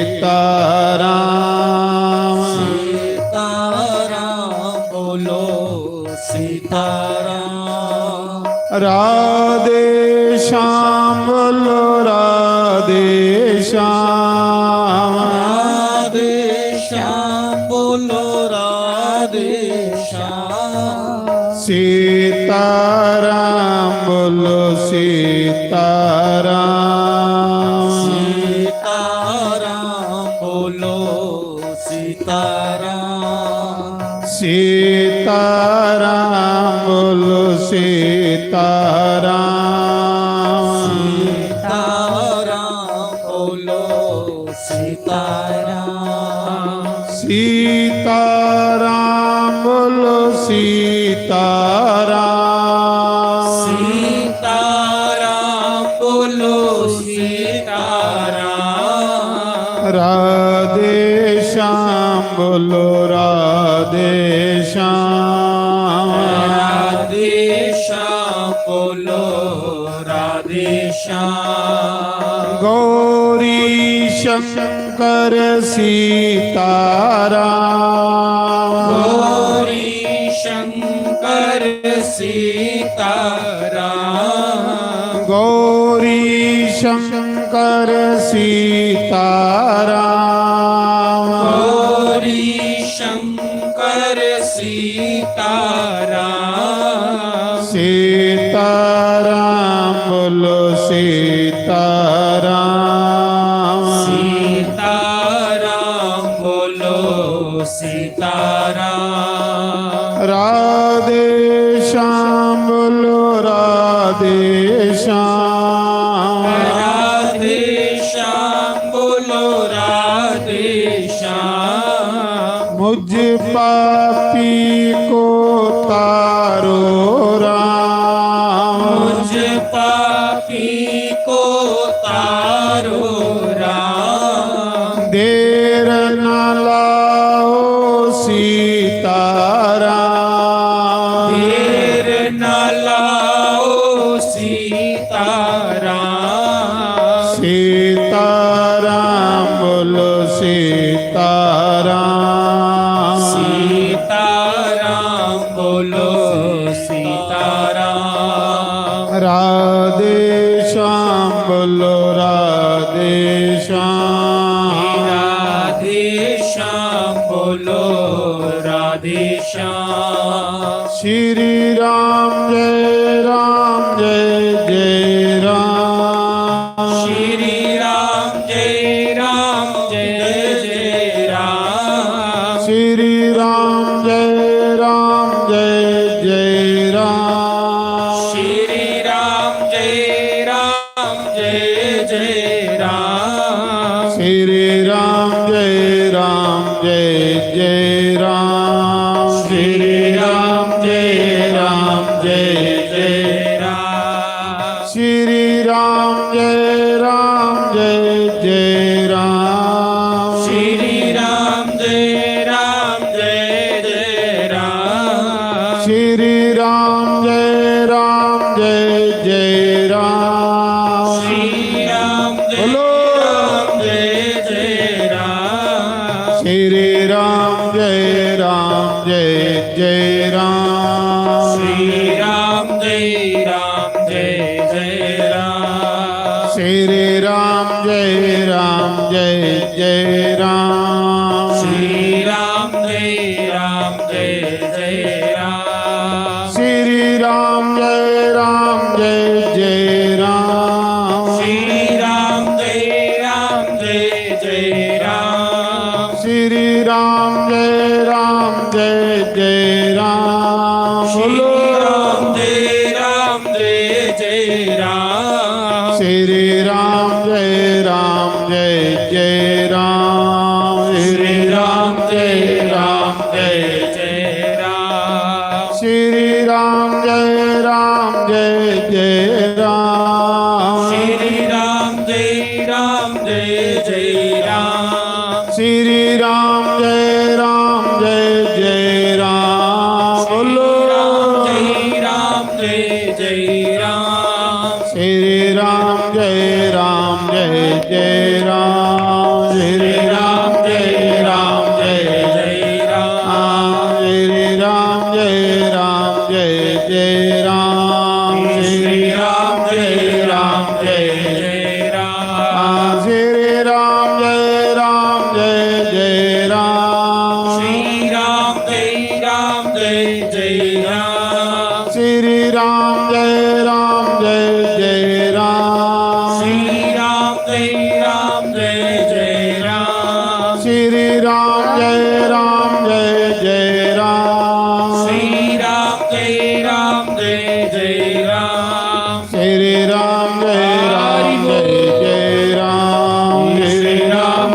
सीताराम बोलो सीताराम। राधे श्याम बोलो राधे श्याम। राधे श्याम बोलो राधे श्याम। सीताराम बोलो सीताराम। सीताराम बोलो सीताराम। सीताराम बोलो सीताराम। सीताराम बोलो सीताराम। सीताराम बोलो सीताराम। सीताराम बोलो सीताराम। राधे श्याम बोलो राधे श्याम। राधे श्याम बोलो राधे श्याम। गौरी शंकर सीताराम। गौरी शंकर सीताराम। गौरी शंकर सीताराम। गौरी शंकर सीताराम। सीताराम बोलो सीताराम। सीताराम बोलो सीताराम। राधे श्याम बोलो राधे श्याम। राधे श्याम बोलो राधे श्याम। मुझ पापी को तारो राम। मुझ पापी को तारो राम। देर न लाओ सीताराम। देर न लाओ सीताराम। सीताराम बोलो सीताराम। सीताराम बोलो सीताराम। राधे श्याम बोलो राधे श्याम। राधे श्याम बोलो राधे श्याम। श्री राम जय राम जय जय राम। श्री राम जय राम जय जय राम। श्री राम जय राम जय जय राम। श्री राम जय राम जय जय राम। श्री राम जय राम जय जय राम। श्री राम जय राम जय जय राम। श्री राम जय राम जय जय राम। श्री राम जय राम जय जय राम। श्री राम जय राम जय जय राम। श्री राम जय बोलो। राम जय जय राम। श्री राम जय राम जय जय राम। श्री राम जय राम जय जय राम। श्री राम जय राम जय जय राम। श्री राम जय राम जय जय राम। श्री राम जय राम जय जय राम। श्री राम जय राम जय जय राम। श्री राम जय राम जय जय राम। श्री बोलो। राम जय राम जय जय राम। श्री राम जय राम जय जय राम। श्री राम जय राम जय जय राम। श्री राम जय राम जय जय राम। श्री राम जय राम जय जय राम। श्री राम जय राम जय जय राम। बोलो। श्री राम जय राम जय जय राम। श्री राम जय राम जय जय राम। श्री राम जय राम जय जय राम। श्री राम जय राम जय जय राम। श्री राम जय राम जय जय राम। श्री राम जय राम जय जय राम। श्री राम जय राम जय जय राम। श्री राम जय राम जय जय राम। श्री राम जय राम जय जय राम। श्री राम जय राम जय जय राम। श्री राम जय राम जय जय राम। श्री राम जय राम जय जय राम। श्री राम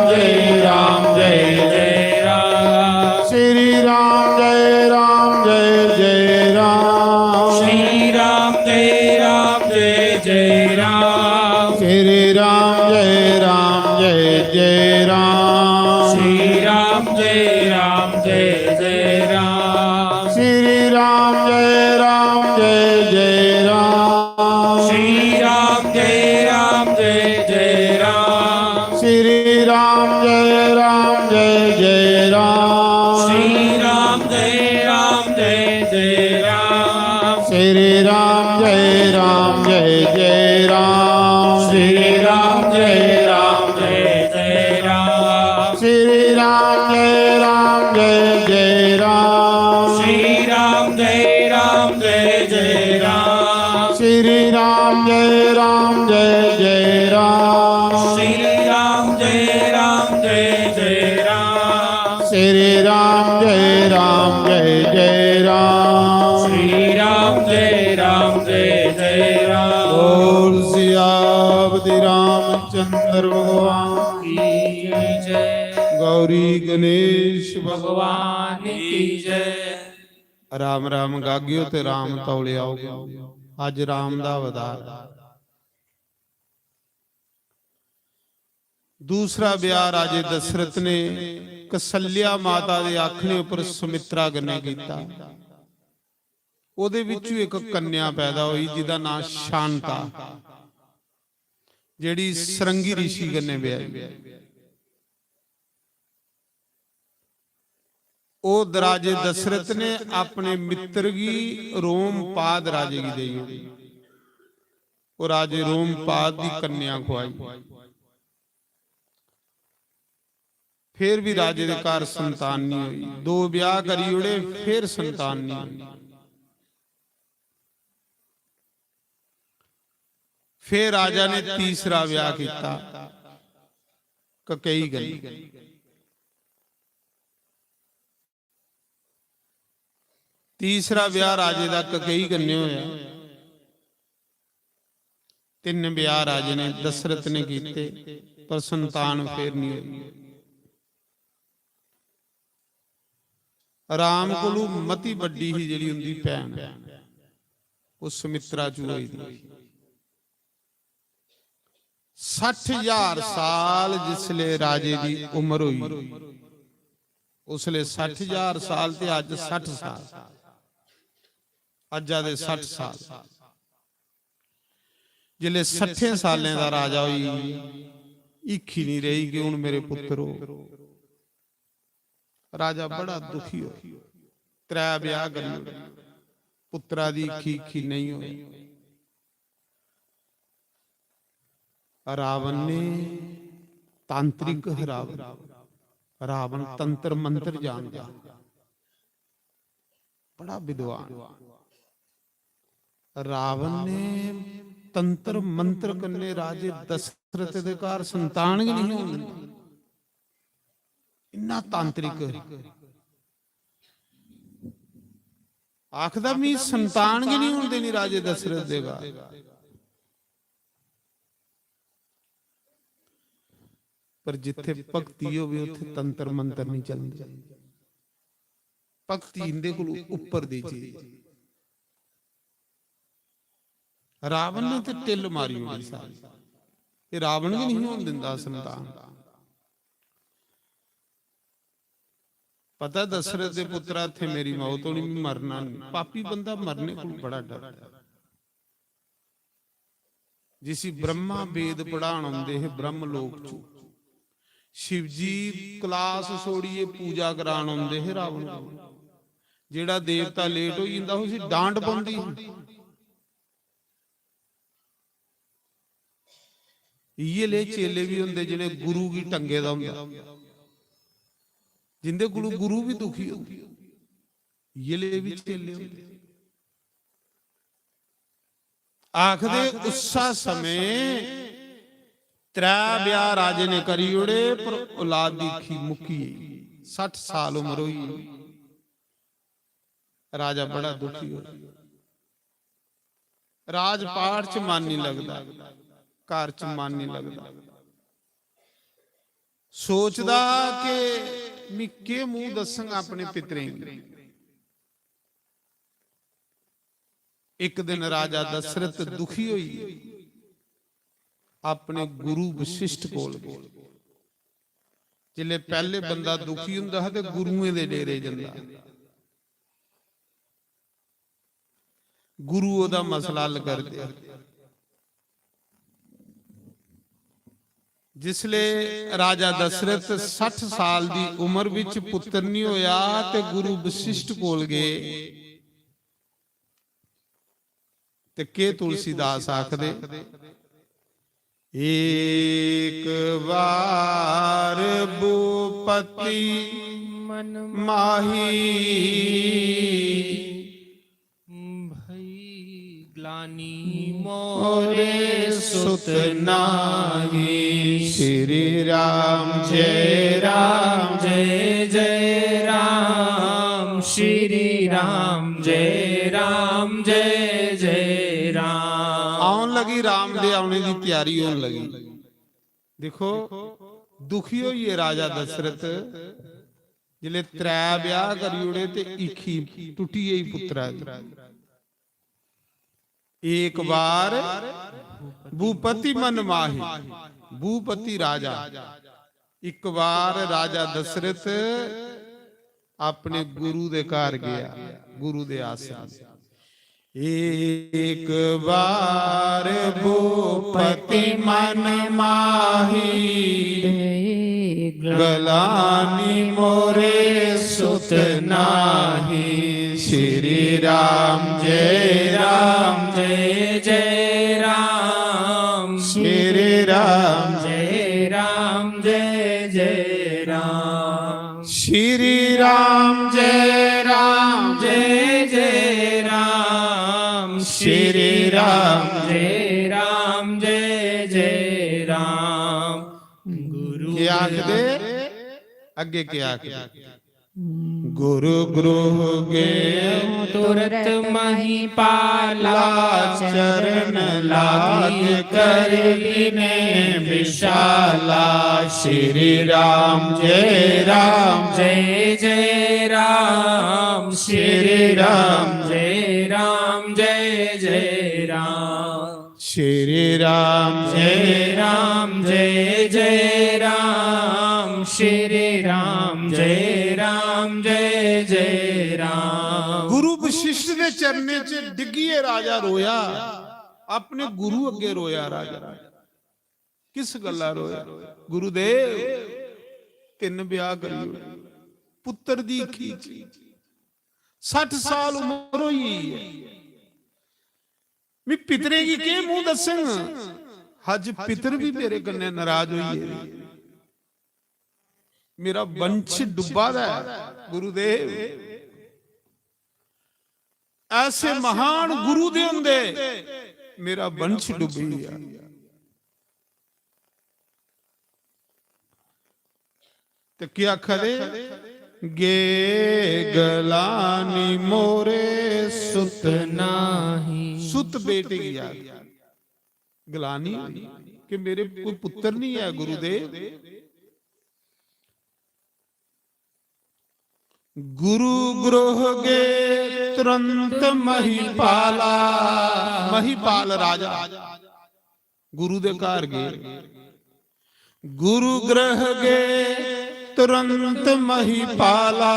जय राम जय जय राम। श्री राम जय राम जय जय राम। श्री राम जय राम जय जय राम। श्री राम जय राम जय जय राम। श्री राम जय राम जय जय राम। श्री राम जय राम जय जय राम। श्री राम जय राम जय जय राम। श्री राम जय राम जय जय राम। श्री राम जय राम जय जय राम। श्री राम जय राम जय जय राम। श्री राम जय राम जय जय राम। श्री राम जय राम जय जय राम। श्री राम जय राम जय जय राम। श्री राम जय राम जय जय राम। बोल सियापति रामचंद्र भगवान की जय। गौरी गणेश भगवान की जय। राम राम गागियो ते राम तौले आओगे। अज राम दा अवतार। दूसरा ब्याह राजे दशरथ ने कौसल्या माता दे आखने उपर सुमित्रा कन्नै कीता। ओदे विचों इक कन्या पैदा होई जिदा नां शांता, जेड़ी सरंगी ऋषि कन्नै ब्याही। ओ राजे दशरथ ने अपने मित्र गी रोमपाद राजे गी देई ओड़ी। ओ राजे रोमपाद दी कन्या खुआई। फिर भी राजे दे घर संतान नहीं हुई। दो ब्याह करी ओड़े, फिर संतान नहीं हुई। फिर राजा ने तीसरा ब्याह किया ककेई कन्नै। तीसरा ब्याह राजे दा ककेई कन्नै होया। तिन्न ब्याह राजे ने दशरथ ने कीते, पर संतान फिर नहीं हुई। राम कोलू मती बड्डी ही जेड़ी उंदी भैन, ओह सुमित्रा चू होई दी। सट्ठ हजार साल जिसले राजे दी उम्र होई, उसले सट्ठ हजार साल ते अज सट्ठ साल, अज्जा दे सट्ठ साल। जिसले सट्ठे सालें दा राजा होई, हीखी नहीं रही कि हुन मेरे पुत्र हो। राजा बड़ा दुखी हो, त्रै ब्याह करी ओड़े, पुत्रा दी हीखी हीखी नहीं होई। रावण ने, तांत्रिक रावण, रावण तंत्र मंत्र जानदा, बड़ा विद्वान। रावण ने तंत्र मंत्र कन्नै राजे दशरथ दे घर संतान गै नहीं होन दिंदी। इन्ना तांत्रिक। आखदा, "मी संतान गै नहीं होन देनी राजे दशरथ दे घर।" पर जिथे भक्ति होवे, उथे तंत्र मंत्र नहीं चलदे। भक्ति इंदे कोल उप्पर दी चीज। रावण ने ते टिल मारी ओड़ी सारी। ये रावण भी नहीं होन दिंदा संतान। पता दशरथ दे पुत्रा, इत्थे मेरी मौत होनी, मैं मरना नहीं। पापी बंदा मरने को बड़ा डरदा। जिसी ब्रह्मा वेद पढ़ान आंदे हे ब्रह्म लोक च, शिवजी क्लास छोड़िए पूजा करान आंदे हे रावण को। जेड़ा देवता लेट हो जांदा, उसी डांट पौंदी ही। इये ले चेले भी होंदे जिन्हें गुरु गी टंगे दा होंदा, जिंदे कोलों गुरु भी दुखी होंदे, इये ले भी चेले होंदे। आखदे उस्सा समें त्रै ब्याह राजे ने करी ओड़े, पर औलाद दी हीखी मुक्की गेई। सट्ठ साल उम्र होई, राजा बड़ा दुखी होया। राजपाट च मन नहीं लगदा, घर च मन नहीं लगदा। सोचदा कि मैं केह मुंह दस्संगा अपने पितरें गी। एक दिन राजा दशरथ दुखी होई, अपने गुरु वशिष्ठ कोल गए। जिसले पैहले बंदा दुखी हुंदा हा ते गुरुएं दे डेरे जंदा, गुरु ओहदा मसला हल करदे। जिसले राजा दशरथ सट्ठ साल दी उम्र विच पुत्र नहीं होया ते गुरु वशिष्ठ कोल गए, ते के तुलसीदास आखदे, "एक बार भूपति मन माही, भई ग्लानि मोरे सुत नाहि।" श्री राम जय राम जय जय राम, श्री राम जय राम जय जय राम। आउन लगी, राम दे औने दी त्यारी होन लगी। दिक्खो, दुखी होइयै राजा दशरथ जिसलै त्रै ब्याह करी ओड़े ते हीखी टुट्टी गेई पुत्तरा दी। एक बार भूपति मन माही, भूपति राजा, एक बार राजा दशरथ अपने गुरु दे घर गया, गुरु दे आश्रम। एक बार भूपति मन माही, ग्लानि मोरे सुत नाहि। श्री राम जय राम जय जय राम, श्री राम जय राम जय जय राम। श्री राम जय राम जय जय राम, श्री राम जय राम जय जय राम। गुरु के आखदे, अग्गे के आखदे? गुरु गृह गेउ तुरत महीपाला, चरण लाग कर विनय विशाला। श्री राम जय राम जय जय राम, श्री राम जय राम जय जय राम। श्री राम जय राम जय जय राम, श्री राम जय राम जय जय राम। गुरु वशिष्ठ दे चरणें च डिग्गियै राजा रोया, अपने गुरु अग्गे रोया राजा। किस गल्ला रोया? गुरुदेव, तिन्न ब्याह करी ओड़े, पुत्तर दी हीखी च, सट्ठ साल उम्र होई गेई ऐ। मैं पितरें गी केह् मूंह दस्सङ? अज्ज पितर बी मेरे कन्नै नाराज होई गेदे। मेरा वंश डुब्बा दा ऐ गुरुदेव। ऐसे महान गुरु दे होंदे मेरा वंश डुब्बी गेआ। ते केह् आखा दे? गे ग्लानि मोरे सुत नाहि। सुत बेटे गी याद, ग्लानि कि मेरे कोई पुत्र नहीं है गुरुदेव। गुरु गृह गे तुरंत महीपाला। महीपाल राजा गुरु दे घर गए। गुरु गृह गे तुरंत महीपाला,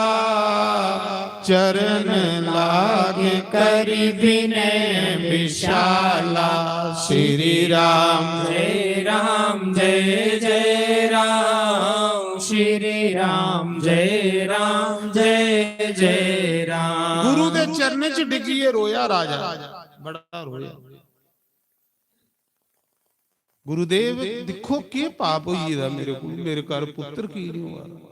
चरण लाग करि विनय विशाला। श्री राम जय राम जय जय राम, श्री राम जय राम जय जय राम। गुरु दे चरणें च डिग्गियै रोया राजा, बड़ा रोया। गुरुदेव, दिक्खो केह् पाप होई गेदा मेरे कोल, मेरे घर पुत्र की नहीं होआ दा?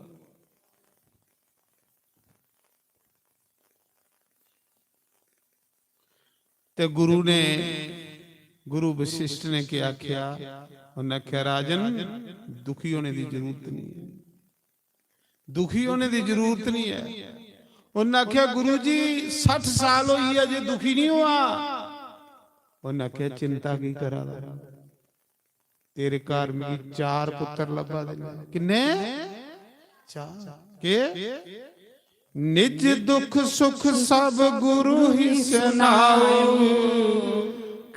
ते गुरु ने, गुरु वशिष्ठ ने केह् आखेआ? उन्नै आखेआ, "राजन, दुखी होने दी जरूरत नहीं है।" दुखी होने दी जरूरत नहीं है। उन्नै आखेआ, "गुरु जी, सट्ठ साल होई गे, अजे दुखी नहीं होआ।" उन्नै आखेआ, "चिंता की करा दा? तेरे घर मिगी चार पुत्र लब्भा दे न।" किन्ने? चार। के? "निज दुख सुख सब गुरु ही सुनाऊ,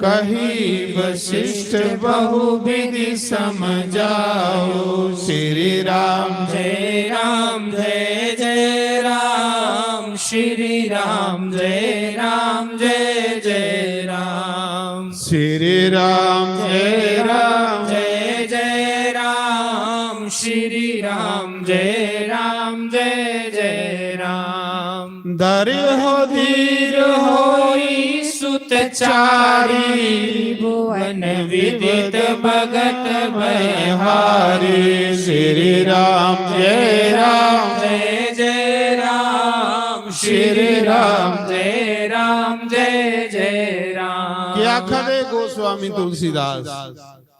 कही वशिष्ठ बहुविधि समझाओ। श्री राम जय राम जय जय राम, श्री राम जय राम जय जय राम, श्री राम जय राम जय जय राम, श्री राम जय राम जय जय राम। दर हो धीर होई सुत चारी, भुवन विदित भगत भयहारी। श्री राम जय राम जय जय राम, श्री राम जय राम जय जय राम। क्या आखा दे गोस्वामी तुलसीदास?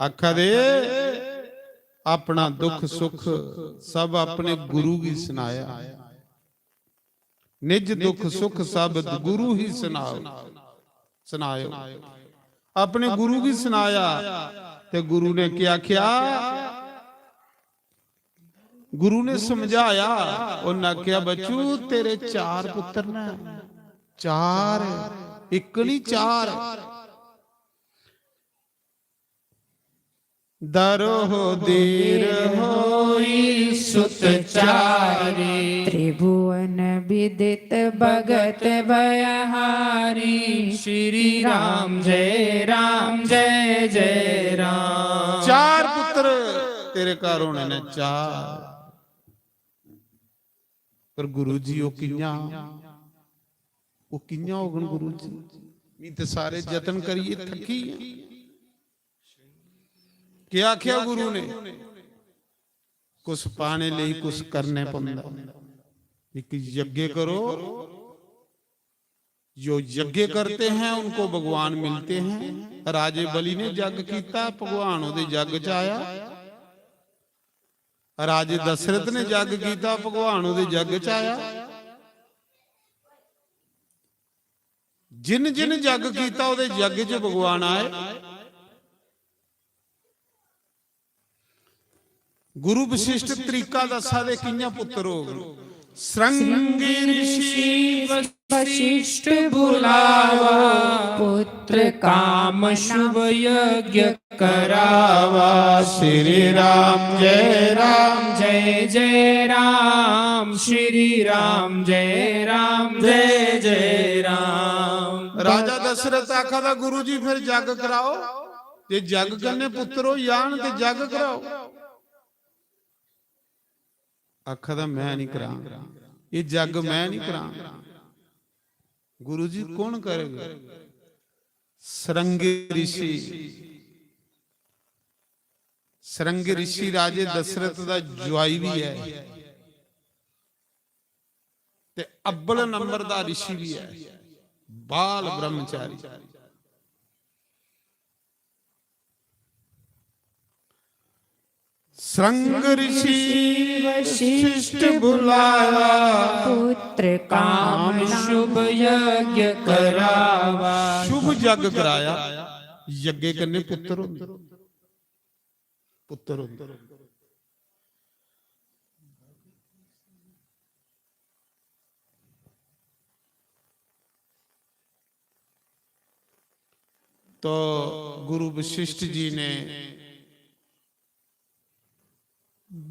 आखा दे, अपना दुख सुख सब अपने गुरु गी सनाया। निज दुख सुख सब गुरु ही सुनाओ, सुनायो। अपने गुरु गी सनाया ते गुरु ने क्या आख्या? गुरु ने समझाया। उन्हें आख्या, "बच्चू, तेरे चार पुत्र ने, चार, एक नहीं, चार।" दरोह दीर होई सुत चारी, त्रिभुवन विदित भगत भयहारी। श्री राम जय राम जय जय राम। चार पुत्र तेरे घर होने ने, चार। पर गुरु जी, ओह कियां, ओह कियां होगन गुरु जी? मी ते सारे जतन करिए थकी आं। क्या आख्या गुरु ने? कुछ पाने ले कुछ करने पौंदा। एक यज्ञ करो, जो यज्ञ करते हैं उनको भगवान मिलते हैं। राजे बलि ने जग कीता, भगवान ओदे जग च आया। राजे दशरथ ने जग कीता, भगवान ओदे जग च आया। जिन जिन जग कीता, ओदे जग च भगवान आए। गुरु वशिष्ठ तरीका दसा दे, कियां पुत्र होग। श्रृंगी ऋषि वशिष्ठ बुलावा, पुत्र काम शुभ यज्ञ करावा। श्री राम जय राम जय जय राम, श्री राम जय राम जय जय राम। राजा दशरथ आखा दा, "गुरु जी, फिर जग कराओ, जे जग कन्ने पुत्र हो जान ते जग कराओ।" आखा दा, "मैं नहीं करां, ये जग मैं नहीं करां।" गुरु जी, "कौन करेगा?" श्रृंगी ऋषि। श्रृंगी ऋषि राजे दशरथ दा जुआई भी है ते अव्वल नंबर दा ऋषि भी है, बाल ब्रह्मचारी। श्रृंग ऋषि वशिष्ठ बुलावा, पुत्र काम शुभ यज्ञ करावा। शुभ यज्ञ कराया, यज्ञ कन्ने पुत्र होंदे, पुत्र होंदे। तो गुरु वशिष्ठ जी ने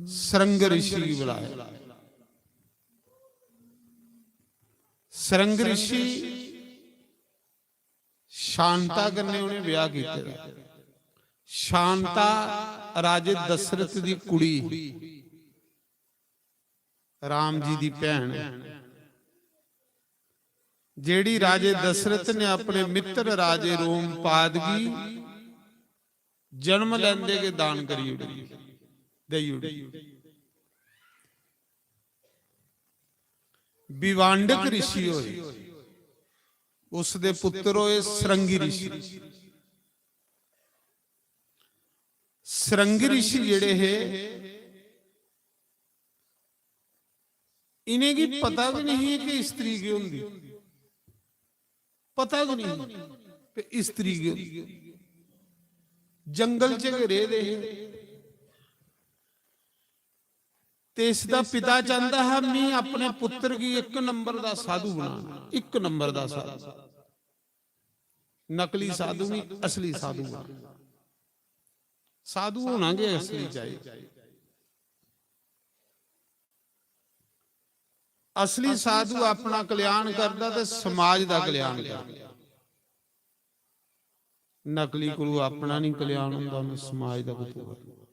श्रृंग ऋषि गी बुलाया। श्रृंग ऋषि शांता कन्नै उ'नें ब्याह कीते दा। शांता राजे दशरथ दी कुड़ी, राम जी दी भैन, जेड़ी राजे दशरथ ने अपने मित्र राजे रोमपाद गी जन्म लैंदे गै दान करी ओड़ी, देई ओड़ी। विवांडक ऋषि होए, उसदे पुत्र होए श्रृंगी ऋषि। श्रृंगी ऋषि जेड़े हे, इ'नेंगी पता गै नहीं कि स्त्री केह् होंदी, पता गै नहीं कि स्त्री केह् होंदी। जंगल च गै रेह् दे हे। ते इसदा पिता चांहदा हा, "मी अपने पुत्र गी इक नंबर दा साधु बनाना, इक नंबर दा साधु।" नकली साधु नहीं, असली साधु होना। साधु होना गै असली चाहिए। असली साधु अपना कल्याण करदा ते समाज दा कल्याण करदा। नकली कोलू अपना नहीं कल्याण होंदा, उन्हें समाज दा कुत्थों करना।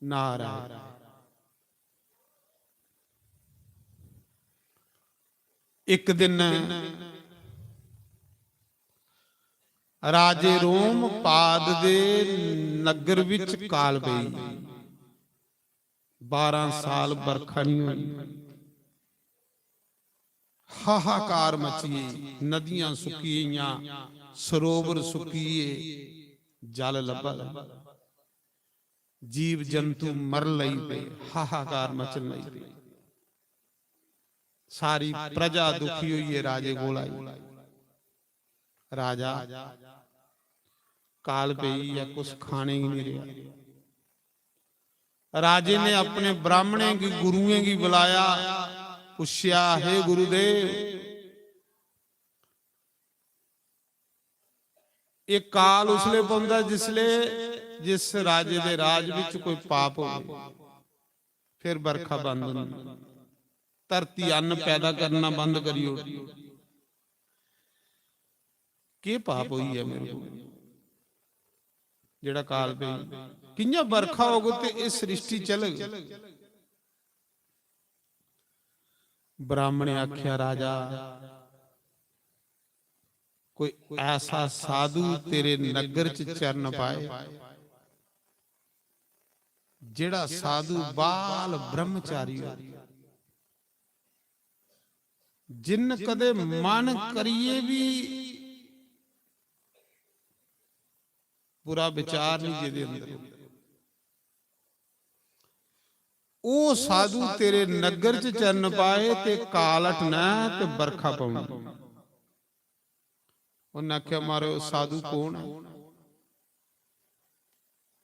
नारायण। एक दिन राजे रोम पाद दे नगर विच काल पई। बारह साल बरखा नहीं हुई। हाहाकार मचिए, नदियां सुक्की गेइयां, सरोवर सुक्की गे, जल लब्भा दा। जीव जंतु मर लई पे, हाहाकार मचन लई पे। सारी प्रजा दुखी होइए राजे कोल आई। राजा, काल पई ऐ, कुछ खाने गी नहीं रहा। राजे ने अपने ब्राह्मणें गी, गुरुएं गी बुलाया, पुच्छेआ, "हे गुरुदेव, ये काल उसले पौंदा जिसले, जिस राजे दे राज विच कोई पाप हो, फिर बरखा बंद होंदी, धरती अन्न पैदा करना बंद करी ओड़दी। केह् पाप होई गेआ मेरे को, जेह्ड़ा काल पेई? कि'यां बरखा होग ते एह् सृष्टि चलग?" ब्राह्मण ने आख्या, "राजा, कोई ऐसा साधु तेरे नगर च चरण पाए, जेड़ा साधु बाल ब्रह्मचारी हो, जिन कदे मन करिए भी बुरा विचार नहीं जेदे अंदर, ओ साधु तेरे नगर च चरण पाए ते काल हटना ते बरखा पौनी।" उन्हें आख्या, "मारो साधु कौन है?"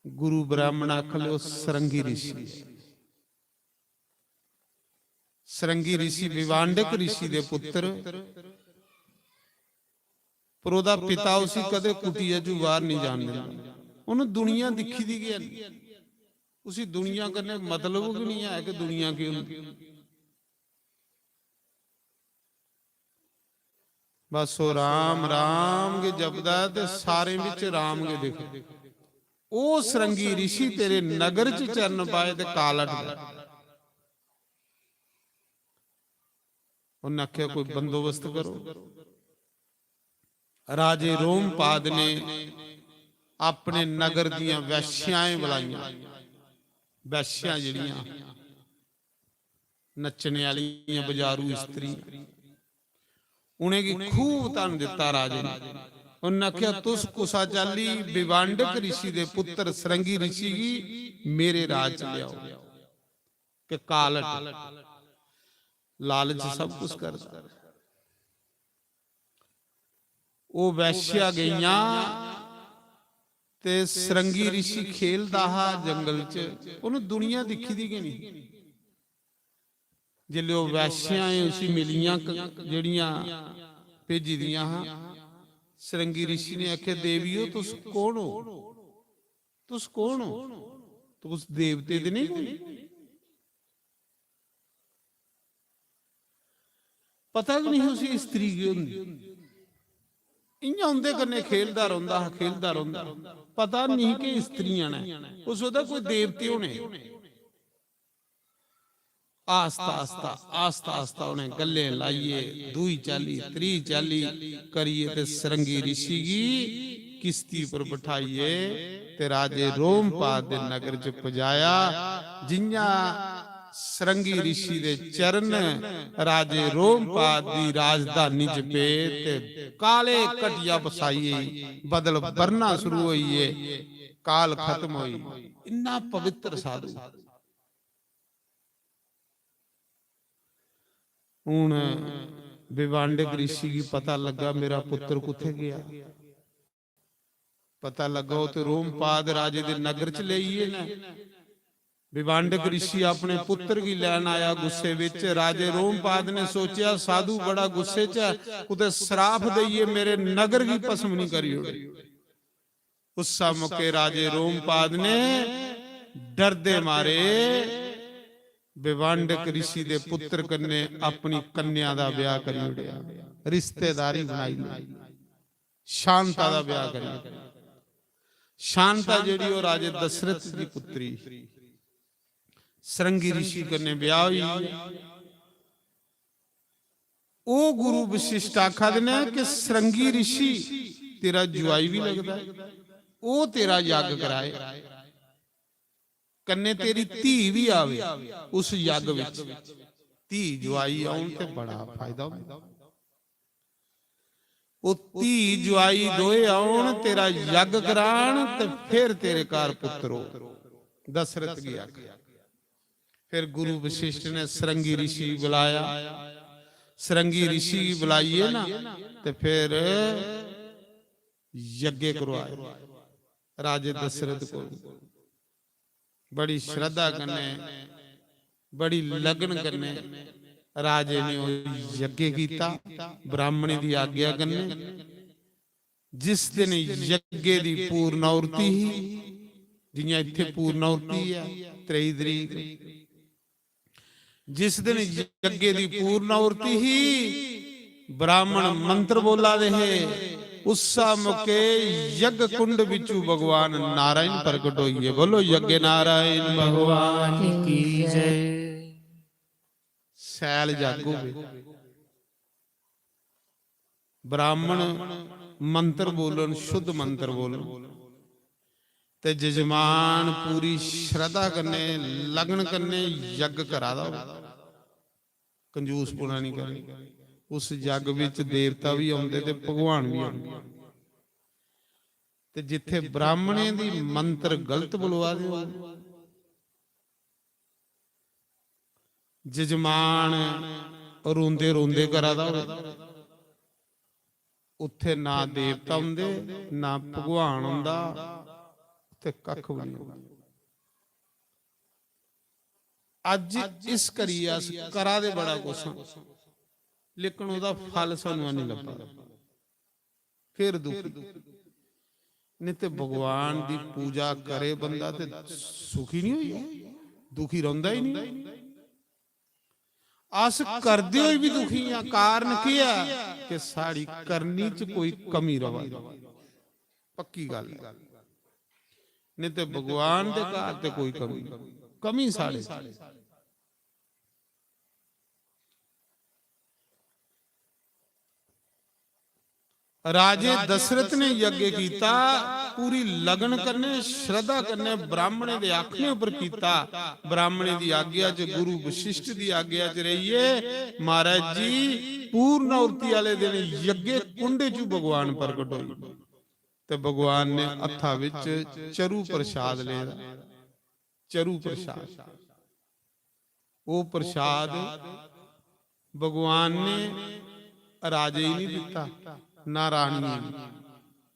गुरु ब्राह्मण आख लो, सरंगी ऋषि। सरंगी ऋषि विवांडक ऋषि दे पुत्र, पर ओदा पिता उसी कदे कुटिया चू बाहर नहीं जान दिंदा। उन्हें दुनिया दिखी दी गै नहीं। उसी दुनिया कन्नै मतलब गै नहीं है कि दुनिया केह् होंदी। बस ओह् राम, राम गै जपदा ऐ ते सारें बिच राम गै दिखदा। ओह् सरंगी ऋषि तेरे नगर च चरण पाए ते काल हटदा। उन्नै आखेआ, "कोई बंदोबस्त करो।" राजे रोमपाद ने अपने नगर दियां वैश्याएं बुलाइयां। वैश्यां जेह्ड़ियां नच्चने आह्लियां बजारू स्त्री, उ'नेंगी खूब धन दित्ता राजे ने। उन्नै आखेआ, "तुस कुसा चाल्ली विवांडक ऋषि दे पुत्र सरंगी ऋषि गी मेरे राज च लेआओ, कि कालट, लालच सब कुछ करदा।" ओह् वैश्या गेइयां ते सरंगी ऋषि खेलदा हा जंगल च। उन्हें दुनिया दिक्खी दी गै नहीं। जिसलै ओह् वैश्याएं उसी मिलियां, क-, जेह्ड़ियां भेजी दियां हा, सरंगी ऋषि ने आखेआ, "देवियो, तुस कौन हो? तुस कौन हो? तुस देवते ते नहीं कोई?" पता गै नहीं उसी स्त्री केह् होंदी। इ'यां उं'दे कन्नै खेलदा रौंह्दा हा, खेलदा रौंह्दा हा। पता नहीं कि स्त्रियां न, उस ओह्दा कोई देवते होने। आस्ता, आस्ता, आस्ता, आस्ता उ'नें गल्लें लाइयै, दूई चाल्ली, त्री चाल्ली करियै ते सरंगी ऋषि गी किश्ती पर बठाइयै ते राजे रोमपाद दे नगर च पजाया। जि'यां सरंगी ऋषि दे चरण राजे रोमपाद दी राजधानी च पे ते काले घटिया बसाई, बदल बरना शुरू होई गे, काल खत्म होई। इन्ना पवित्र साधु। हून विवांडक ऋषि गी पता लग्गा, मेरा पुत्र कुत्थै गेआ। पता लग्गा, ओह् ते रोमपाद राजे दे नगर च लेई गे न। विभांडक ऋषि अपने पुत्र गी लैन आया गुस्से विच। राजे रोमपाद ने सोचेआ, साधु बड़ा गुस्से च ऐ, कुतै सराफ देइयै मेरे नगर गी भस्म निं करी ओड़े। उस्सा मौके राजे रोमपाद ने डरदे मारे विभांडक ऋषि दे पुत्र कन्नै अपनी कन्या दा ब्याह करी ओड़ेआ, रिश्तेदारी बनाई लेई। शांता दा ब्याह करी ओड़ेआ। शांता जेह्ड़ी, ओह् राजे दशरथ दी पुत्री, सरंगी ऋषि कन्नै ब्याह होई। ओह् गुरु वशिष्ठ आखा दे न कि सरंगी ऋषि तेरा जुआई बी लगदा ऐ, ओह् तेरा यज्ञ कराए, कन्नै तेरी धी बी आवे उस यज्ञ विच। धी जुआई औन ते बड़ा फायदा होंदा। ओह् धी जुआई दोए औन, तेरा यज्ञ करान ते फिर तेरे घर पुत्र हो। दशरथ गी आख। फिर गुरु वशिष्ठ ने सरंगी ऋषि गी बुलाया। सरंगी ऋषि गी बुलाइयै ना, ते फिर यज्ञ करवाया राजे दशरथ को। बड़ी श्रद्धा कन्नै, बड़ी लगन कन्नै राजे ने ओह् यज्ञ कीता, ब्राह्मणें दी आज्ञा कन्नै। जिस दिन यज्ञ दी पूर्णाहुति ही, जियां इत्थै पूर्णाहुति ऐ त्रई तरीक, जिस दिन यज्ञ दी पूर्णाहुति ही, ब्राह्मण मंत्र बोला दे हे। उस्सा मौके यज्ञ कुंड बिचू भगवान नारायण प्रकट होइए। बोलो, यज्ञ नारायण भगवान की जय। सैल जग होवे। ब्राह्मण मंत्र बोलन, शुद्ध मंत्र बोलन, ते जजमान पूरी श्रद्धा कन्नै, लगन कन्नै यज्ञ करा दा हो, कंजूसपुना नहीं करनी। उस यज्ञ विच देवता भी औंदे ते भगवान भी औंदे। ते जिथे ब्राह्मणें दी मंत्र गलत बुलवा दे हो, जजमान रोंदे रोंदे करा दा होवे, उत्थे ना देवता होंदे, ना भगवान होंदा, उत्थे कक्ख भी नहीं होंदा। अज्ज इस करियै अस करा दे बड़ा कुछ आं, लेकिन ओह्दा फल सानू नहीं लब्भा। फिर दुखी। नहीं ते भगवान दी पूजा करे बंदा ते सुखी नहीं होई, दुखी रौंदा ही नहीं। अस करदे होई भी दुखी आं। कारण केह् ऐ? कि साढ़ी करनी च कोई कमी रवा दी। पक्की गल्ल ऐ। नहीं ते भगवान दे घर ते कोई कमी, कमी साढ़े च। राजे दशरथ ने यज्ञ कीता, पूरी लगन कन्नै, श्रद्धा कन्नै ब्राह्मणें दे आखने उपर कीता। ब्राह्मणें दी आज्ञा च, गुरु वशिष्ठ दी आज्ञा च रहिए, महाराज जी, पूर्णाहुति आले दिन यज्ञ कुंड च भगवान प्रकट होए ते भगवान ने हत्था विच चरु प्रसाद लेदा, चरु प्रसाद। ओह् प्रसाद भगवान ने राजे गी नहीं दिता, ना रानिये गी।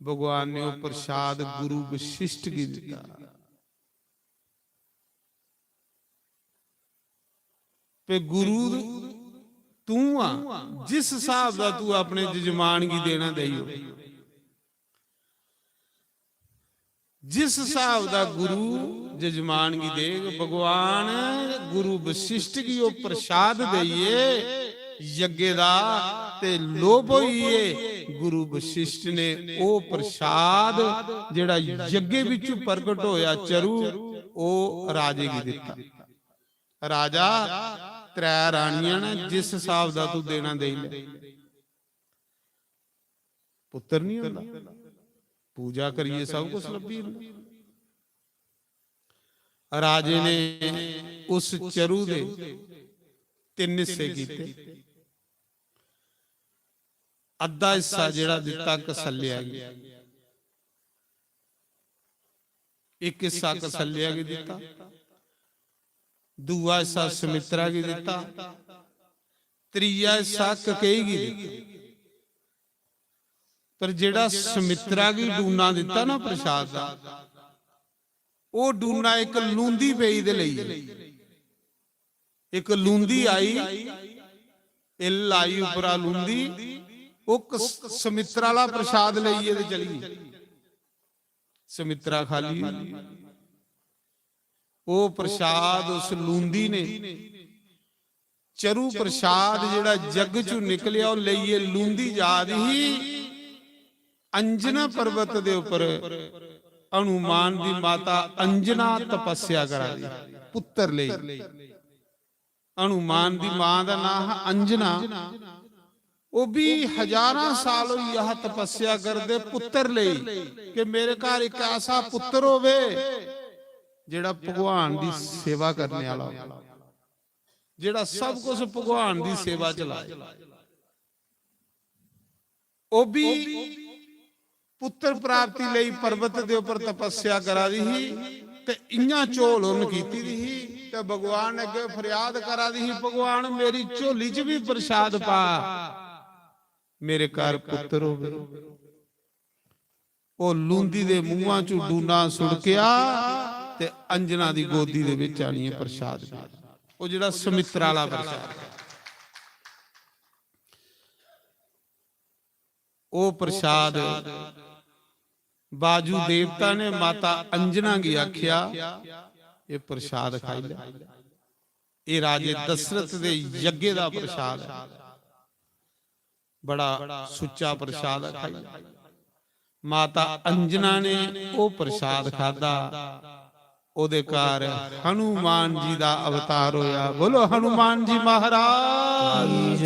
भगवान ने ओह् प्रसाद गुरु वशिष्ठ गी दिता। ते गुरु तू आ, जिस हिसाब दा तू अपने जजमान गी देना देई ओड़। जिस हिसाब दा गुरु जजमान गी देग, भगवान गुरु वशिष्ठ गी ओह् प्रसाद देइयै यज्ञ दा ते लोभ होइयै गुरु वशिष्ठ ने ओह् प्रसाद जेह्ड़ा यज्ञ बिच्चों प्रगट होया चरु, ओह् राजे गी दित्ता। राजा, त्रै रानियां न, जिस हिसाब दा तू देना देई ले। पुत्तर नहीं होंदा, पूजा करिए सब कुछ लब्भी जंदा। राजे ने उस चरु दे तिन्न हिस्से कीते। अद्धा हिस्सा जेह्ड़ा दित्ता कसल्या गी, इक हिस्सा कसल्या गी दित्ता, दूआ हिस्सा सुमित्रा गी दित्ता, त्रीया हिस्सा ककेई गी दित्ता। पर जेह्ड़ा सुमित्रा गी डूना दित्ता ना प्रसाद दा, ओह् डूना इक लूंदी पेई ते लेई, इक लूंदी आई, इल्ल आई उप्परा लूंदी, ओह् कस-, समित्रा आह्ला प्रसाद लेइयै ते चली गेई। समित्रा खाली होई। ओह् प्रसाद उस लूंदी ने, चरु प्रसाद जेह्ड़ा जग चू निकलेआ, ओह् लेइयै लूंदी जा दी ही। अंजना पर्वत दे उप्पर हनुमान दी माता अंजना तपस्या करा दी, पुत्तर लेई। हनुमान दी मां दा नां हा अंजना। ओह् बी हजारां साल होई गेआ हा तपस्या करदे पुत्तर लेई, कि मेरे घर इक ऐसा पुत्तर होवे जेह्ड़ा भगवान दी सेवा करने आह्ला होवे, जेह्ड़ा सब कुछ भगवान दी सेवा च लाए। ओह् बी पुत्तर प्राप्ति लेई पर्वत दे उप्पर तपस्या करा दी ही, ते इ'यां झोल उन्न कीती दी ही, ते भगवान अग्गें फरियाद करा दी ही, "भगवान, मेरी झोली च बी प्रसाद पा, मेरे घर पुत्तर होवे।" ओह् लूंदी दे मुंहां चों डूना सुड़केआ ते अंजना दी गोदी दे बिच आनियै प्रसाद पेआ। ओह् जेह्ड़ा समित्रा आह्ला प्रसाद, ओह् प्रसाद बाजू देवता ने माता अंजना गी आखेआ, "एह् प्रसाद खाई लै, एह् राजे दशरथ दे यज्ञ दा प्रसाद ऐ, बड़ा सुच्चा प्रसाद ऐ, खाई लै।" माता अंजना ने ओह् प्रसाद खादा, ओह्दे घर हनुमान जी दा अवतार होया। बोलो हनुमान जी महाराज।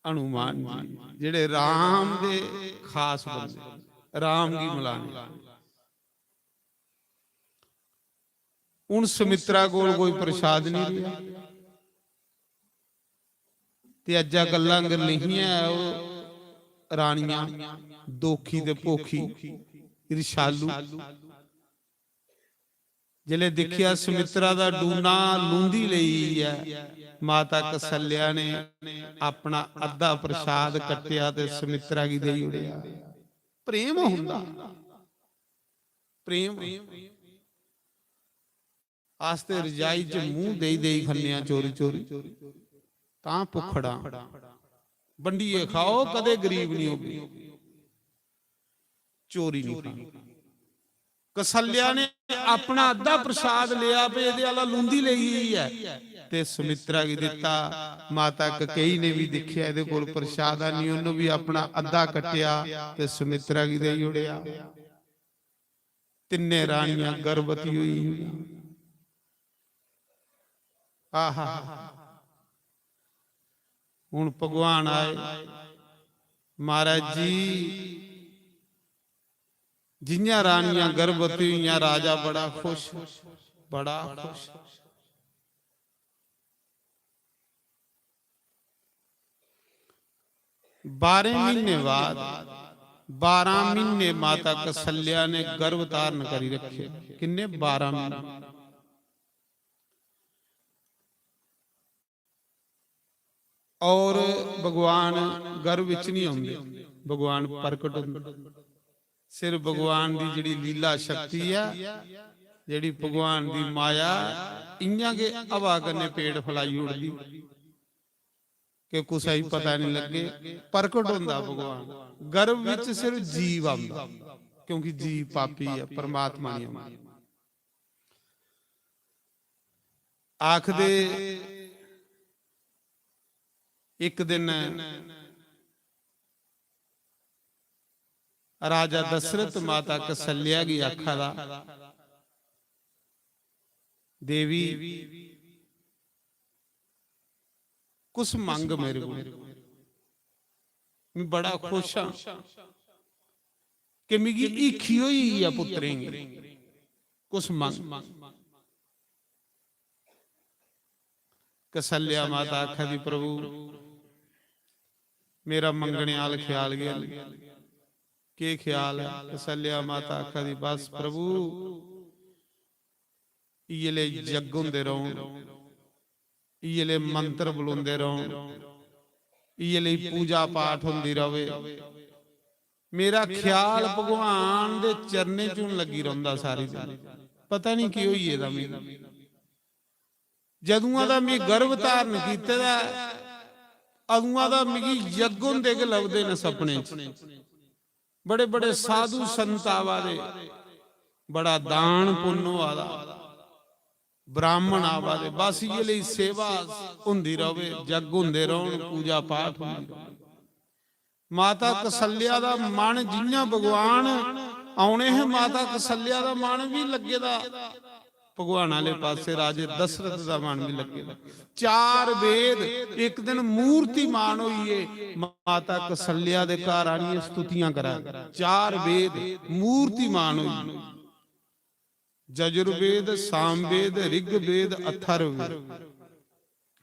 हनुमान जी जेह्ड़े राम दे खास बंदे, राम गी मलाने। हुन सुमित्रा कोल कोई प्रसाद नहीं रेहा। ते अज्जा गल्लां अगर नहीं ऐ, ओह् रानियां दोखी ते भोखी, ईर्षालु, जिसलै दिक्खेआ सुमित्रा दा डूना लूंदी लेई ऐ, माता कौसल्या ने अपना अद्धा प्रसाद कट्टेआ ते सुमित्रा गी देई ओड़ेआ। प्रेम होंदा, प्रेम। अस ते रजाई च मूंह देई देई खन्ने आं चोरी चोरी, तां भुक्खड़ा। बंडियै खाओ, कदे गरीब नहीं होगे। चोरी नहीं खानी। कौसल्या ने अपना अद्धा प्रसाद लेआ, पे एह्दे आह्ला लूंदी लेई गेई ऐ, ते सुमित्रा गी दित्ता। माता कैकेयी ने भी दिक्खेआ एह्दे कोल प्रसाद है नहीं, उन्होंने भी अपना अद्धा कट्टेआ ते सुमित्रा गी देई ओड़ेआ। तिन्ने रानियां गर्भवती होई गेइयां। आहा, हुन भगवान आए, "महाराज जी, जियां रानियां गर्भवती होइयां, राजा बड़ा खुश, बड़ा खुश।" बारें म्हीने बाद, बारां म्हीने माता कौसल्या ने गर्भ धारण करी रखे। किन्ने? बारां म्हीने। और भगवान गर्भ विच नहीं आंदे, भगवान प्रकट होंदे। सिर्फ भगवान दी जेह्ड़ी लीला शक्ति ऐ, जेह्ड़ी भगवान दी माया, इ'यां गै हवा कन्नै पेट फैलाई ओड़दी कि कुसै गी पता निं लग्गे। प्रकट होंदा भगवान, गर्भ विच सिर्फ जीव आंदा, क्योंकि जीव पापी ऐ, परमात्मा निं आंदा। आखदे इक दिन राजा दशरथ माता कौसल्या गी आखा दा, "देवी, कुछ मंग मेरे कोल, मैं बड़ा खुश हां कि मिगी हीखी होई गेई ऐ पुत्तरें गी, कुछ मंग।" कौसल्या माता आखा दी, "प्रभु, मेरा मंगने आह्ला ख्याल गै निं।" "केह् ख्याल ऐ?" कौसल्या माता आखा दी, "बस प्रभु, इ'यै ले जग होंदे रौह्न, इ'यै ले मंत्र बलोंदे रौह्न, इ'यै ले पूजा पाठ होंदी र'वै।" मेरा ख्याल भगवान दे चरणें च हून लग्गी रौंह्दा सारी दिन। पता निं केह् होई गेदा मिगी। जदुआं दा मिगी गर्भ धारण कीते दा ऐ, अदुआं दा मिगी यज्ञ होंदे गै लभदे न सपने च। बड़े बड़े साधु संत आवा दे, बड़ा दान पुन्न होआ दा, ब्राह्मण आवा दे, बस इ'यै लेई सेवा होंदी र'वै, जग होंदे रौह्न, पूजा पाठ होंदी र'वै। माता कौसल्या दा मन जि'यां भगवान औने हे, माता कौसल्या दा मन बी लग्गे दा भगवान आह्ले पासै, राजे दशरथ दा मन बी लग्गे दा। चार वेद इक दिन मूर्तिमान होइए, माता कौसल्या दे घर आनियै स्तुतियां करा दे। चार वेद मूर्तिमान होइए। यजुर्वेद, सामवेद, ऋग्वेद, अथर्ववेद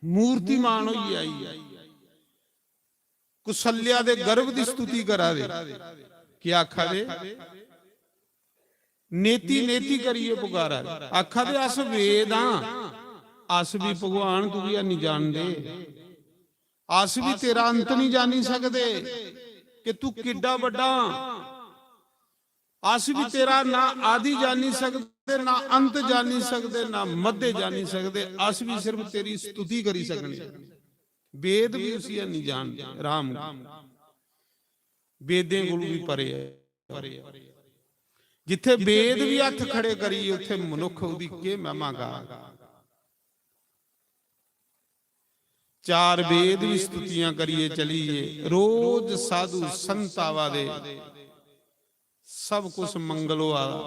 मूर्तिमान होइयै आई। कौसल्या दे गर्भ दी स्तुति करा दे। केह् आखा दे? नेति नेति करियै पुकारा दे। आखा दे, "अस वेद आं, अस बी भगवान तुगी हैनी जानदे, अस बी तेरा अंत निं जानी सकदे कि तू किड्डा बड्डा आं।" अस बी तेरा ना आदि जानी सकदे, ना अंत जानी सकदे, ना मध्य जानी सकदे। अस बी सिर्फ तेरी स्तुति करी सकने। वेद बी उसी हैनी जानदे, राम गी। वेदें कोलू बी परे ऐ। जित्थे वेद बी हत्थ खड़े करिए, उत्थे मनुख ओदी केह् महिमा गा। चार वेद बी स्तुतियां करिए चली गे। रोज साधु संत आवा दे, सब कुछ मंगल होआ दा।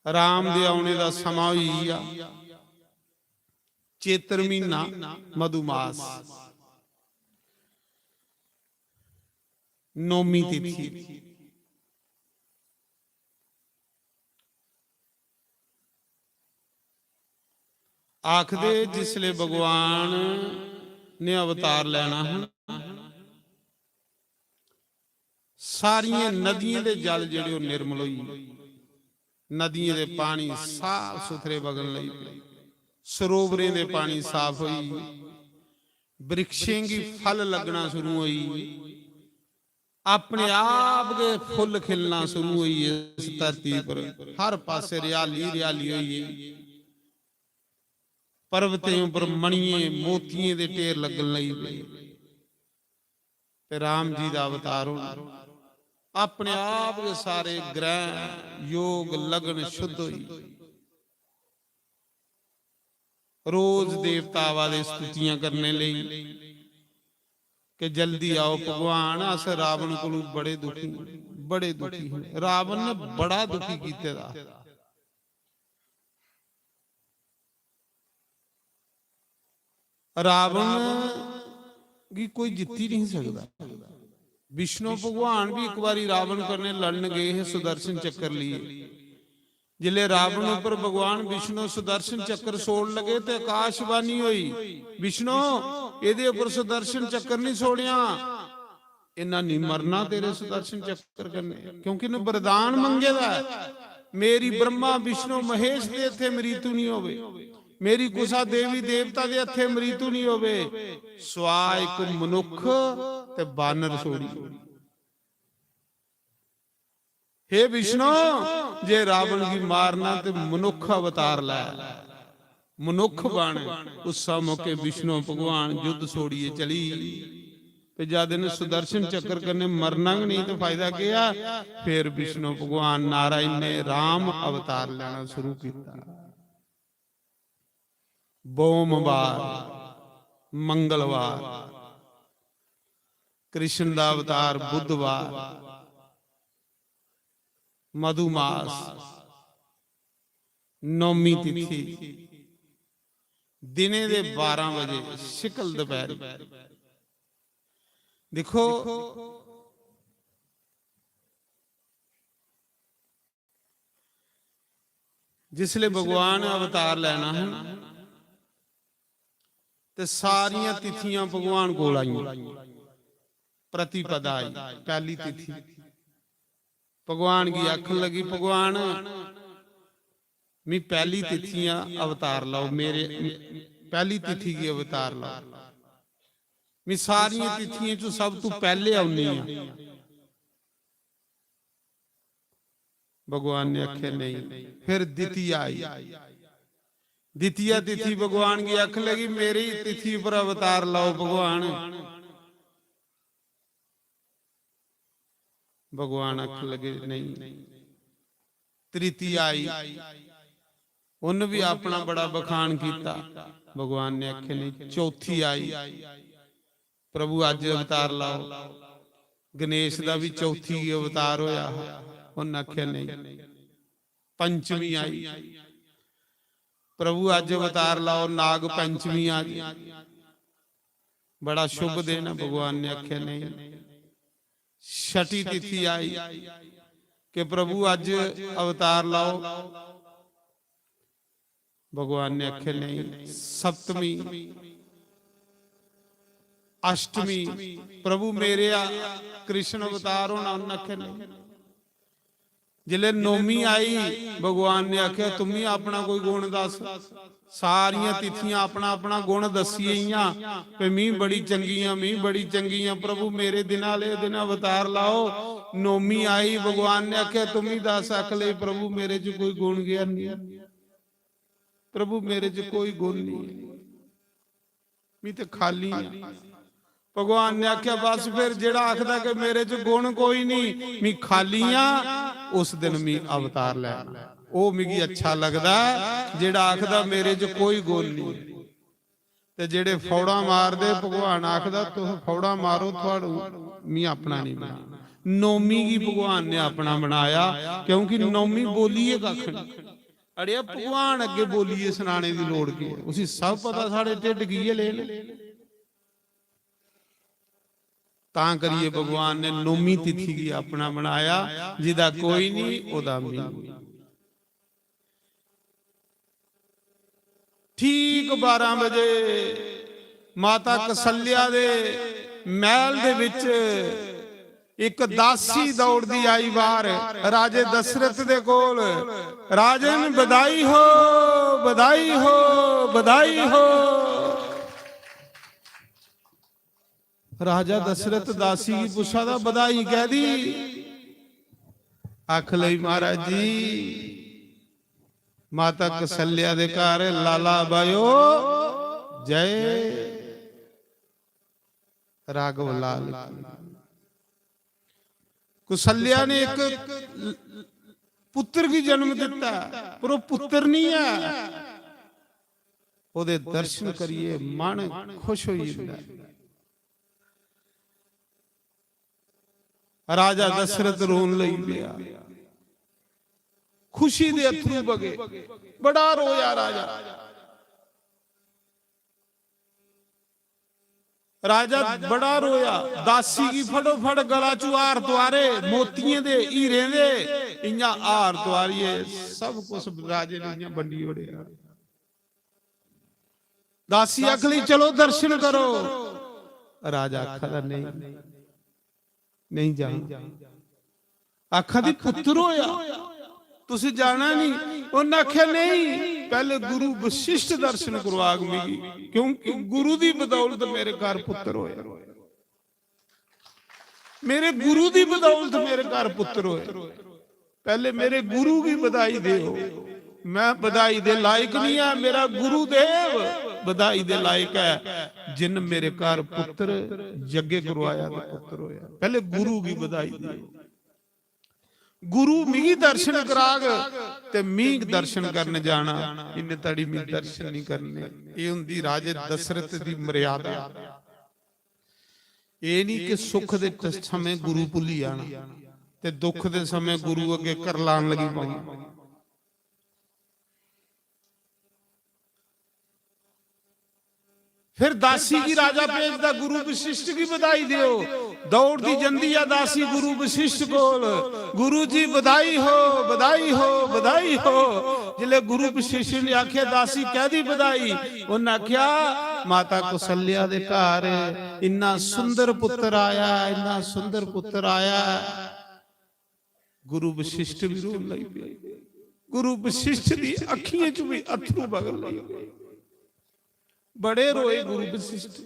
राम दे औने दा समां होई गेआ। चेतर म्हीना, मधुमास, नौमी तिथि। आखदे जिसले भगवान ने अवतार लैना हा, सारियें नदियें दे जल जेह्ड़े ओह् निर्मल होई गे। नदियें दे पानी साफ सुथरे बगन लगी पे, सरोवरें दे पानी साफ होई गे, वृक्षें गी फल लग्गना शुरू होई गे, अपने आप गै फुल्ल खिलना शुरू होई गे। इस धरती पर हर पासे रियाली रियाली होई गेई। पर्वतें उप्पर मणियें मोतियें दे ढेर लग्गन लगी पे। ते राम जी दा अवतार होना। अपने आप गै सारे ग्रह योग लगन शुद्ध होई। रोज देवता आवा दे स्तुतियां करने लेई कि जल्दी आओ भगवान, अस रावण कोलू बड़े दुखी, बड़े दुखी हैं। रावण ने बड़ा दुखी कीते दा। रावण गी कोई जित्ती नहीं सकदा। विष्णु भगवान भी इक बारी रावण कन्नै लड़न गए हे सुदर्शन चक्कर लिए। जिसले रावण उपर भगवान विष्णु सुदर्शन चक्कर सोड़ लगे ते आकाशवाणी होई, "विष्णु, एदे उपर सुदर्शन चक्कर नहीं सोड़िया, इन्ना नहीं मरना तेरे सुदर्शन चक्कर कन्नै।" क्योंकि इन्हें वरदान मंगे दा है, "मेरी ब्रह्मा विष्णु महेश दे हत्थे मृत्यु नहीं होवे, मेरी कुसा देवी देवता दे हत्थे मृत्यु नहीं होवे, सुआ इक मनुख ते बानर छोड़ी।" हे विष्णु, जे रावण गी मारना ते मनुख अवतार लै, मनुख बन। उस मौके विष्णु भगवान युद्ध छोड़िए चली। ते जद इन्हें सुदर्शन चक्कर कन्नै मरना गै नहीं ते फायदा केह् ऐ? फिर विष्णु भगवान नारायण ने राम अवतार लेना शुरू किया। बोमवार, मंगलवार, कृष्ण दा अवतार बुधवार, मधुमास, नौमी तिथि, दिने दे बारां बजे, शिकल दपैहरी। दिक्खो, जिसले भगवान अवतार लैना हा, ते सारियां तिथियां भगवान कोल आइयां। प्रतिपदा आई, पैह्ली तिथि। भगवान गी आखन लगी, "भगवान, मी पैह्ली तिथियां अवतार लाओ, मेरे पैह्ली तिथि गी अवतार लाओ।" मैं सारियां तिथियें च सब तू पैहले औनी आं। भगवान ने आखेआ, "नहीं।" फिर द्वितीया आई। द्वितीया तिथि भगवान गी आखन लगी, "मेरी तिथि पर अवतार लाओ भगवान।" भगवान आखन लगे, "नहीं।" तृतीया आई, उन्न भी अपना बड़ा बखान किया। भगवान ने आखे, "नहीं।" चौथी आई, "प्रभु अज अवतार लाओ।" गणेश दा भी चौथी अवतार होया हा, उन्न आखे, "नहीं।" पंचमी आई, "प्रभु अज अवतार लाओ, नाग पंचमी अज, बड़ा शुभ दिन है।" भगवान ने आखे, "नहीं।" छठी तिथि आई कि "प्रभु अज अवतार लाओ।" भगवान ने आखे, "नहीं।" सप्तमी, अष्टमी, "प्रभु मेरे आ-, कृष्ण अवतार होना।" उन्न आखे, "नहीं।" जिसलै नौमी आई, भगवान ने आखे, "तुम्मी अपना कोई गुण दस।" सारियां तिथियां अपना अपना गुण दस्सी गेइयां, "पे मी बड़ी चंगी आं, मी बड़ी चंगी आं, प्रभु मेरे दिन आले दिन अवतार लाओ।" नौमी आई, भगवान ने आखे, "तुम्मी दस।" आख ले, "प्रभु मेरे च कोई गुण गै नहीं, प्रभु मेरे च कोई गुण नहीं।" मी ते खाली आं। भगवान ने आख्या, "बस फिर जेड़ा आखदा कि मेरे च गुण कोई नहीं, मी खाली आं, उस दिन मी अवतार लैना।" ओ मिगी अच्छा लगदा ऐ जेड़ा आखदा, "मेरे च कोई गुण नहीं।" ते जेड़े फौड़ा मारदे, भगवान आखदा, "तुस फौड़ा मारो, थुआड़ू मी अपना नहीं बनाना।" नौमी गी भगवान ने अपना बनाया, क्योंकि नौमी बोलियै कक्ख नहीं। अड़ेआ, भगवान अग्गे बोलियै सनाने दी लोड़ की ऐ? उसी सब पता साढ़े ढिड्ड की ऐ लेने। तां करियै भगवान ने नौमी तिथि गी अपना बनाया, जिदा कोई नहीं, ओदा मी। ठीक बारह बजे माता कौसल्या दे महल दे विच एक दासी दौड़दी आई बाहर राजे दशरथ दे कोल, "राजन, बधाई हो, बधाई हो, बधाई हो।" राजा दशरथ दासी गी पुछा दा, "बधाई कैदी?" आख लई, "महाराज जी, माता कौसल्या दे घर लाला बायो जय राघव लाल की।" कौसल्या ने एक पुत्र गी जन्म दिता, पर वो पुत्र नहीं है। ओदे दर्शन करिए मन खुश हो जाता है। राजा दशरथ रोन लई पिया, खुशी दे अथरू बगे, बड़ा रोया राजा। राजा बड़ा रोया, दासी गी फटोफट गला चू हार तुआरे, मोतियें दे, हीरें दे, इयां हार तुआरिये सब कुछ राजे ने इयां बंडी ओड़ेआ। दासी आखली, "चलो दर्शन करो।" राजा आखा दा, "नहीं, नहीं जाना।" आखा दी, "पुत्र होया, तुसी जाना नहीं।" उन्हें आख्या, "नहीं, पहले गुरु वशिष्ठ दर्शन करवाग मिगी, क्योंकि गुरु दी बदौलत मेरे घर पुत्र होया।" मेरे गुरु दी बदौलत मेरे घर पुत्र होए। पहले मेरे गुरु की बधाई देओ। मैं बधाई दे लायक नहीं है, मेरा गुरुदेव बधाई दे लायक है, जिन मेरे घर पुत्र यज्ञ करवाया तो पुत्र होया। पहले गुरु की बधाई देओ। गुरु मिगी दर्शन कराग ते मी दर्शन करन जाना। इन्ने तड़ी मी दर्शन नहीं करने। ये हुंदी राजे दशरथ दी मर्यादा। ये नहीं कि सुख दे समय गुरु भुल्ली जाना ते दुख दे समय गुरु अगे करलान लगी पौना। फिर दासी गी राजा भेजदा, "गुरु वशिष्ठ गी बधाई दियो।" दौड़दी जंदी ऐ दासी गुरु वशिष्ठ कोल, "गुरु जी बधाई हो, बधाई हो, बधाई हो।" जिसले गुरु वशिष्ठ ने आख्या, "दासी, कैदी बधाई?" उन्हें आख्या, "माता कौशल्या दे घर इन्ना सुंदर पुत्र आया, इन्ना सुंदर पुत्र आया।" गुरु वशिष्ठ भी रोन लग पे। गुरु वशिष्ठ दी अखियें च भी अथरू बगन लग पे। बड़े रोए गुरु वशिष्ठ।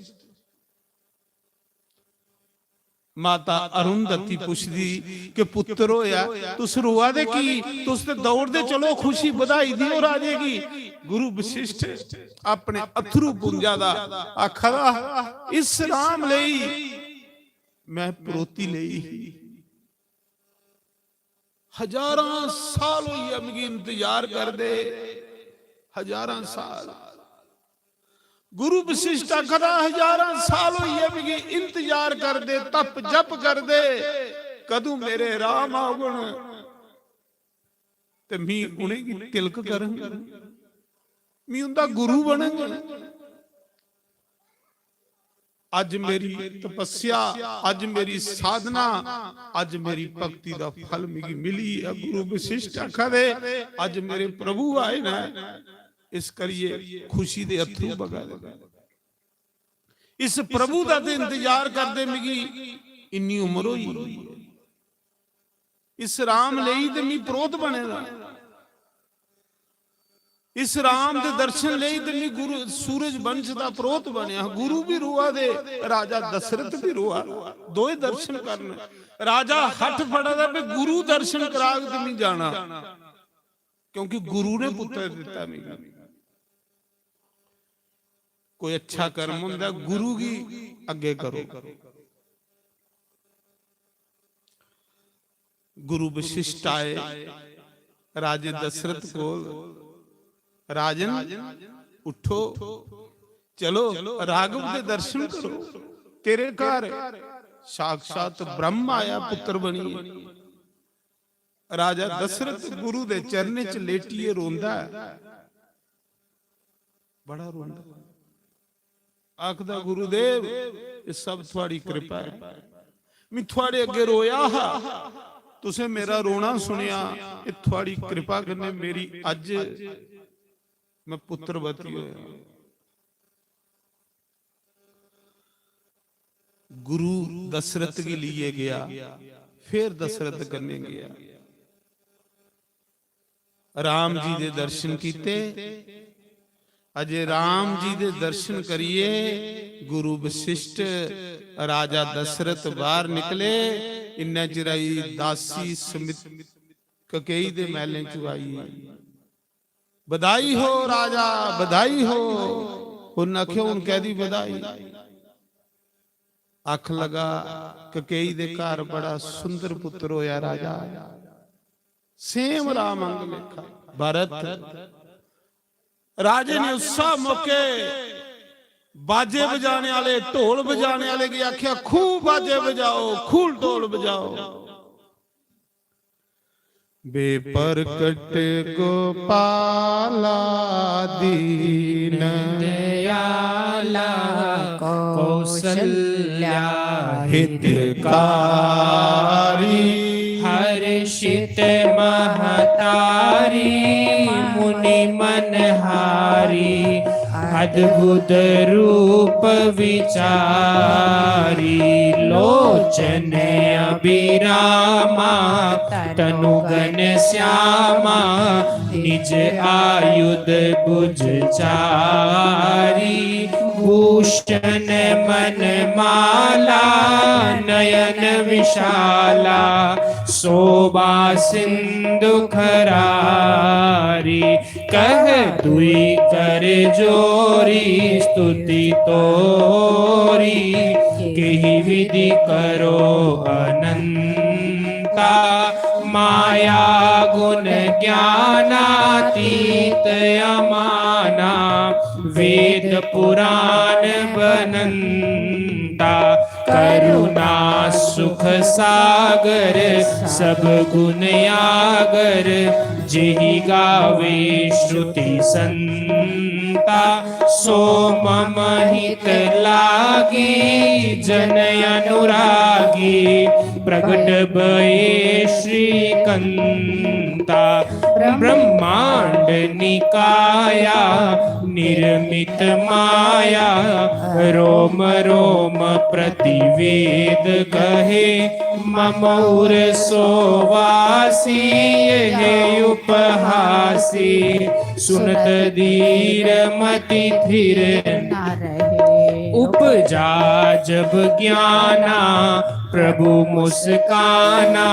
माता अरुंधति पुछदी कि पुत्र होया, तुस रोआ दे की? तुस ते दौड़दे चलो, खुशी बधाई देओ राजे गी। गुरु वशिष्ठ अपने अथरू पुंजा दा आखा दा, इस राम लेई मैं परोती लेई ही। हजारां साल होई गे मिगी इंतजार करदे, हजारां साल। गुरु वशिष्ठ आखदा, हजारां साल होई गे मिगी इंतजार करदे, तप जप करदे, कदूं मेरे राम औगन ते मी उ'नेंगी तिलक करङ, मी उंदा गुरु बनङ। अज मेरी तपस्या, अज मेरी साधना, अज मेरी भक्ति दा फल मिगी मिली ऐ। गुरु वशिष्ठ आखा दे, अज मेरे प्रभु आए न, इस करिए खुशी दे अत्थरू बगा दे। इस प्रभु दा ते इंतजार करदे मिगी इन्नी उम्र होई। इस राम लेई ते मी प्रोत बने दा। इस राम दे दर्शन लेई ते मी गुरु सूरज वंश दा प्रोत बनया। गुरु भी रोआ दे, राजा दशरथ भी रोआ, दोए दर्शन करन। राजा हठ फड़ा दा भी गुरु दर्शन कराग ते मी जाना, क्योंकि गुरु ने पुत्र दिता मिगी। कोई अच्छा कर्म होंदा, गुरु गी अग्गे करो। गुरु वशिष्ठ आए राजे दशरथ कोल, राजन उठो, चलो राघव दे दर्शन करो, तेरे घर साक्षात ब्रह्म आया पुत्र बनिए। राजा दशरथ गुरु दे चरणें च लेटिए रोंदा है, बड़ा रोंदा। आखदा, गुरुदेव, एह् सब थुआड़ी कृपा ऐ। मैं थुआड़े अग्गे रोया हा, तुसें मेरा रोना सुनेआ। एह् थुआड़ी कृपा कन्नै मेरी अज्ज मैं पुत्रवती होया। गुरु दशरथ गी लिए गया, फिर दशरथ कन्नै गया। राम जी दे दर्शन कीते। अजे राम जी दे दर्शन करिए गुरु वशिष्ठ, राजा दशरथ बाहर निकले। इन्ने चिराई दासी समित ककेई दे महलें च आई। बधाई हो राजा, बधाई हो। उन्हें आख्या, "हुन कैदी बधाई?" आख लगा, "ककेई दे घर बड़ा सुंदर पुत्र होया राजा, सेम राम अंग लेखा।" भरत राजे ने उस मौके बाजे बजाने वाले, ढोल बजाने वाले की आख्या, "खूब बाजे बजाओ, खूब ढोल बजाओ।" बेपरकट गोपाला दीन दयाला कौसल्या हितकारी। हर्षित महतारी मुनि मनहारी अद्भुत रूप विचारी। लोचन अभिरामा तनुगन श्यामा निज आयुध भुज चारी। भूषण मन माला नयन विशाला शोभा सिंधु खरारी। कह दुई कर जोरी स्तुति तोरी केहि विधि करो अनंता। माया गुण ज्ञानातीत अमाना वेद पुराण बनंता। करुणा सुख सागर सब गुण आगर जेहि गावे श्रुति संता। सो मम हित लागी जन अनुरागी प्रगट भये श्रीकंता। ब्रह्मांड निकाया निर्मित माया रोम रोम प्रतिवेद कहे। मम उर सो वासी यह उपहासी सुनत धीर मति थिर न रहे। उपजा जब ज्ञाना प्रभु मुस्काना।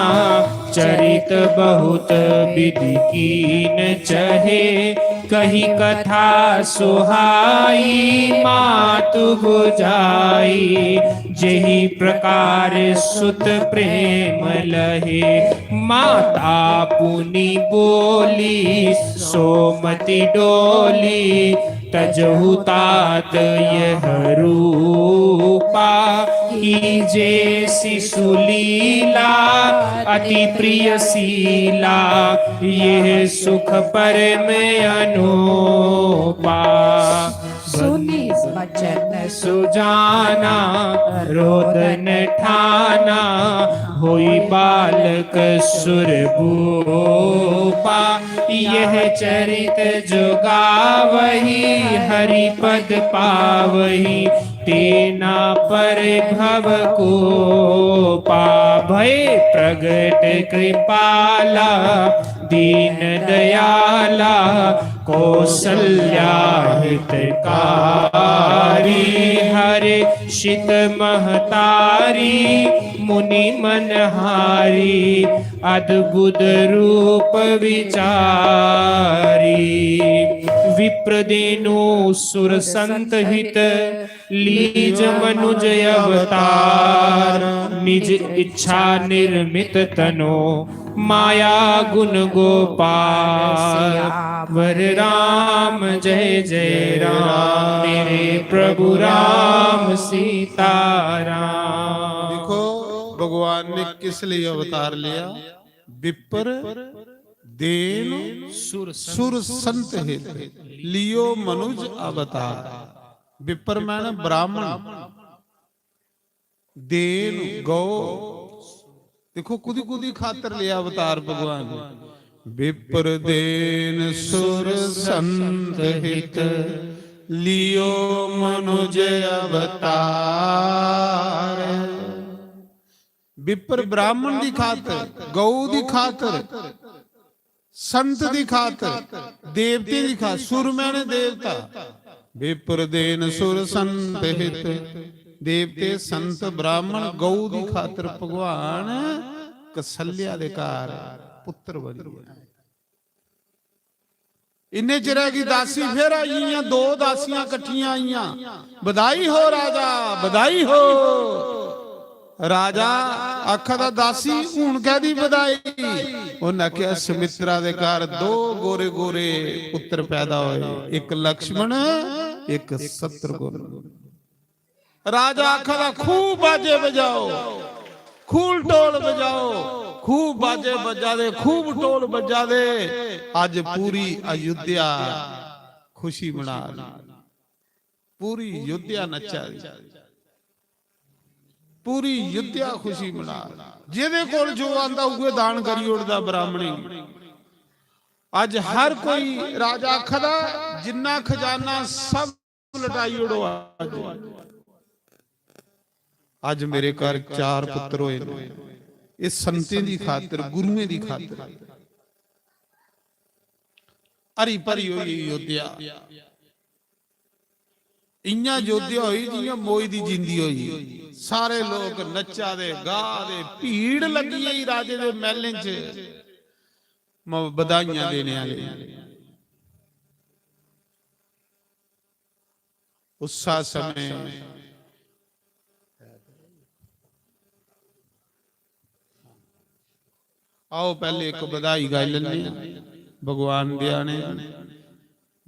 चरित बहुत विधि कीन चहे, कही कथा सुहाई मातु बुझाई। जेहि प्रकार सुत प्रेम लहे, माता पुनि बोली, सोमति डोली। तजहु तात यह रूपा, कीजे शिशु लीला, अति प्रिय शीला। यह सुख परम अनूपा। सुनि वचन सुजाना, रोदन ठाना। होई बालक सुर भूपा। यह चरित जो गावही, हरि पद पावही, तेना पर भव कोपा। भय प्रगट कृपाला, दीन दयाला, कौसल्या हितकारी। हर्षित महतारी, मुनि मनहारी, अद्भुत रूप विचारी। विप्र देनु सुर संत हित, लीज मनुज अवतार। निज इच्छा निर्मित तनो, माया गुण गोपाल। सियावर राम जय जय राम, मेरे प्रभु राम सीता राम। देखो, भगवान ने किस लिए अवतार लिया? विप्र देन सुर संत हित, लियो मनुज अवतार। विप्र माने ब्राह्मण, देन गौ। देखो, कुदी कुदी खातर लिया अवतार भगवान ने। विप्र देन सुर संत हित, लियो मनुज अवतार। विप्र ब्राह्मण दी खातर, गौ दी खातर, संत दी खातर, देवते दी खातर। सुर माने देवता। विप्र देन सुर संत हित, देवते, संत, ब्राह्मण, गौ दी खातर भगवान कौसल्या दे घर पुत्र बनी गया। इन्ने चिरै गी दासी फिर आई गेइयां, दो दासियां कट्ठियां आइयां। "बधाई हो राजा, बधाई हो।" राजा आखा दा, "दासी, हून कैदी बधाई?" उन्नै आखेआ, "सुमित्रा दे घर दो गोरे गोरे पुत्र पैदा होए, इक लक्ष्मण, इक शत्रुघ्न।" राजा आखा दा, "खूब बाजे बजाओ, खूब ढोल बजाओ।" खूब बाजे बजा दे, खूब ढोल बजा दे। अज्ज पूरी अयोध्या खुशी मना दी, पूरी अयोध्या नच्चा दी, पूरी अयोध्या खुशी मना दी। जेदे कोल जो आंदा, उ'ऐ दान करी ओड़दा ब्राह्मणी। अज्ज हर कोई, राजा आखा दा, "जिन्ना खजाना सब लटाई ओड़ो अज्ज।" अज्ज मेरे घर चार पुत्र होए ने, एह् संतें दी खातर, गुरुएं दी खातर। हरी भरी होई अयोध्या, इ'यां अयोध्या होई जि'यां मोई दी जिंदी होई। सारे लोक नच्चा दे, गा दे, भीड़ लग्गी गेई राजे दे मैह्लें च, म-, बधाइयां देने आह्ले। उस्सा समें आओ, पैह्ले इक बधाई गाई लैन्ने आं भगवान दे आने दी।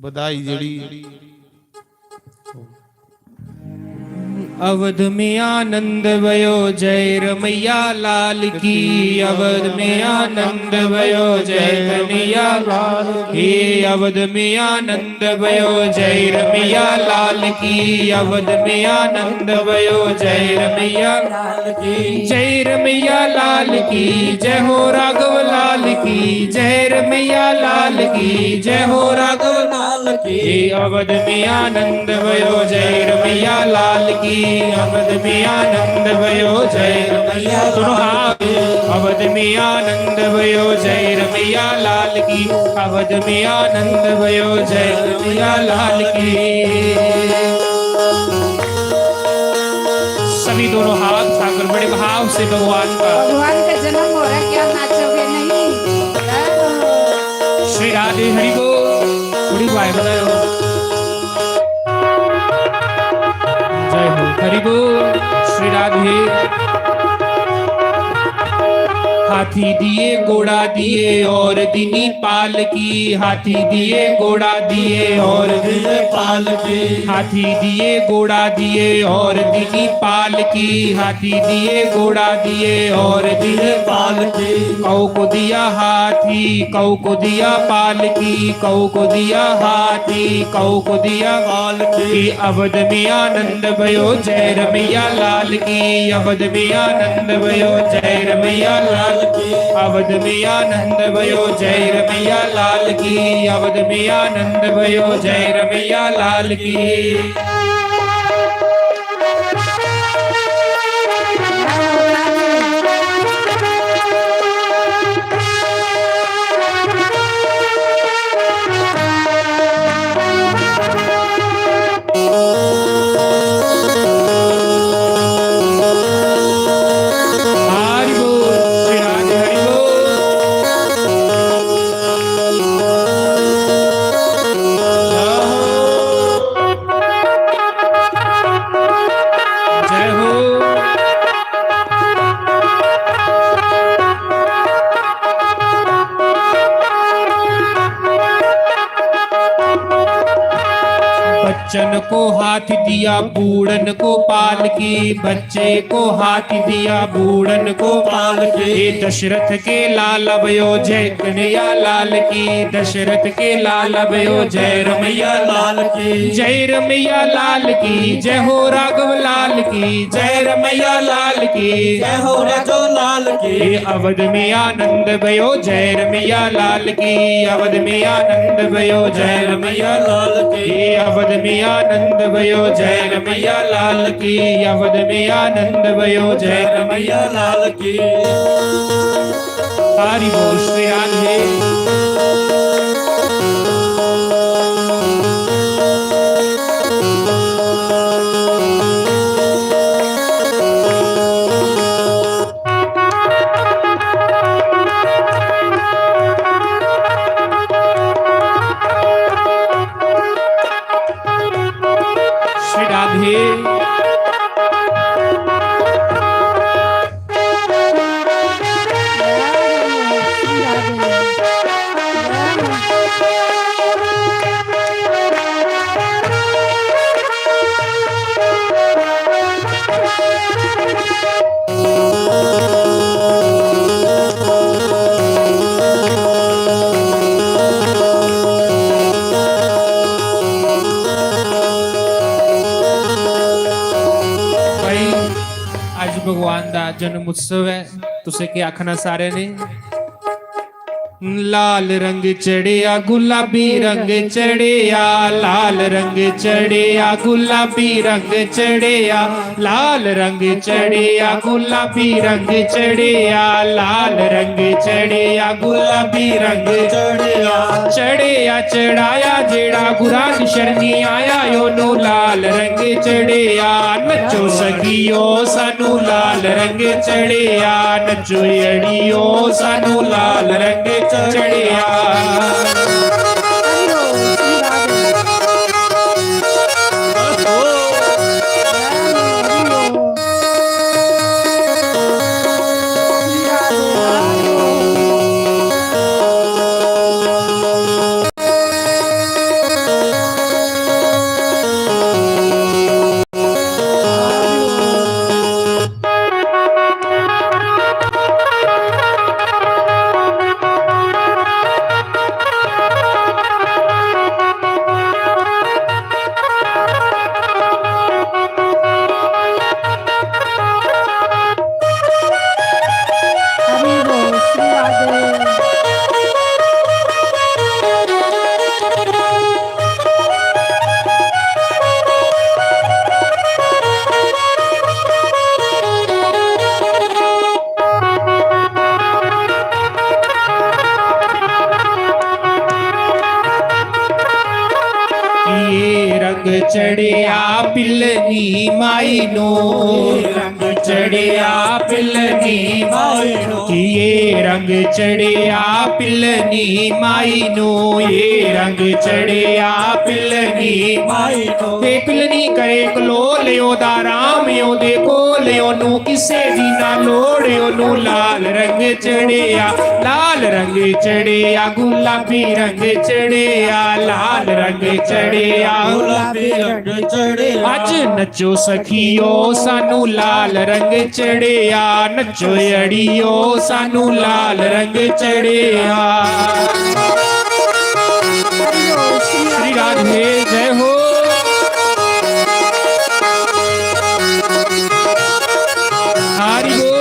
बधाई जेह्ड़ी अवध में आनंद भयो, जय रमैया लाल की। अवध में आनंद भयो, जय रमैया लाल की। अवध में आनंद भयो, जय रमैया लाल की। अवध में आनंद भयो, जय रमैया लाल की। जय रमैया लाल की, जय हो राघव लाल की। जय रमैया लाल की, जय हो राघव लाल की। अवध में आनंद भयो, जय रमैया लाल की। अवध में आनंद भयो, जय रमैया, दोनों हाथ। अवध में आनंद भयो, जय रमैया लाल की। अवध में आनंद भयो, जय रमैया लाल की। सभी दोनों हाथ सागर में भाव से भगवान का। भगवान का जन्म हो रहा है, क्या नाचोगे नहीं? श्री राधे हरि बोल। थोड़ी वाई बनाओ। जय हो हरि बोल। श्री राधे। हाथी दिए घोड़ा दिए और दिनी पालकी, हाथी दिए घोड़ा दिए और दिए पालकी। हाथी दिए घोड़ा दिए और दिनी पालकी, हाथी दिए घोड़ा दिए और दिए पालकी। कौ को दिया हाथी, कौ को दिया पालकी, कौ को दिया हाथी, कौ को दिया पालकी। अवध में आनंद भयो, जय रमैया लाल की। अवध में आनंद भयो, जय रमैया लाल की। अवध में आनंद भयो, जय रमैया लाल की। अवध में आनंद भयो, जय रमैया लाल की। हरि बोल, श्री राधे हरि बोल। जय हो। बच्चन को हाथ दिया, बूढ़न को पालकी, बच्चे को हाथ दिया, बूढ़न को पालकी। दशरथ के लाल भयो, जय कन्हैया लाल की। दशरथ के लाल भयो, जय रमैया लाल की। जय रमैया लाल की, जय हो राघव लाल की। जय रमैया लाल की, जय हो राजो लाल की। अवध में आनंद भयो, जय रमैया लाल की। अवध में आनंद भयो, जय रमैया लाल की। अवध में आनंद भयो, जय रमैया लाल की। अवध में आनंद भयो, जय रमैया लाल की। हरि बोल श्री राधे। श्री राधे। भाई, अज्ज भगवान दा जन्म उत्सव ऐ, तुसें केह् आखना सारें ने? लाल रंग चढ़ेआ, गुलाबी रंग चढ़ेआ, लाल रंग चढ़ेआ, गुलाबी रंग चढ़ेआ, लाल रंग चढ़ेआ, गुलाबी रंग चढ़ेआ, लाल रंग चढ़ेआ, गुलाबी रंग चढ़ेआ। चढ़ेआ चढ़ाया जेड़ा गुरान शर्मी आया, ओनू लाल रंग चढ़ेआ। नचो सखियो, सानू लाल रंग चढ़ेआ, नचो अड़ियो, सानू लाल रंग चढ़ेआ। ये रंग चढ़िया पिलनी माई नू, रंग चढ़िया पिलनी माई नू। कि ये रंग चढ़िया पिलनी माई नू, ये रंग चढ़िया पिलनी माई नू। ते पिलनी करे कलोल ओदा राम ओदे कोल, ओनू किसे दी ना लोड़, ओनू लाल रंग चढ़िया, लाल रंग चढ़िया, गुलाबी रंग चढ़िया, लाल रंग चढ़िया, गुलाबी रंग चढ़िया। अज नचो सखियो, सानू लाल रंग चढ़िया, नचो अड़ियो, सानू लाल रंग चढ़िया। श्री राधे, जय हो। हरि बोल।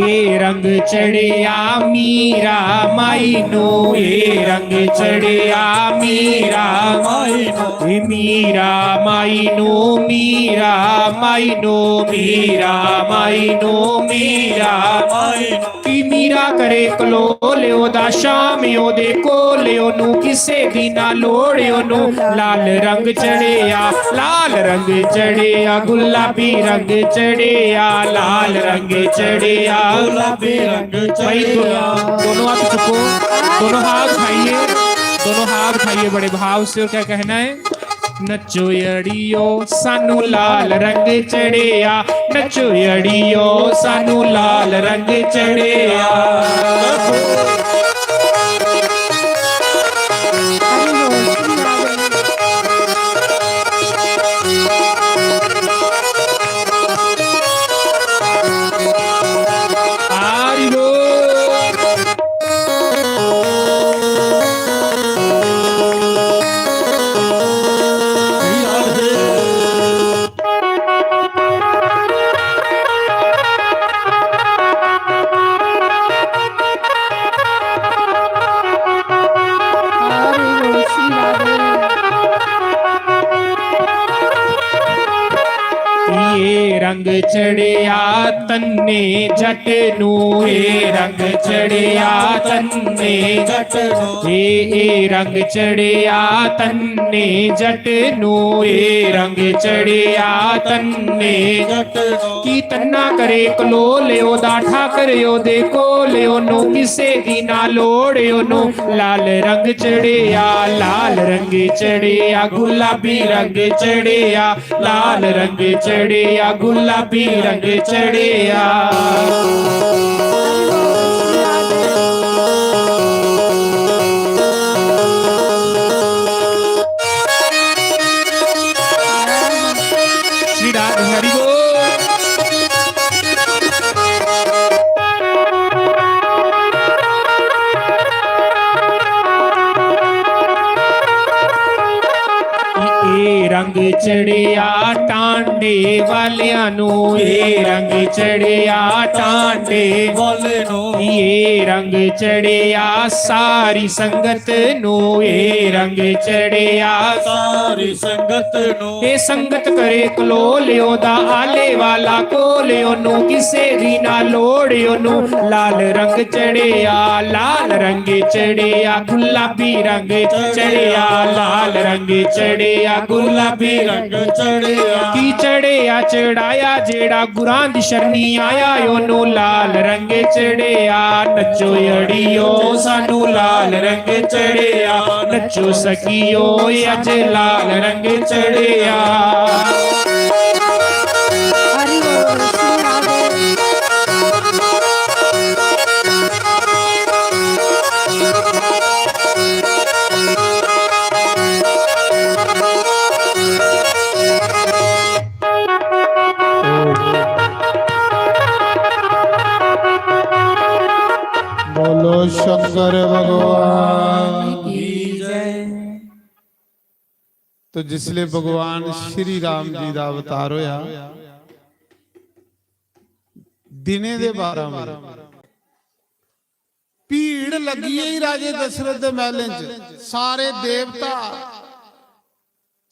ए रंग चढ़िया मीरा माई नू, ए रंग चढ़िया मीरा माई नू, ए मीरा माई नू, मीरा माई नू, मीरा माई नू, मीरा माई नू। कि मीरा करे कलोल ओदा शाम ओदे कोल, ओनू किसे दी ना लोड़, ओनू लाल रंग चढ़िया, लाल रंग चढ़िया, गुलाबी रंग चढ़िया, लाल रंग चढ़िया, गुलाबी रंग भाई, चढ़िया। दोनों, दोनों हाथ उठाइए, दोनों हाथ उठाइए बड़े भाव से। और क्या कहना है? नचो अड़ियो, सानू लाल रंग चढ़िया, नचो अड़ियो, सानू लाल रंग चढ़िया। हरि बोल। ये रंग चढ़िया तन्ने जट नू, ये रंग चढ़िया तन्ने जट नू, ये, ये रंग चढ़िया तन्ने जट नू, ये रंग चढ़िया तन्ने जट नू। कि तन्ना करे कलोल ओदा ठाकर ओदे कोल, ओनू किसे दी ना लोड़, ओनू लाल रंग चढ़िया, लाल रंग चढ़िया, गुलाबी रंग चढ़िया, लाल रंग चढ़िया, गुलाबी रंग चढ़िया। श्री राम हरि बोल। ए रंग चढ़िया टांडे वालियां नू, ए रंग चढ़िया टांडे वाले नू, ए रंग चढ़िया सारी संगत नू, ए रंग चढ़िया सारी संगत नू। ए संगत करे कलोल ओदा आले वाला कोल, ओनू किसे दी ना लोड़, ओनू लाल रंग चढ़िया, लाल रंग चढ़िया, गुलाबी रंग चढ़िया, लाल रंग चढ़िया, गुलाबी रंग चढ़िया। की चढ़िया चढ़ाया जेड़ा गुरां दी शरणी आया, ओनू लाल रंग चढ़िया। नचो अड़ियो, सानू लाल रंग चढ़िया, नचो सखियो, अज लाल रंग चढ़िया। हरि बोल, श्री राधे। बोलो शंकर भगवान की जय। तो जिसले भगवान श्री राम जी का अवतार होया, दिने दे बारह बजे भीड़ लगी ही राजे दशरथ दे महलें च। सारे देवता,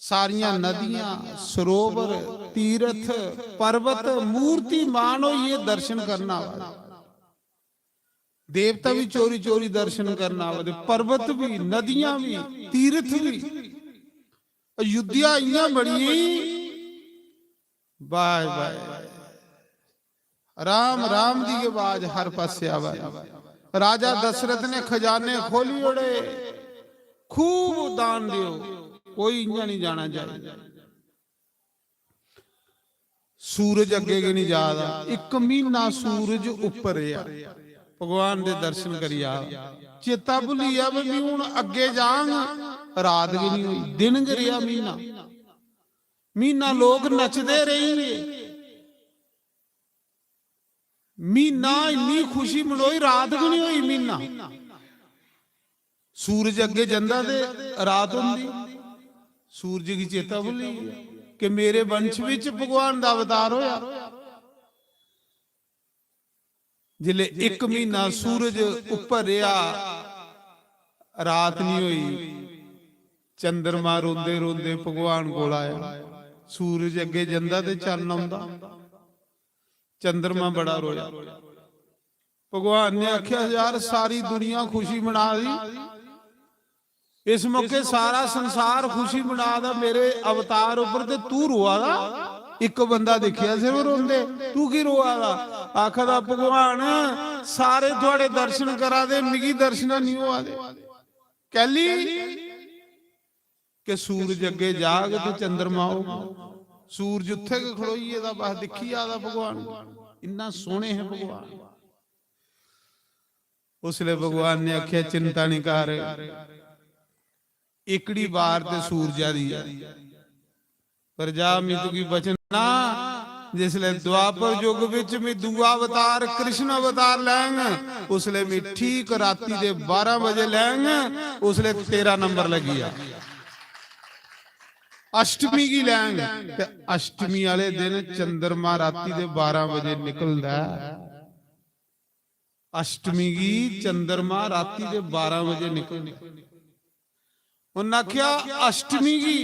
सारियां नदियां, सरोवर, तीर्थ, पर्वत मूर्तिमान होइयै दर्शन करन आवा दे। देवता भी चोरी चोरी दर्शन करन आवा दे, पर्वत भी, नदियां भी, तीर्थ भी। अयोध्या इयां बनी, बाय बाय, राम राम दी आवाज हर पासे आवा दी। राजा दशरथ ने खजाने खोली ओड़े, खूब दान दियो, कोई इयां नहीं जाना चाहिए। सूरज अग्गे गै नहीं जा दा। इक महीना सूरज उप्पर रेहा, भगवान दे दर्शन करी आ। चेता भुल्ली गेआ, भी हून अग्गे जांग, रात गै नहीं होई, दिन गै रेहा महीना। महीना लोक नचदे रेही गे। महीना इन्नी खुशी मनोई, रात गै नहीं होई। महीना सूरज अग्गे जंदा ते रात होंदी। सूरज गी चेता भुल्ली गेआ कि मेरे वंश विच भगवान दा अवतार होया। जिसले इक महीना सूरज उप्पर रेहा, रात नहीं होई, चंद्रमा रोंदे रोंदे भगवान कोल आया। सूरज अग्गे जंदा ते चन्न औंदा। चंद्रमा बड़ा रोया। भगवान ने आख्या, "यार, सारी दुनिया खुशी मना दी, इस मौके सारा संसार खुशी मना दा मेरे अवतार उपर, ते तू रोआ दा? इक बंदा दिखेआ सिर्फ रोंदे, तू की रोआ दा?" आखदा, "भगवान, सारे थुआड़े दर्शन करा दे, मिगी दर्शन नहीं होआ दे।" कैली? कि सूरज अग्गे जाग ते चंद्रमा होग। सूरज उत्थे गै खड़ोई गेदा, बस दिक्खी जा दा भगवान गी। इन्ना सोहने हे भगवान। उसले भगवान ने आख्या, "चिंता नहीं कर, एकड़ी बार ते सूरजा दी ऐ, पर जा, मैं तुगी वचन ना, जिसले द्वापर युग विच मैं दूआ अवतार, कृष्ण अवतार लैंग, उसले मैं ठीक राती दे बारह बजे लैंग, उसले तेरा नंबर लगी जा।" अष्टमी गी लैंग, ते अष्टमी आले दिन चंद्रमा राती दे बारह बजे निकलदा ऐ। अष्टमी गी चंद्रमा राती दे बारह बजे निकलदा। उन्नै आखेआ, "अष्टमी गी,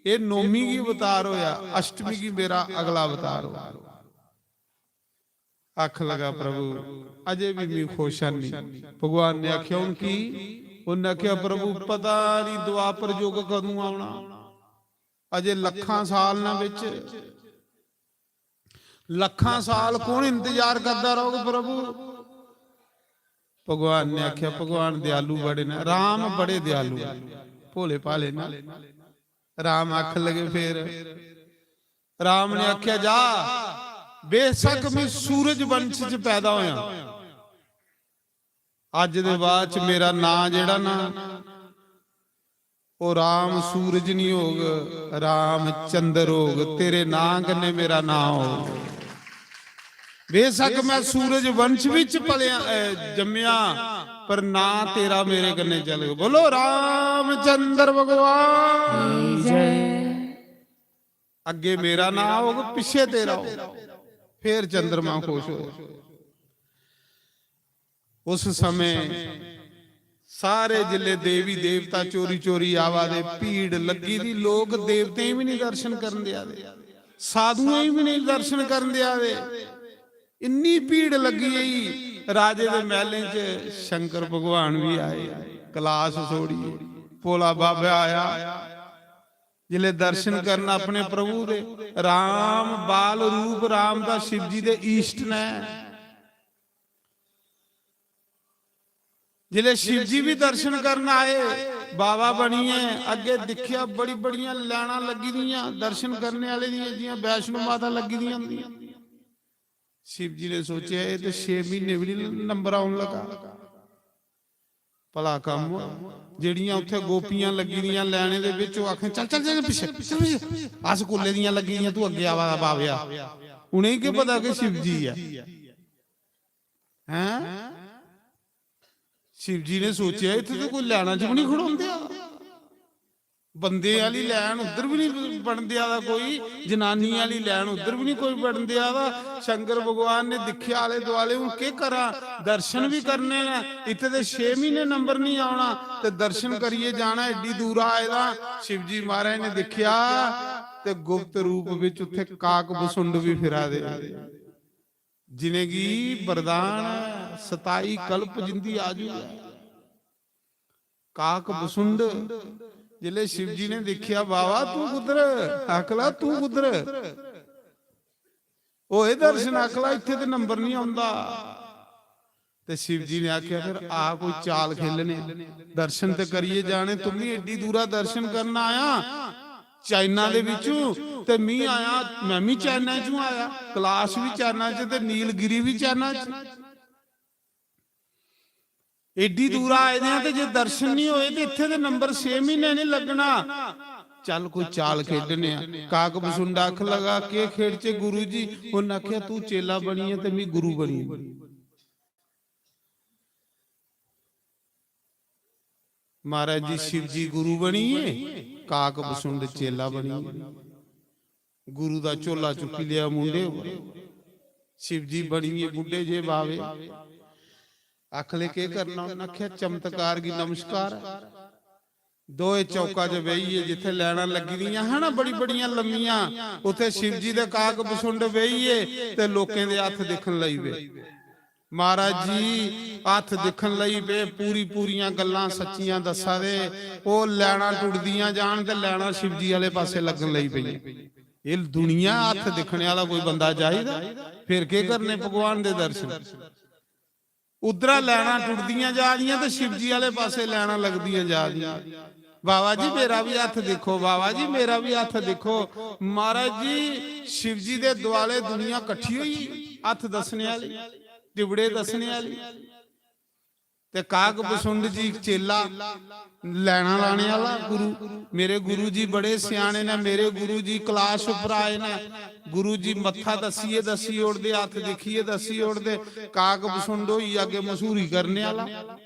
एह् नौमी गी अवतार होया, अष्टमी गी मेरा अगला अवतार होया।" आख लगा, "प्रभु, अजे भी मैं खुश नहीं।" भगवान ने आखेआ, "हून की?" उन्नै आखेआ, "प्रभु, पता नहीं द्वापर युग कदूं आना, अजे लखां साल न बिच, लखां साल कौन इंतजार करदा रहोग प्रभु?" भगवान ने आखेआ, "भगवान दयालु बड़े न, राम बड़े दयालु, भोले भाले न।" राम आख लगे फिर, राम ने आखेआ, "जा, बेशक मैं सूरज वंश च पैदा होया, अज दे बाद च मेरा नां जेड़ा ना, ओह राम सूरज नहीं होग, राम चंद्र होग, तेरे नां कन्नै मेरा नां होग। बेशक मैं सूरज वंश विच पलिया, अ, जम्मिया, पर नां तेरा मेरे कन्नै चलग।" बोलो, रामचंद्र भगवान की जय। अग्गे मेरा नां होग, पिछे तेरा होग। फिर चंद्रमा खुश हो। उस समय सारे जिले देवी देवता चोरी चोरी आवा दे, भीड़ लगी दी, लोक देवतें गी भी नहीं दर्शन करन देआ दे, साधुएं गी भी नहीं दर्शन करन देआ दे। इन्नी भीड़ लगी गई। राजे दे महलें च शंकर भगवान भी आए, कैलाश छोड़िए भोला बाबा आया। जिले दर्शन करन अपने प्रभु दे, राम बाल रूप राम दा शिव जी दे इष्ट ने। जिले शिव जी भी दर्शन करन आए, बाबा बनिए अग्गे दिक्खेआ, बड़ी बड़ियां लाइनां लगी दियां दर्शन करने आले दियां, जियां वैष्णो माता लगी दियां होंदियां। शिव जी ने सोचेआ, "एह् ते छे म्हीने बी निं नंबर औन लगा।" भला कम्म होआ। जेह्ड़ियां उत्थै गोपियां लग्गी दियां लाइनें दे बिच, ओह् आखन, "चल, चल, चल, पिच्छे, चल, पिच्छे। अस कुल्ले दियां लग्गी दियां, तूं अग्गें आवा दा, बाबेआ।" उ'नेंगी केह् पता कि शिव जी ऐ? हैं? शिव जी ने सोचेआ, "इत्थै ते कोई लाइनां च बी निं खड़ोंदे।" बंदे आह्ली लैन उद्धर बी निं बड़न देआ दा कोई, जनानी आह्ली लैन उद्धर बी निं कोई बड़न देआ दा। शंकर भगवान ने दिक्खेआ आले दुआले, हून केह् करां, दर्शन बी करने न, इत्थै ते छे म्हीने नंबर निं औना, ते दर्शन करियै जाना, एड्डी दूरा आए दा। शिवजी महाराज ने दिक्खेआ ते गुप्त रूप बिच उत्थै काक बसुंड बी फिरा दे, जिनेंगी वरदान ऐ, सताई कल्प जिंदी आयु ऐ। काक बसुंड, जिसलै शिवजी ने दिक्खेआ, "बाबा, तू कुद्धर?" आखला, "तू कुद्धर?" होए दर्शन, आखला, "इत्थै ते नंबर निं औंदा।" ते शिवजी ने आखेआ, "फिर आ, कोई चाल खेलने, दर्शन ते करियै जाने। तुम्मी एड्डी दूरा दर्शन करन आया चाइना दे बिच्चू, ते मी आया, मैं मी चाइना चू आया, कैलाश बी चाइना च ते नीलगिरी बी चाइना च।" एड्डी दूरा आए दे आं ते जे दर्शन निं होए ते इत्थै ते नंबर छे म्हीने निं लग्गना। चल, कोई चाल खेडने आं। काक बसुंडा आखन लगा, "केह् खेडचे गुरु जी?" उन्न आखेआ, "तू चेला बनियै ते मी गुरु बनी।" महाराज जी, शिव जी गुरु बनियै, काक बसुंड चेला बनियै। गुरु दा झोला चुक्की लेआ मुंडे उप्पर। शिव जी बनियै बुड्ढे जे बावे। आखले, "केह् करना?" उन्नै आखेआ, "चमत्कार गी नमस्कार।" दोए चौका च बेहियै, जित्थै लैना लग्गी दियां हा ना बड़ी बड़ियां लम्मियां, उत्थै शिव जी दे काक बसुंड बेहियै ते लोकें दे हत्थ दिक्खन लगी पे। महाराज जी हत्थ दिक्खन लगी पे, पूरी पूरियां गल्लां सच्चियां दस्सा दे। ओह् लैना टुटदियां जान ते लैना शिव जी आह्ले पासै लग्गन लगी पेइयां। एह् दुनिया हत्थ दिक्खने आह्ला कोई बंदा चाहिदा, फिर केह् करने भगवान दे दर्शन? उद्धरा लैना टुटदियां जा दियां ते शिव जी आह्ले पासै लैना लगदियां जा दियां। "बाबा जी, मेरा भी हत्थ दिक्खो, बाबा जी, मेरा भी हत्थ दिक्खो।" महाराज जी, शिव जी दे दुआले दुनिया कट्ठी होई, हत्थ दस्सने आह्ली, टिबड़े दस्सने आह्ली। ते काक बसुंड जी इक चेला, लैना लाने आह्ला गुरु। मेरे गुरु जी बड़े स्याने न, मेरे गुरु जी कैलाश उप्पर आए न। गुरु जी मत्था दस्सियै दस्सी ओड़दे, हत्थ दिक्खियै दस्सी ओड़दे। काक बसुंड होई अग्गें मशहूरी करने आह्ला।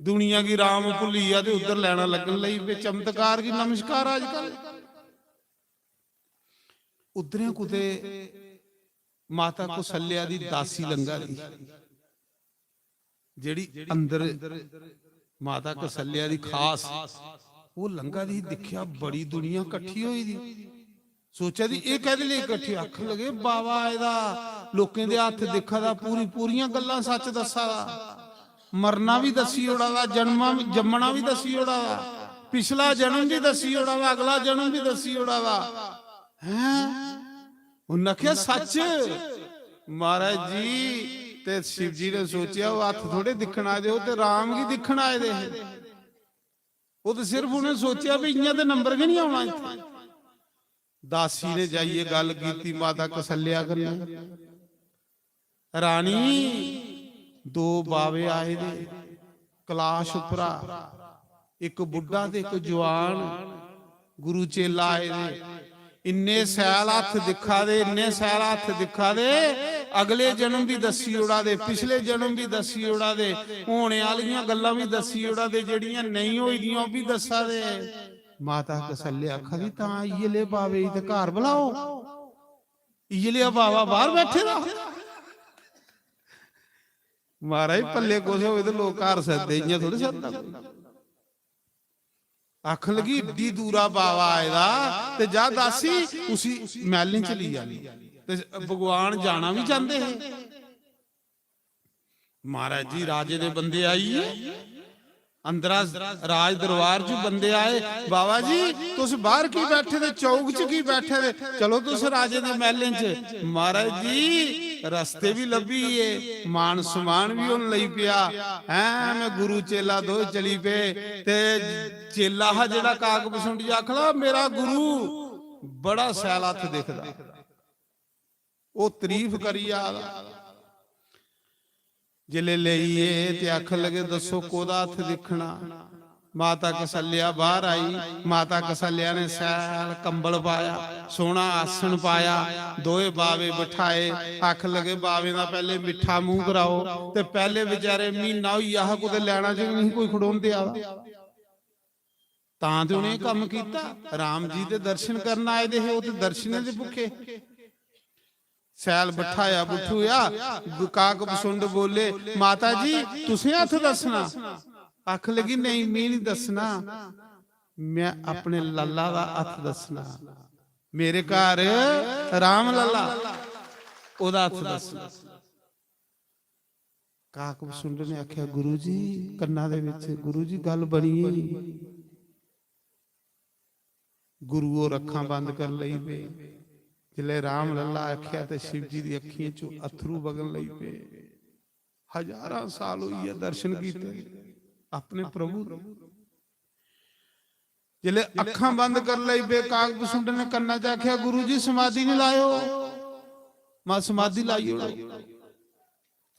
दुनिया गी राम भुल्ली गेआ ते उद्धर लैना लग्गन लगी पे। चमत्कार गी नमस्कार अजकल। उद्धरें कुतै माता कौसल्या दी दासी लंघा दी, जेह्ड़ी अंदर माता कौसल्या दी खास, ओह् लंघा दी, दिक्खेआ बड़ी दुनिया कट्ठी होई दी। सोचा दी, "एह् कैह्दे लेई कट्ठी?" आखन लगे, "बाबा आए दा, लोकें दे हत्थ दिक्खा दा, पूरी पूरियां गल्लां सच्च दस्सा दा, मरना बी दस्सी ओड़ा दा, जन्मा जम्मना बी दस्सी ओड़ा दा, पिछला जन्म बी दस्सी ओड़ा दा, अगला जन्म बी दस्सी ओड़ा दा।" हैं? उन्नै आखेआ, "सच्च?" महाराज जी, ते शिव जी ने सोचेआ, "ओह् हत्थ थोड़े दिक्खन आए दे, ओह् ते राम गी दिक्खन आए दे हे।" ओह् ते सिर्फ उ'नें सोचेआ भी इ'यां ते नंबर गै निं औना इत्थै। दासी ने जाइयै गल्ल कीती माता कौसल्या कन्नै, "रानी, दो बावे आए दे कैलाश उप्परा, इक बुड्ढा ते इक जुआन, गुरु चेला आए दे। इन्ने सैल हत्थ दिक्खा दे, इन्ने सैल हत्थ दिक्खा दे, अगले जन्म बी दस्सी ओड़ा दे, पिछले जन्म बी दस्सी ओड़ा दे, होने आह्लियां गल्लां बी दस्सी ओड़ा दे, जेह्ड़ियां नेईं होई दियां ओह् बी दस्सा दे।" माता कौसल्या आखा दी, "तां इ'यै ले बावे गी ते घर बलाओ, इ'यै लेआ बावा बाह्र बैठे दा।" महाराज, पल्ले कुछ होए ते लोक घर सददे, इ'यां थोड़े सददा कोई। आखन लगी, "इड्डी दूरा बावा आए दा, ते जा दासी, उसी मैह्लें च लेई आनी।" ते भगवान जाना बी चांह्दे हे। महाराज जी, राजे दे बंदे आई गे, अंदरा राज दरबार च बंदे आए, "बाबा जी, तुस बाहर की बैठे दे, चौक च की बैठे दे? चलो तुस राजे दे महलें च।" महाराज जी, रस्ते भी लब्भी गे, मान सम्मान भी होन लगी पेआ। हैं, में गुरु चेला दो चली पे, ते चेला हा जेड़ा काक बसुंडी आखला, "मेरा गुरु बड़ा सैल हत्थ दिखदा।" ओह तारीफ करी जा दा। जिसलै लेई गे ते आखन लगे, "दस्सो, कोह्दा हत्थ दिक्खना?" माता कौसल्या बाहर आई। माता कौसल्या ने शैल कंबल पाया, सोहना आसन पाया, दोए बावे बठाए। आखन लगे, "बावें दा पैहले मिट्ठा मूंह कराओ।" ते पैहले बेचारे म्हीना होई गेआ हा, कुतै लैना च बी नहीं कोई खड़ोन देआ दा। तां ते उ'नें एह् कम्म कीता। राम जी दे दर्शन करन आए दे हे, ओह् ते दर्शनें दे भुक्खे। सैल बठाया बठूया, काक बसुंड बोले, "माता जी, तुसें हत्थ दस्सना?" आखन लगी, "नेईं, मी निं दस्सना, में अपने लल्ला दा हत्थ दस्सना। मेरे घर राम लल्ला, ओह्दा हत्थ दस्सना।" काक बसुंड ने आखेआ, "गुरु जी, कन्ना दे बिच, गुरु जी, गल्ल बनी गेई।" गुरु होर अक्खां बंद कर लई पे। जिसलै राम लल्ला आखेआ ते शिव जी दी अक्खियें चों अत्थरू बगन लई पे। हजारां साल होई गे दर्शन कीते अपने प्रभु दे। जिसलै अक्खां बंद कर लई पे, काक बसुंड ने कन्ना च आखेआ, "गुरु जी, समाधि निं लाएओ, मां समाधि लाई ओड़ो,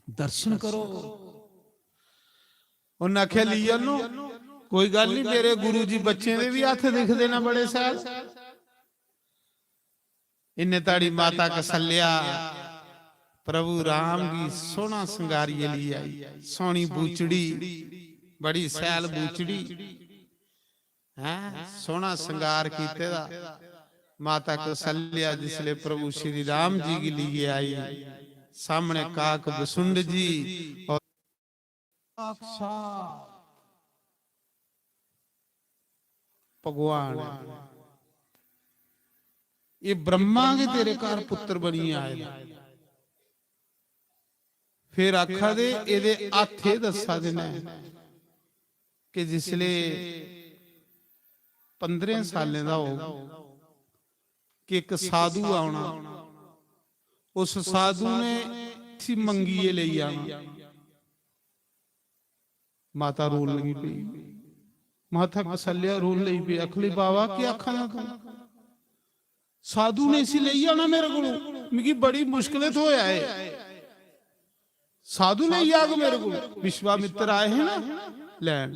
दर्शन करो।" उन्नै आखेआ, "लेई आनो, कोई गल्ल निं, मेरे गुरु जी बच्चें दे बी हत्थ दिखदे न बड़े शैल।" इन्ने ताड़ी माता कसल्या प्रभु राम गी सोहना संगारियै लेई आई। सोहनी बूचड़ी, बड़ी सैल बूचड़ी, हैं, सोहना संगार कीते दा। माता कौसल्या जिसले प्रभु श्री राम जी गी लेइयै आई, सामने काक बसुंड जी और साक्षात भगवान ऐ। ये ब्रह्मा गै तेरे घर पुत्र बनियै आए न। फिर आखा दे, एदे हत्थ एह् दस्सा दे न कि जिसले पंदरें सालें दा होग कि इक साधु औना, उस साधु ने इसी मंगियै लेई जाना। माता रोन लगी पेई। माता कौसल्या रोन लगी पेई, आखन लगी, "बाबा, केह् आखा दा तूं? साधु ने इसी लेई जाना मेरे कोलों, मिगी बड़ी मुश्कलें थ्होया ऐ। साधु लेई जाग मेरे कोलों।" विश्वामित्र आए हे ना लैन।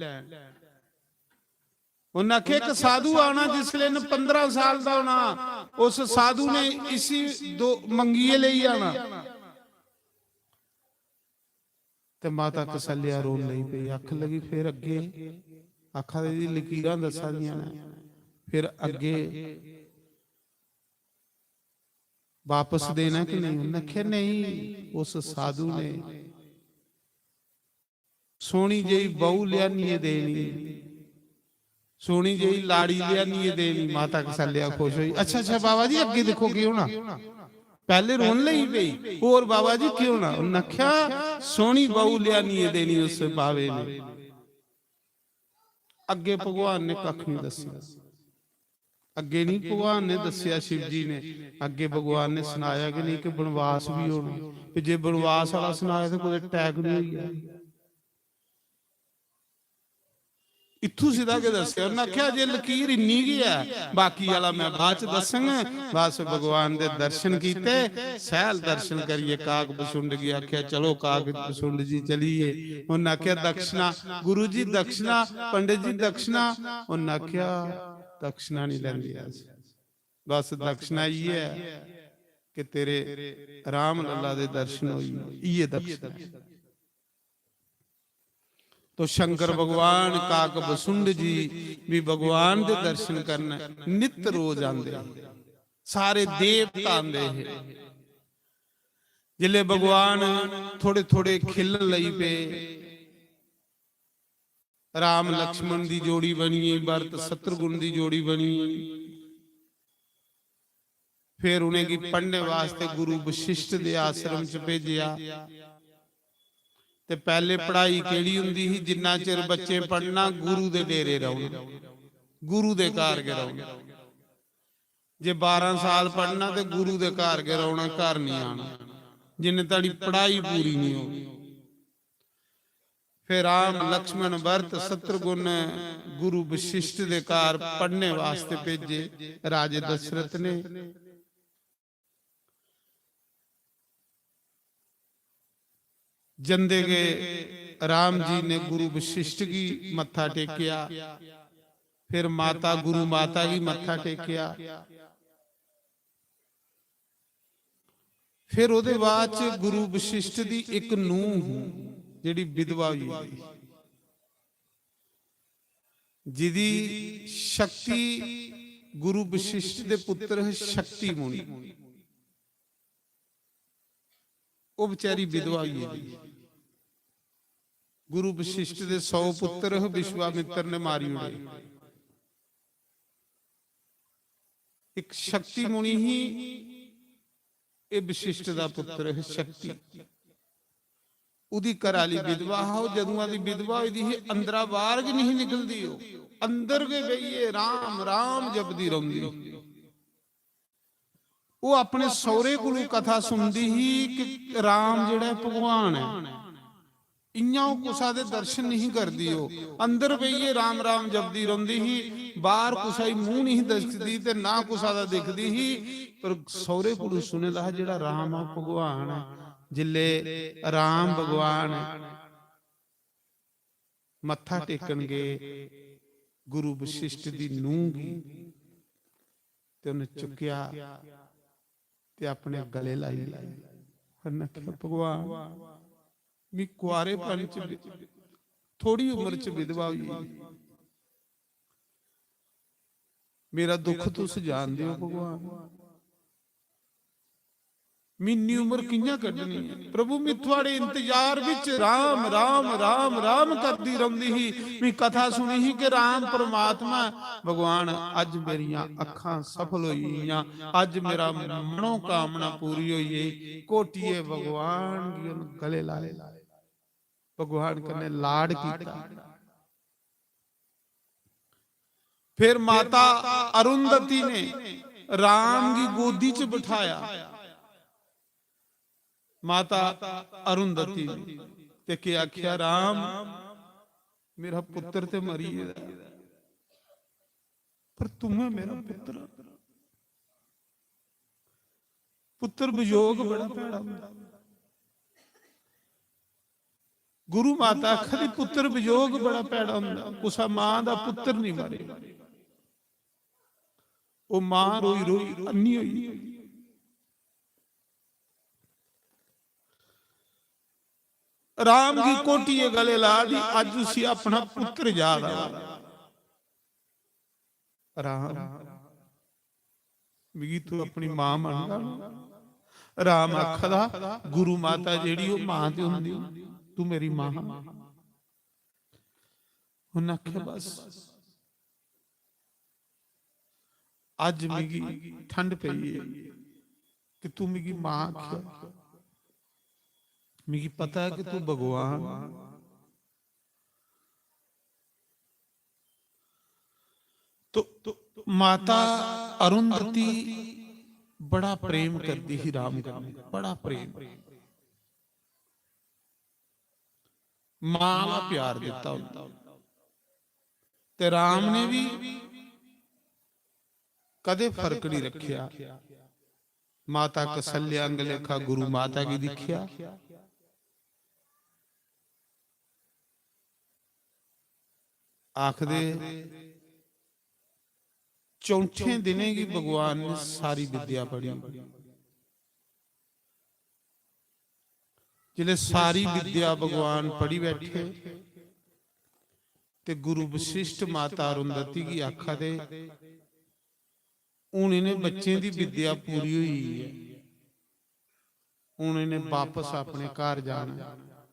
उन्नै आखेआ, "इक साधु आना, जिसले इन्न पंदरां साल दा होना, उस साधु ने इसी दो मंगियै लेई जाना।" ते माता कौसल्या रोन लगी पेई, आखन लगी, "फिर अग्गे?" आखा दे जी, "लकीरां दस्सा दियां न, फिर अग्गे बापस देना कि नहीं?" उन्नै आखेआ, "नहीं, उस साधु ने सोहनी जेही बहू लेआनियै देनी, सोहनी जेही लाड़ी लेआनियै देनी।" माता कौसल्या खुश होई, "अच्छा, अच्छा बाबा जी, अग्गे दिक्खो केह् होना, पैह्ले रोन लगी पेई, होर बाबा जी केह् होना?" उन्नै आखेआ, "सोहनी बहू लेआनियै देनी उस बाबे ने।" अग्गे भगवान ने कक्ख नहीं दस्सेआ। अग्गे नहीं भगवान ने दस्सेआ, शिव जी ने। अग्गे भगवान ने सनाया कि नहीं कि बनवास भी होना। ते जे बनवास आह्ला सनाया ते कुतै attack नहीं होई जाए। इत्थू सिद्धा गै दस्सेआ। उन्नै आखेआ, "जे लकीर इन्नी गै ऐ, बाकी आह्ला में बाद च दस्सङ।" बस भगवान दे दर्शन कीते, सैल दर्शन करियै काक बसुंड गी आखेआ, "चलो काक बसुंड जी चलिए।" उन्नै आखेआ, "दक्षिणा।" "गुरु जी दक्षिणा।" "पंडित जी दक्षिणा।" उन्नै आखेआ, "दक्षिणा नहीं लैंदे अस, बस दक्षिणा इ'यै ऐ कि तेरे राम लला दे दर्शन होई, इ'यै दक्षिणा।" तो शंकर भगवान, काक बसुंड जी भी भगवान दे दर्शन करन नित रोज आंदे हे। सारे देवता आंदे हे। जिसले भगवान थोड़े थोड़े खिलन लगी पे, राम लक्ष्मण दी जोड़ी बनी, भरत शत्रुघ्न दी जोड़ी बनी। फिर उ'नेंगी पढ़ने वास्ते गुरु वशिष्ठ दे आश्रम च भेजेआ। ते पैह्ले पढ़ाई केह्ड़ी होंदी ही? जिन्ना चिर बच्चें पढ़ना, गुरु दे डेरे रौह्ना, गुरु दे घर गै रौह्ना। जे बारां साल पढ़ना ते गुरु दे घर गै रौह्ना, घर निं आना, जिन्ने धड़ी पढ़ाई पूरी निं होग। फिर राम, लक्ष्मण, भरत, शत्रुघ्न गुरु वशिष्ठ दे घर पढ़ने वास्ते भेजे राजे दशरथ ने। जंदे गए राम जी ने गुरु वशिष्ठ गी मत्था टेकेआ, फिर माता, गुरु माता गी मत्था टेकेआ। फिर ओह्दे बाद च गुरु वशिष्ठ दी इक नूंह ही, जेह्ड़ी विधवा होई गेदी। जिदी शक्ति, गुरु वशिष्ठ दे पुत्र हे शक्ति मुनि, ओह बेचारी विधवा होई गेदी। गुरु वशिष्ठ दे सौ पुत्र हे, विश्वामित्र ने मारी ओड़े। एक शक्ति मुनि ही, ए वशिष्ठ दा पुत्र है शक्ति। उदी घराली विधवा हा, ओह जदुआं दी विधवा होई दी ही, अंदरा बाहर गै नहीं निकलदी। ओह अंदर गै बेहियै राम राम जपदी रौंदी। ओह अपने सौहरे कोलों कथा सुनदी ही कि राम जेहड़ा भगवान है, इयां ओह कुसा दे दर्शन नहीं करदी। ओह अंदर बेहियै राम राम जपदी रौंदी ही, बाहर कुसा गी मूंह नहीं दसदी ते ना कुसा दा दिखदी ही। पर सौहरे कोलू सुने दा हा, जेहड़ा राम आ भगवान ऐ। जिल्ले राम भगवान मत्था टेकन गए गुरु वशिष्ठ दी नूंह गी, ते उन्हें चुक्केआ ते अपने गले लाई लेआ। उन्हें आखेआ, "भगवान, मी कुआरेपन च वि-, थोड़ी उम्र च विधवा होई गेई। मेरा दुख तुस जानदे हो भगवान। मी इन्नी उम्र कि'यां कड्ढनी है? प्रभु, मी थुआड़े इंतजार विच राम, राम, राम, राम करदी रौंदी ही। मी कथा सुनी ही कि राम परमात्मा ऐ।" भगवान, अज्ज मेरियां अक्खां सफल होई गेइयां, अज्ज मेरा मनोकामना पूरी होई गेई। कोटिये भगवान गी उन गले ला ले, भगवान कन्नै लाड कीता। फिर माता अरुंधति ने राम गी गोदी च बिठाया। माता अरुंधति ने ते के आख्या, "राम, मेरा पुत्र ते मरी गेदा, पर तू है मेरा पुत्र।" पुत्र वियोग बड़ा भैड़ा होंदा। गुरु माता आखदी, पुत्र वियोग बड़ा भैड़ा होंदा, कुसा मां दा पुत्र नहीं मरे। ओह मां रोई रोई अन्नी होई। राम गी कोटिये गले ला दी, अज उसी अपना पुत्र याद आ। राम, मिगी तू अपनी मां मनदा ना? राम आखदा, गुरु माता जेड़ी, ओह मां ते होंदी, तू मेरी मां। उन्हें आखेआ, बस, अज मिगी ठंड पई है कि तू मिगी मां आखेआ। मिगी पता है कि तू भगवान। तो, तो माता अरुंधति बड़ा प्रेम करदी ही राम कन्नै, बड़ा प्रेम। मां दा प्यार दिता होंदा। ते राम ने भी कदे फर्क नहीं रखिया। माता कौसल्या आंग लेखा गुरु माता गी दिखिया। आखदे, चौथे दिनें गी भगवान ने सारी विद्या पढ़ी। जिसले सारी विद्या भगवान पढ़ी बैठे, ते गुरु वशिष्ठ माता अरुंधति गी आखा दे, "हुन इ'नें बच्चें दी विद्या पूरी होई गेई ऐ, हुन इ'नें बापस अपने घर जाना ऐ।"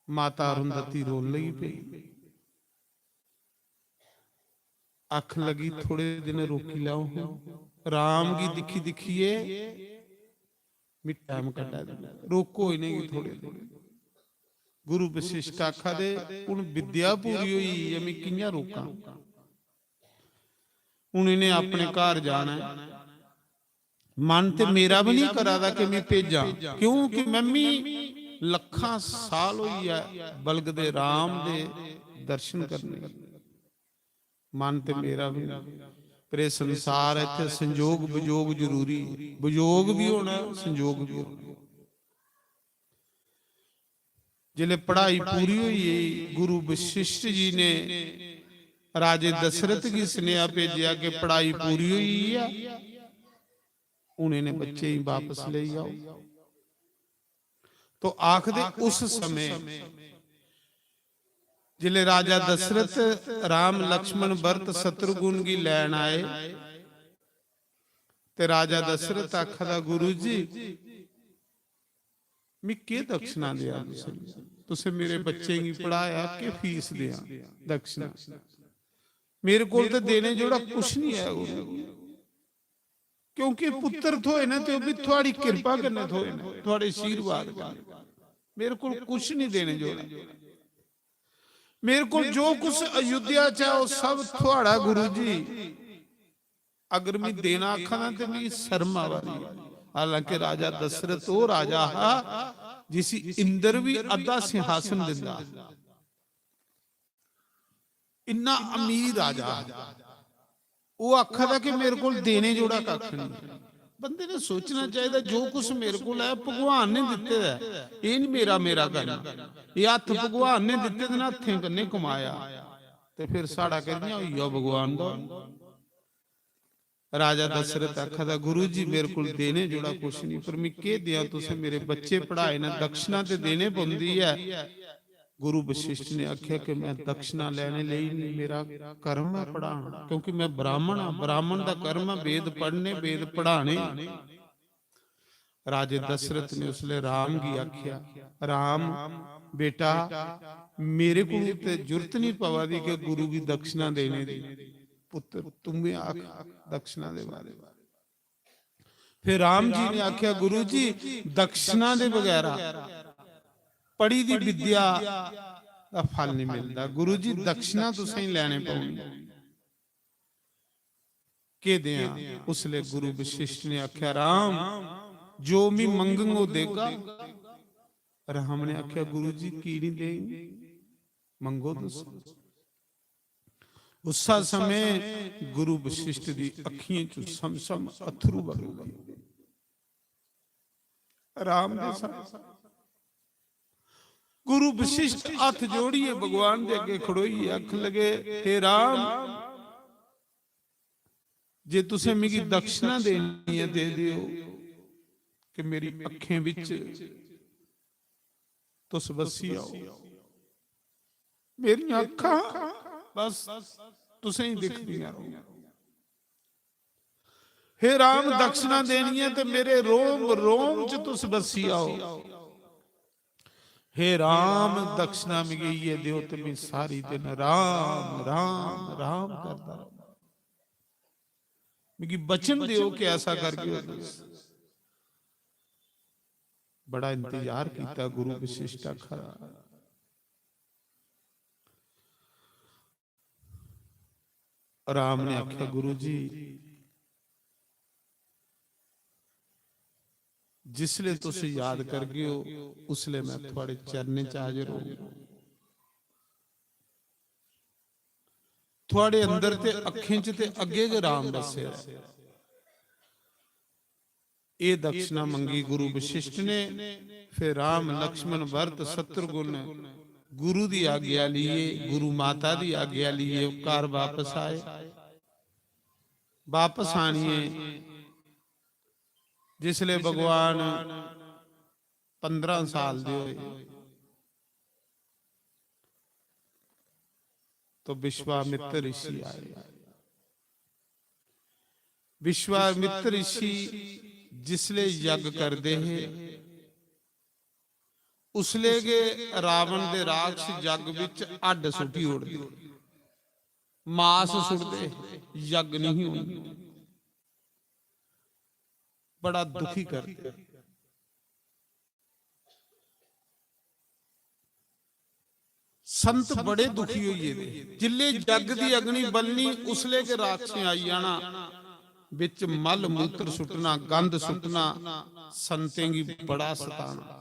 माता अरुंधति रोन लगी पेई। आखन लगी, "थोड़े दिन रोकी लैओ, राम गी दिक्खी दिक्खियै मी टैम कड्ढा दे, रोको इ'नेंगी थोड़े दिन।" गुरु वशिष्ठ आखा दे, "हुन विद्या पूरी होई गेई ऐ, मी कि'यां रोकां? हुन इ'नें अपने घर जाना ऐ।" मन ते मेरा भी नहीं करा दा कि मैं भेजां, क्योंकि मैं भी लखां साल होई ऐ बलगदे राम दे दर्शन करने। मन ते मेरा भी नहीं। पर एह् संसार ऐ, इत्थै संजोग विजोग जरूरी, विजोग भी होना, संजोग भी होना। जिसलै पढ़ाई पूरी होई गेई, गुरु वशिष्ठ जी ने राजे दशरथ गी सनेहा भेजेआ कि पढ़ाई पूरी होई गेई ऐ, हुन इ'नें बच्चें गी बापस लेई आओ। तो आखदे उस समय जिसले राजा दशरथ राम, लक्ष्मण, भरत, शत्रुघ्न गी लैन आए, ते राजा दशरथ आखा दा, "गुरु जी, मैं केह् दक्षिणा देआं तुसें? तुसें मेरे बच्चें गी पढ़ाया, केह् फीस देआं दक्षिणा? मेरे कोल ते देने जोड़ा कुछ नहीं है गुरु, क्योंकि पुत्र थ्होए न ते ओह् बी थुआड़ी किरपा कन्नै थ्होए न, थुआड़े आशीर्वाद कन्नै। मेरे कोल कुछ नहीं देने जोड़ा। मेरे कोल जो कुछ अयोध्या च है, ओह् सब थुआड़ा गुरु जी। अगर मैं देना आखां ना, ते मिगी शर्म आवा दी है।" हालांकि राजा दशरथ ओह् राजा हा, जिसी इंद्र भी अद्धा सिंहासन दिंदा हा। इन्ना अमीर राजा हा। ओह् आखा दा कि मेरे कोल देने जोड़ा कक्ख नहीं। बंदे ने सोचना चाहिदा, जो कुछ मेरे कोल है, भगवान ने दित्ते दा ऐ। एह् नहीं मेरा, मेरा करना। एह् हत्थ भगवान ने दित्ते दे न, हत्थें कन्नै कमाया। ते फिर साढ़ा करियां होई गेआ भगवान दा। राजा दशरथ आखा दा, "गुरु जी, मेरे कोल देने जोड़ा कुछ नहीं, पर मैं केह् देआं तुसें? मेरे बच्चे पढ़ाए न, दक्षिणा ते देने पौंदी ऐ।" गुरु वशिष्ठ ने आख्या कि मैं दक्षिणा लैने लेई नहीं, मेरा कर्म है पढ़ाना, क्योंकि मैं ब्राह्मण हां, ब्राह्मण दा कर्म है वेद पढ़ने, वेद पढ़ाने। राजे दशरथ ने उसले राम गी आख्या, "राम, बेटा, मेरे को ते जरूरत नहीं पवा दी कि गुरु की दक्षिणा देने दी। पुत्र, तुम्हें आख दक्षिणा दे बारे।" फिर राम जी ने आख्या, "गुरु जी, दक्षिणा दे बगैरा पढ़ी दी विद्या दा फल नहीं मिलदा। गुरु जी, दक्षिणा तुसें ही लैने पौनी।" केह् देआं? उसले गुरु वशिष्ठ ने आख्या, "राम, जो मी मंगंग ओह् देगा।" राम ने आख्या, "गुरु जी, की नहीं देंगे? मंगो तुस।" उस समय गुरु वशिष्ठ दी अखियें चों सम सम अथरू बगन लगे। राम दे साथ गुरु वशिष्ठ हत्थ जोड़िए भगवान दे अगे खड़ोइए आखन लगे, "हे राम, जे तुसें मिगी दक्षिणा देनी ऐ, दे दियो कि मेरी अक्खें बिच तुस बस्सी आओ। मेरियां अक्खां बस तुसें ही दिखदियां रौहन। हे राम, दक्षिणा देनी ऐ ते मेरे रोम रोम च तुस बस्सी आओ। हे राम, दक्षिणा मिगी इयै दियो ते मैं सारी दिन राम, राम, राम करदा रौह्ना। मिगी वचन दियो कि ऐसा करगे तुस।" बड़ा इंतजार किया गुरु वशिष्ठ आखा। राम ने आख्या, "गुरु जी, जिसले तुस याद करगे ओ, उसले मैं थुआड़े चरणें च हाजर होऊंगा।" थुआड़े अंदर ते अक्खें च ते अग्गे गै राम बस्से दा ऐ। एह् दक्षिणा मंगी गुरु वशिष्ठ ने। फिर राम, लक्ष्मण, भरत, शत्रुघ्न गुरु दी आज्ञा लिए, गुरु माता दी आज्ञा लिए ओह् घर वापस आए। वापस आनिए जिसले भगवान पंद्रह साल दे होए, तो विश्वामित्र ऋषि आए। विश्वामित्र ऋषि जिसले यज्ञ करदे हे, उसले गै रावण दे राक्षस यज्ञ विच हड्ड सुट्टी ओड़दे, मास सुट्टदे, यज्ञ नहीं होंदे। बड़ा दुखी करदे। संत बड़े दुखी होई गेदे। जिल्ले जग दी अग्नि बलनी, उसले गै राक्षसें आई जाना, बिच मल मूत्र सुट्टना, गंद सुट्टना, संतें गी बड़ा सताना।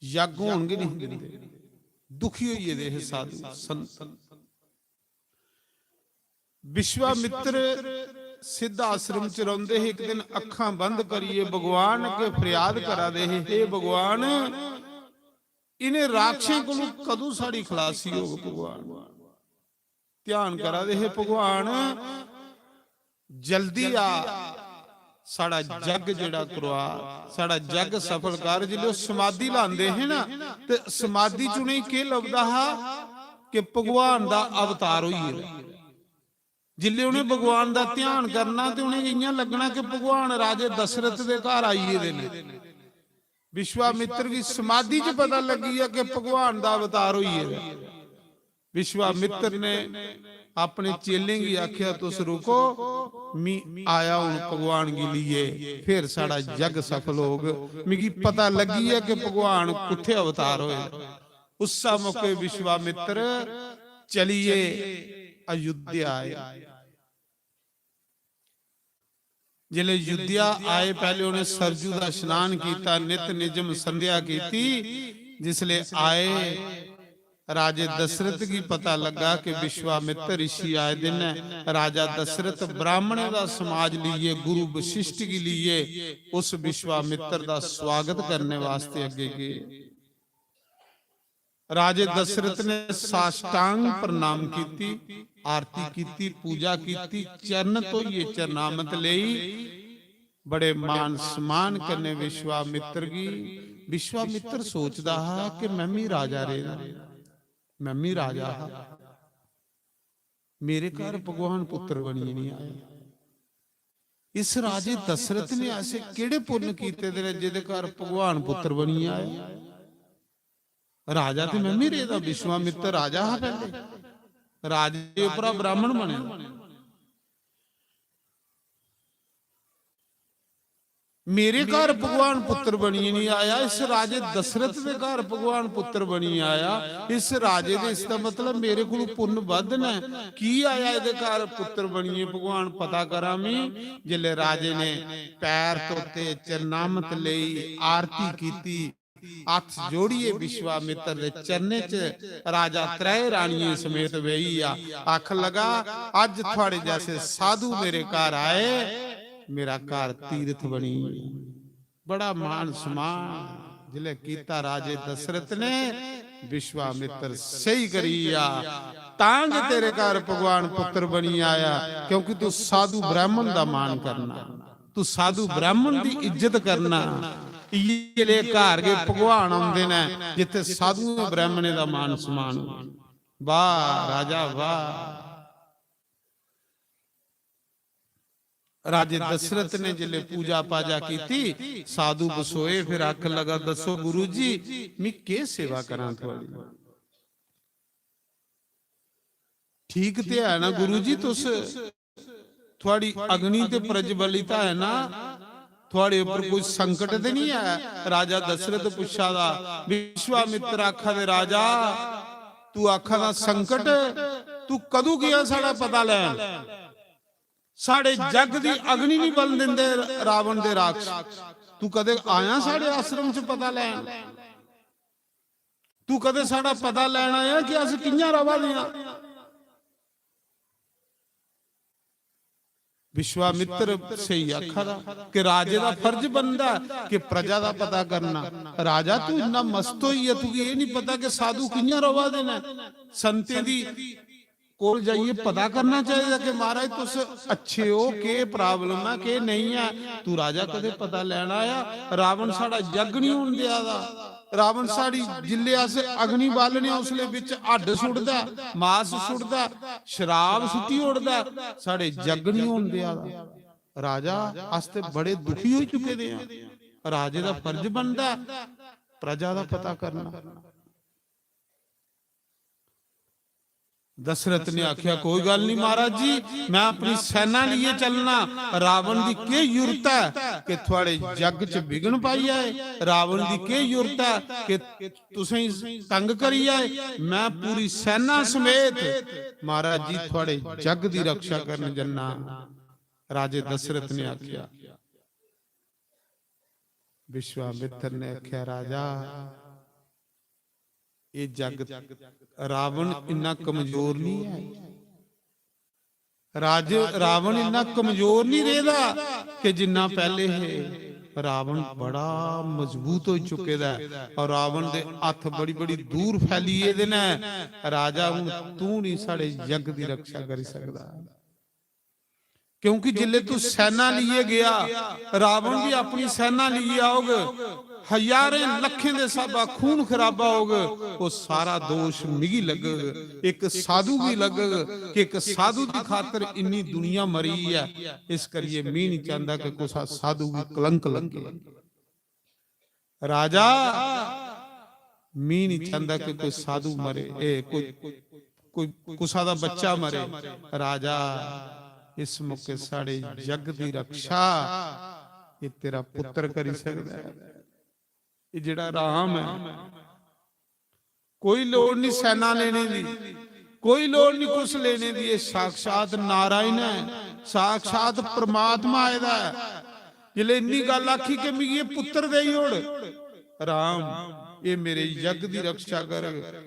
यज्ञ होन गै नहीं दिंदे। दुखी होई गेदे हे साधु संत। विश्वामित्र सिद्ध आश्रम च रौंदे हे। एक दिन अखां बंद करिए भगवान अगे फरियाद करा दे हे, "हे भगवान, इन्हें राक्षसें कोलों कदूं साड़ी खलासी होग भगवान?" ध्यान करा दे हे, "भगवान, जल्दी आ, साढ़ा जग जेह्ड़ा करवा, साढ़ा जग सफल कर। जिसलै ओह् समाधि लांदे हे ना, ते समाधि च उ'नेंगी केह् लभदा हा? कि भगवान दा अवतार होई गेदा। जिसलै उ'नें भगवान दा ध्यान करना, ते उ'नेंगी इ'यां लग्गना कि भगवान राजे दशरथ दे घर आई गेदे न। विश्वामित्र गी समाधि च पता लग्गी गेआ कि भगवान दा अवतार होई गेदा। विश्वामित्र ने अपने चेलें गी आखेआ, "तुस रुको, मी आया हून भगवान गी लेइयै, फिर साढ़ा यज्ञ सफल होग। मिगी पता लग्गी गेआ कि भगवान कुत्थै अवतार होए।" उस्सै मौके विश्वामित्र चलिए अयोध्या आए। जिसलै अयोध्या आए, पैह्ले उ'नें सरजू दा स्नान कीता, नित निजम संध्या कीती। जिसलै आए, राजे दशरथ गी पता लग्गा कि विश्वामित्र ऋषि आए दे न। राजा दशरथ ब्राह्मणें दा समाज लेइयै, गुरु वशिष्ठ गी लेइयै उस विश्वामित्र दा स्वागत करने वास्ते अग्गे गे। राजे दशरथ ने साष्टांग प्रणाम कीती, आरती कीती, पूजा कीती, चरण धोइयै चरणामत लेई। बड़े मान सम्मान कन्नै विश्वामित्र गी, विश्वामित्र सोचदा हा कि मैं मी राजा रेह्दा, मैं मी राजा हा, मेरे घर भगवान पुत्र बनियै नहीं आया। इस राजे दशरथ ने ऐसे केह्ड़े पुन्न कीते दे ने जेह्दे घर भगवान पुत्र बनियै आया? राजा ते मैं मी रेह्दा, विश्वामित्र राजा हा पैह्ले, राजे उप्परा ब्राह्मण बनेआ। मेरे घर भगवान पुत्र बनियै नहीं आया, इस राजे दशरथ दे घर भगवान पुत्र बनियै आया। इस राजे दे, इसदा मतलब मेरे कोल पुन्न बद्ध न। की आया एह्दे घर पुत्र बनियै भगवान, पता करां मी। जिसलै राजे ने पैर धोते, चरणामत लेई, आरती कीती, हत्थ जोड़ियै विश्वामित्र दे चरणें च राजा त्रै रानियें समेत बेही गेआ। आखन लगा, "अज्ज थुआड़े जैसे साधु मेरे घर आए, मेरा घर तीर्थ बनी।" बड़ा मान सम्मान जिसलै कीता राजे दशरथ ने, विश्वामित्र स्हेई करी गेआ। तां गै तेरे घर भगवान पुत्र बनी आया, क्योंकि तू साधु ब्राह्मण दा मान करना, तू साधु ब्राह्मण दी इज्जत करना। इ'यै लेह घर गै भगवान औंदे न, जित्थै साधुएं ब्राह्मणें दा मान सम्मान होऐ। वाह राजा वाह। राजे दशरथ ने जिसलै पूजा पाजा कीती, साधु बसोए, फिर आखन लगा, "दस्सो गुरु जी, मी केह् सेवा करां थुआड़ी?" ठीक ते है ना गुरु जी, तुस, थुआड़ी अग्नि ते प्रज्वलित है ना, थुआड़े उप्पर कोई संकट ते नहीं है? राजा दशरथ पुच्छा दा, विश्वामित्र आखा दे, "राजा, तू आखा दा संकट, तू कदू गया साढ़ा पता लैन? साढ़े जग दी अग्नि नहीं बलन दिंदे रावण दे राक्षस। तू कदे आया साढ़े आश्रम च पता लैन? तू कदे साढ़ा पता लैन आया कि अस कि'यां रवा दे आं?" विश्वामित्र स्हेई आखा दा कि राजे दा फर्ज बनदा कि प्रजा दा पता करना। राजा, तू इन्ना मस्त होई गेआ, तुगी एह् नहीं पता कि साधु कि'यां रवा दे न? संतें दी कोल जाइयै पता करना चाहिदा कि महाराज, तुस अच्छे हो, केह् problem ऐ, केह् नेईं ऐ। तू राजा कदे पता लैन आया? रावण साढ़ा यज्ञ नहीं होन देआ दा, रावण साढ़ी, जिल्ले अस अग्नि बालने आं, उसले बिच हड्ड सुट्टदा, मास सुट्टदा, शराब सुट्टी ओड़दा, साढ़े यज्ञ नहीं होन देआ दा। राजा, अस ते बड़े दुखी होई चुके दे आं। राजे दा फर्ज बनदा प्रजा दा पता करना। दशरथ ने आख्या, "कोई गल्ल नहीं महाराज जी, मैं अपनी सेना लिए चलना। रावण दी केह् जरूरत ऐ कि थुआड़े यज्ञ च विघ्न पाई आए? रावण दी केह् जरूरत ऐ कि तुसें तंग करी आए? मैं पूरी सेना समेत महाराज जी थुआड़े यज्ञ दी रक्षा करन जन्ना।" राजे दशरथ ने आख्या। विश्वामित्र ने आख्या, "राजा, ये जग, रावण इन्ना कमजोर नहीं है। राज, रावण इन्ना कमजोर नहीं रेहदा कि जिन्ना पहले है। रावण बड़ा मजबूत हो चुके दा है और रावण दे हत्थ बड़ी-बड़ी दूर फैली गेदे न। राजा, हुन तू नहीं साढ़े जग दी रक्षा करी सकदा।" क्योंकि जिसले तू सैना लेइयै गया, रावण भी अपनी सैना लेइयै आग, हजारें लखें दे स्हाबा खून खराबा होग, वो सारा दोष मिगी लगग, एक साधु गी लगग कि एक साधु दी खातर इन्नी दुनिया मरी है। इस करिए मी नहीं चाहता कि कुसा साधु गी कलंक लगे। राजा, मी नहीं चाहता कि कोई साधु मरे, ए, कोई, कोई कुसा दा बच्चा मरे। राजा, इस मौके साढ़े जग दी रक्षा ये तेरा पुत्र करी सकदा है। ये जेड़ा राम है, कोई लोड़ नहीं सेना लेने दी, कोई लोड़ नहीं कुछ लेने दी। ये साक्षात नारायण है, साक्षात परमात्मा आए दा है। जिसले इन्नी गल आखी कि मिगी ये पुत्र देई ओड़, राम, ये मेरे यज्ञ दी रक्षा कर,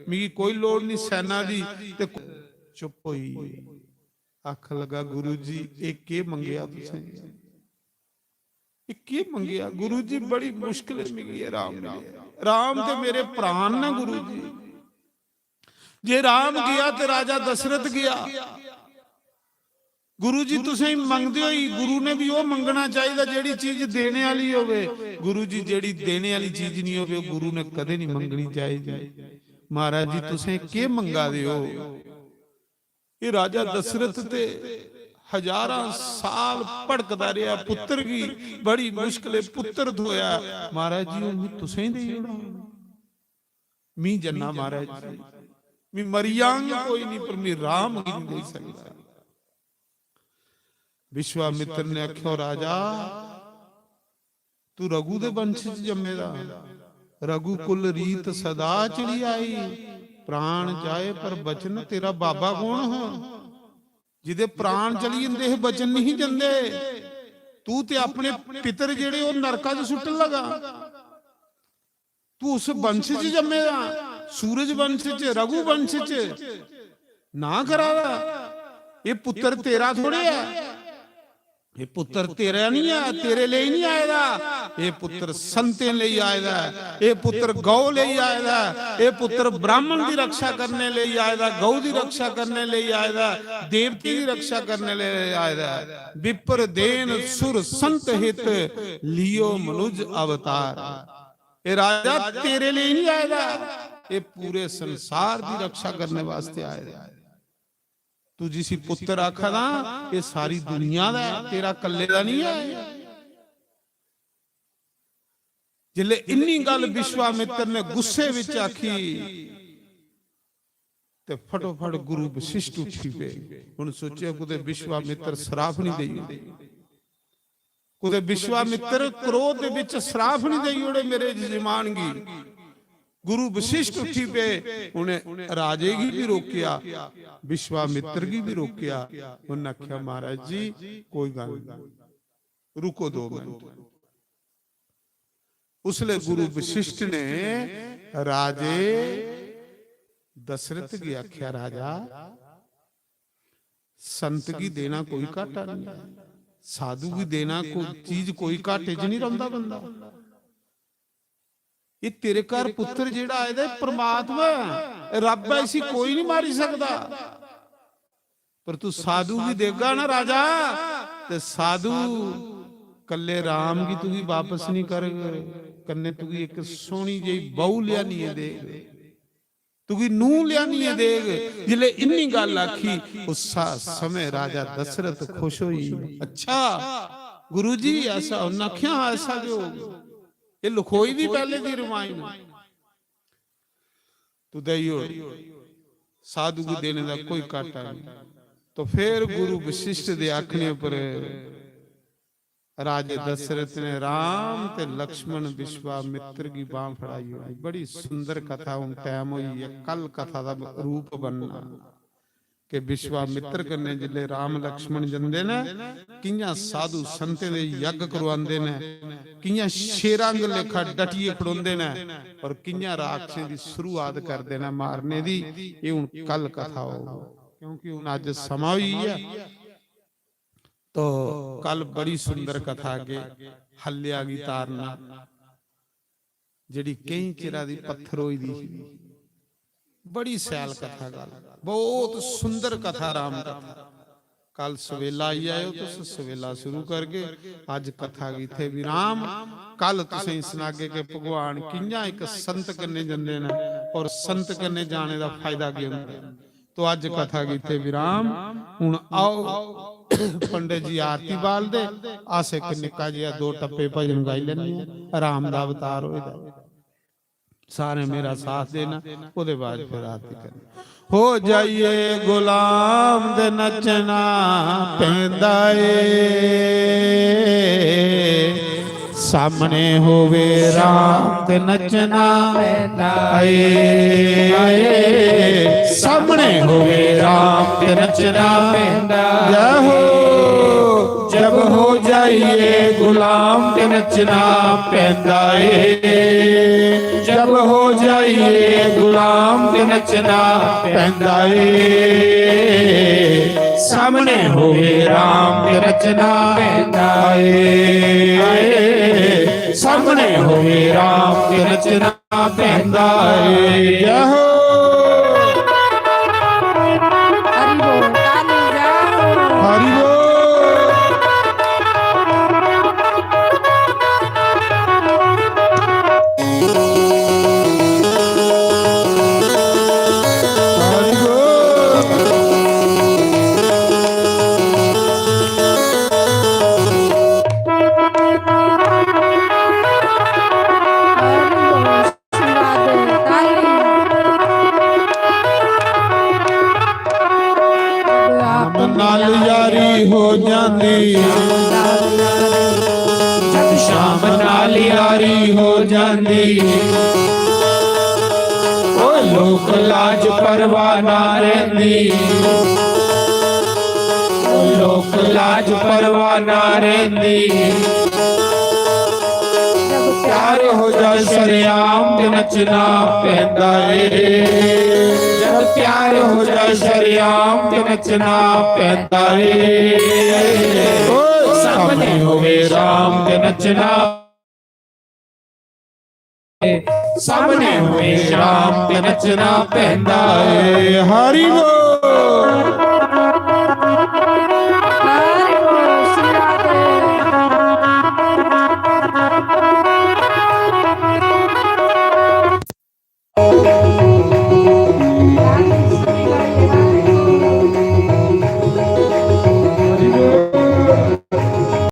मिगी कोई लोड़ नहीं सेना दी। ते चुप होई, आखन लगा, गुरु जी, ये केह मंगेआ तुसें? ये केह मंगेआ गुरु जी? बड़ी मुश्किल मिगी ये राम मिले। राम ते मेरे प्राण ना गुरु जी। जे राम गया ते राजा दशरथ गया। गुरु जी, तुसें मंगदे होई गुरु ने भी ओह मंगना चाहिदा जेड़ी चीज देने आली होवे। गुरु जी, जेड़ी देने आली चीज नहीं होवे, ओह गुरु ने कदे नहीं मंगनी चाहिदी। महाराज जी, तुसें केह मंगा दे हो? ये राजा दशरथ ते हजारां साल भड़कदा रहा पुत्र की, बड़ी मुश्किल पुत्र थोया। महाराज जी, हूं तुसें दे ओड़ां। मी जन्ना महाराज जी, मी मरी जांग कोई नहीं, पर मी राम की नहीं दे सकता। विश्वामित्र ने आख्यो, राजा, तू रघु दे वंश च जम्मे दा। रघुकुल रीत सदा चली आई, प्राण जाए पर वचन, तेरा बाबा कौन है जिदे प्राण चली जंदे हे, वचन नहीं जंदे? तू ते अपने पितर जेड़े ओह नरका च सुट्टन लगा। तू उस वंश च जम्मे दा, सूरज वंश च, रघु वंश च। ना करा दा, ये पुत्र तेरा थोड़े है। ये पुत्र तेरा नहीं है, तेरे लेई नहीं आए दा। ये पुत्र संतें लेई आए दा है। ये पुत्र गौ लेई आए दा है। ये पुत्र ब्राह्मण दी रक्षा करने लेई आए दा, गौ दी रक्षा करने लेई आए दा, देवती दी रक्षा करने लेई आए दा है। विप्र देन सुर संत हित, लियो मनुज अवतार। ये राजा तेरे लेई नहीं आए दा, ये पूरे संसार दी रक्षा करने वास्ते आए दा। तू जिसी पुत्र आखा दा, ये सारी दुनिया दा है, तेरा कल्ले दा नहीं है। जिसले इन्नी गल विश्वामित्र ने गुस्से विच आखी, ते फटोफट गुरु वशिष्ठ उठी पे। हुन सोचेआ, कुते विश्वामित्र श्राप नहीं देई ओड़े, कुते विश्वामित्र क्रोध दे विच श्राप नहीं देई ओड़े मेरे यजमान गी। गुरु वशिष्ठ उठी पे, उन्हें राजे गी भी रोकिया, विश्वामित्र गी भी रोकिया। उन्हें आख्या, महाराज जी, कोई गल नहीं, रुको दो मिनट। उसले गुरु वशिष्ठ ने राजे दशरथ गी आख्या, राजा, संत गी देना कोई घाटा नहीं है, साधु गी देना कोई चीज, कोई घाटे च नहीं रौंदा बंदा। ये तेरे घर पुत्र जेड़ा आए दा, परमात्मा है, रब है, इसी कोई नहीं मारी सकता। पर तू साधु गी देगा ना राजा, ते साधु कल्ले राम गी तुगी वापस नहीं करग, कन्ने तुगी एक सोहनी जेही बहू लियानिए देग, तुगी नूह लियानिए देग। जिसले इन्नी गल आखी, उस समय राजा दशरथ खुश होई। अच्छा गुरु जी, ऐसा? उन्हें आख्या, हाँ, ऐसा जो ये लखोई दी पहले दी रमायण, तू देई ओड़, साधु गी देने दा कोई घाटा नहीं। तो फिर गुरु वशिष्ठ दे आखने पर राजे दशरथ ने राम ते लक्ष्मण विश्वामित्र की बांह फड़ाई होई। बड़ी सुंदर कथा। हुन टाइम होई है, कल कथा दा रूप बनना कि विश्वामित्र कन्नै जिसलै राम लक्ष्मण जंदे न, कि'यां साधु संतें दे यज्ञ करवांदे न, कि'यां शेरां आंगर लेखा डटियै खड़ोंदे न और कि'यां राक्षसें दी शुरुआत करदे न मारने दी। एह् हुन कल कथा होग, क्योंकि हुन अज्ज समां होई गेआ। तो कल बड़ी सुंदर कथा अग्गे हल्या गी तारना, जेह्ड़ी केईं चिरा दी पत्थर होई दी ही। बड़ी सैल कथा, गल्ल बहुत सुंदर कथा, राम कथा। कल सवेला आई जाएओ, तुस सवेला शुरू करगे। अज्ज कथा गी इत्थै विराम। कल तुसें गी सनागे कि भगवान कि'यां इक संत कन्नै जंदे न और संत कन्नै जाने दा फायदा केह् होंदा ऐ। तो अज्ज कथा गी इत्थै विराम। हुन आओ, पंडित जी आरती बालदे, अस इक निक्का जेहा दो टप्पे भजन गाई लैन्ने आं। राम दा अवतार होए दा। सारें मेरा साथ देना, ओह्दे बाद फिर आरती करनी। हो जाइए गुलाम ते नचना पैंदा ਏ। ਸਾਹਮਣੇ ਹੋਵੇ ਰਾਮ ਤੇ ਨੱਚਣਾ ਪੈਂਦਾ ਏ। ਸਾਹਮਣੇ ਹੋਵੇ ਰਾਮ ਤੇ ਨੱਚਣਾ ਪੈਂਦਾ। ਜੈ ਹੋ। जब हो जाइए गुलाम ते नचना पैंदा ਏ। जब हो जाइए गुलाम ते नचना पैंदा ਏ। ਸਾਹਮਣੇ ਹੋਵੇ ਰਾਮ ਤੇ ਨੱਚਣਾ ਪੈਂਦਾ ਏ। ਸਾਹਮਣੇ ਹੋਵੇ ਰਾਮ ਤੇ ਨੱਚਣਾ ਪੈਂਦਾ ਏ। ਜੈ ਹੋ। हरि बोल, ताली जाओ। हरि बोल। हरि बोल। ਨਾਲ ਯਾਰੀ ਹੋ ਜਾਂਦੀ, ਜਦ ਸ਼ਾਮ ਨਾਲ ਯਾਰੀ ਹੋ ਜਾਂਦੀ, ਉਹ ਲੋਕ ਲਾਜ ਪਰਵਾਹ ਨਾ ਰਹਿੰਦੀ, ਉਹ ਲੋਕ ਲਾਜ ਪਰਵਾਹ ਨਾ ਰਹਿੰਦੀ। ਪਿਆਰ ਹੋ ਜਾਏ ਸ਼ਰੇਆਮ ਤੇ ਨੱਚਣਾ ਪੈਂਦਾ ਏ। ਜਦ ਪਿਆਰ ਹੋ ਜਾਏ ਸ਼ਰੇਆਮ ਤੇ ਨੱਚਣਾ ਪੈਂਦਾ ਏ। ਓ ਸਾਹਮਣੇ ਹੋਵੇ ਰਾਮ ਤੇ ਨੱਚਣਾ, ਸਾਹਮਣੇ ਹੋਵੇ ਰਾਮ ਤੇ ਨੱਚਣਾ ਪੈਂਦਾ ਏ। ਹਰੀ ਬੋਲ।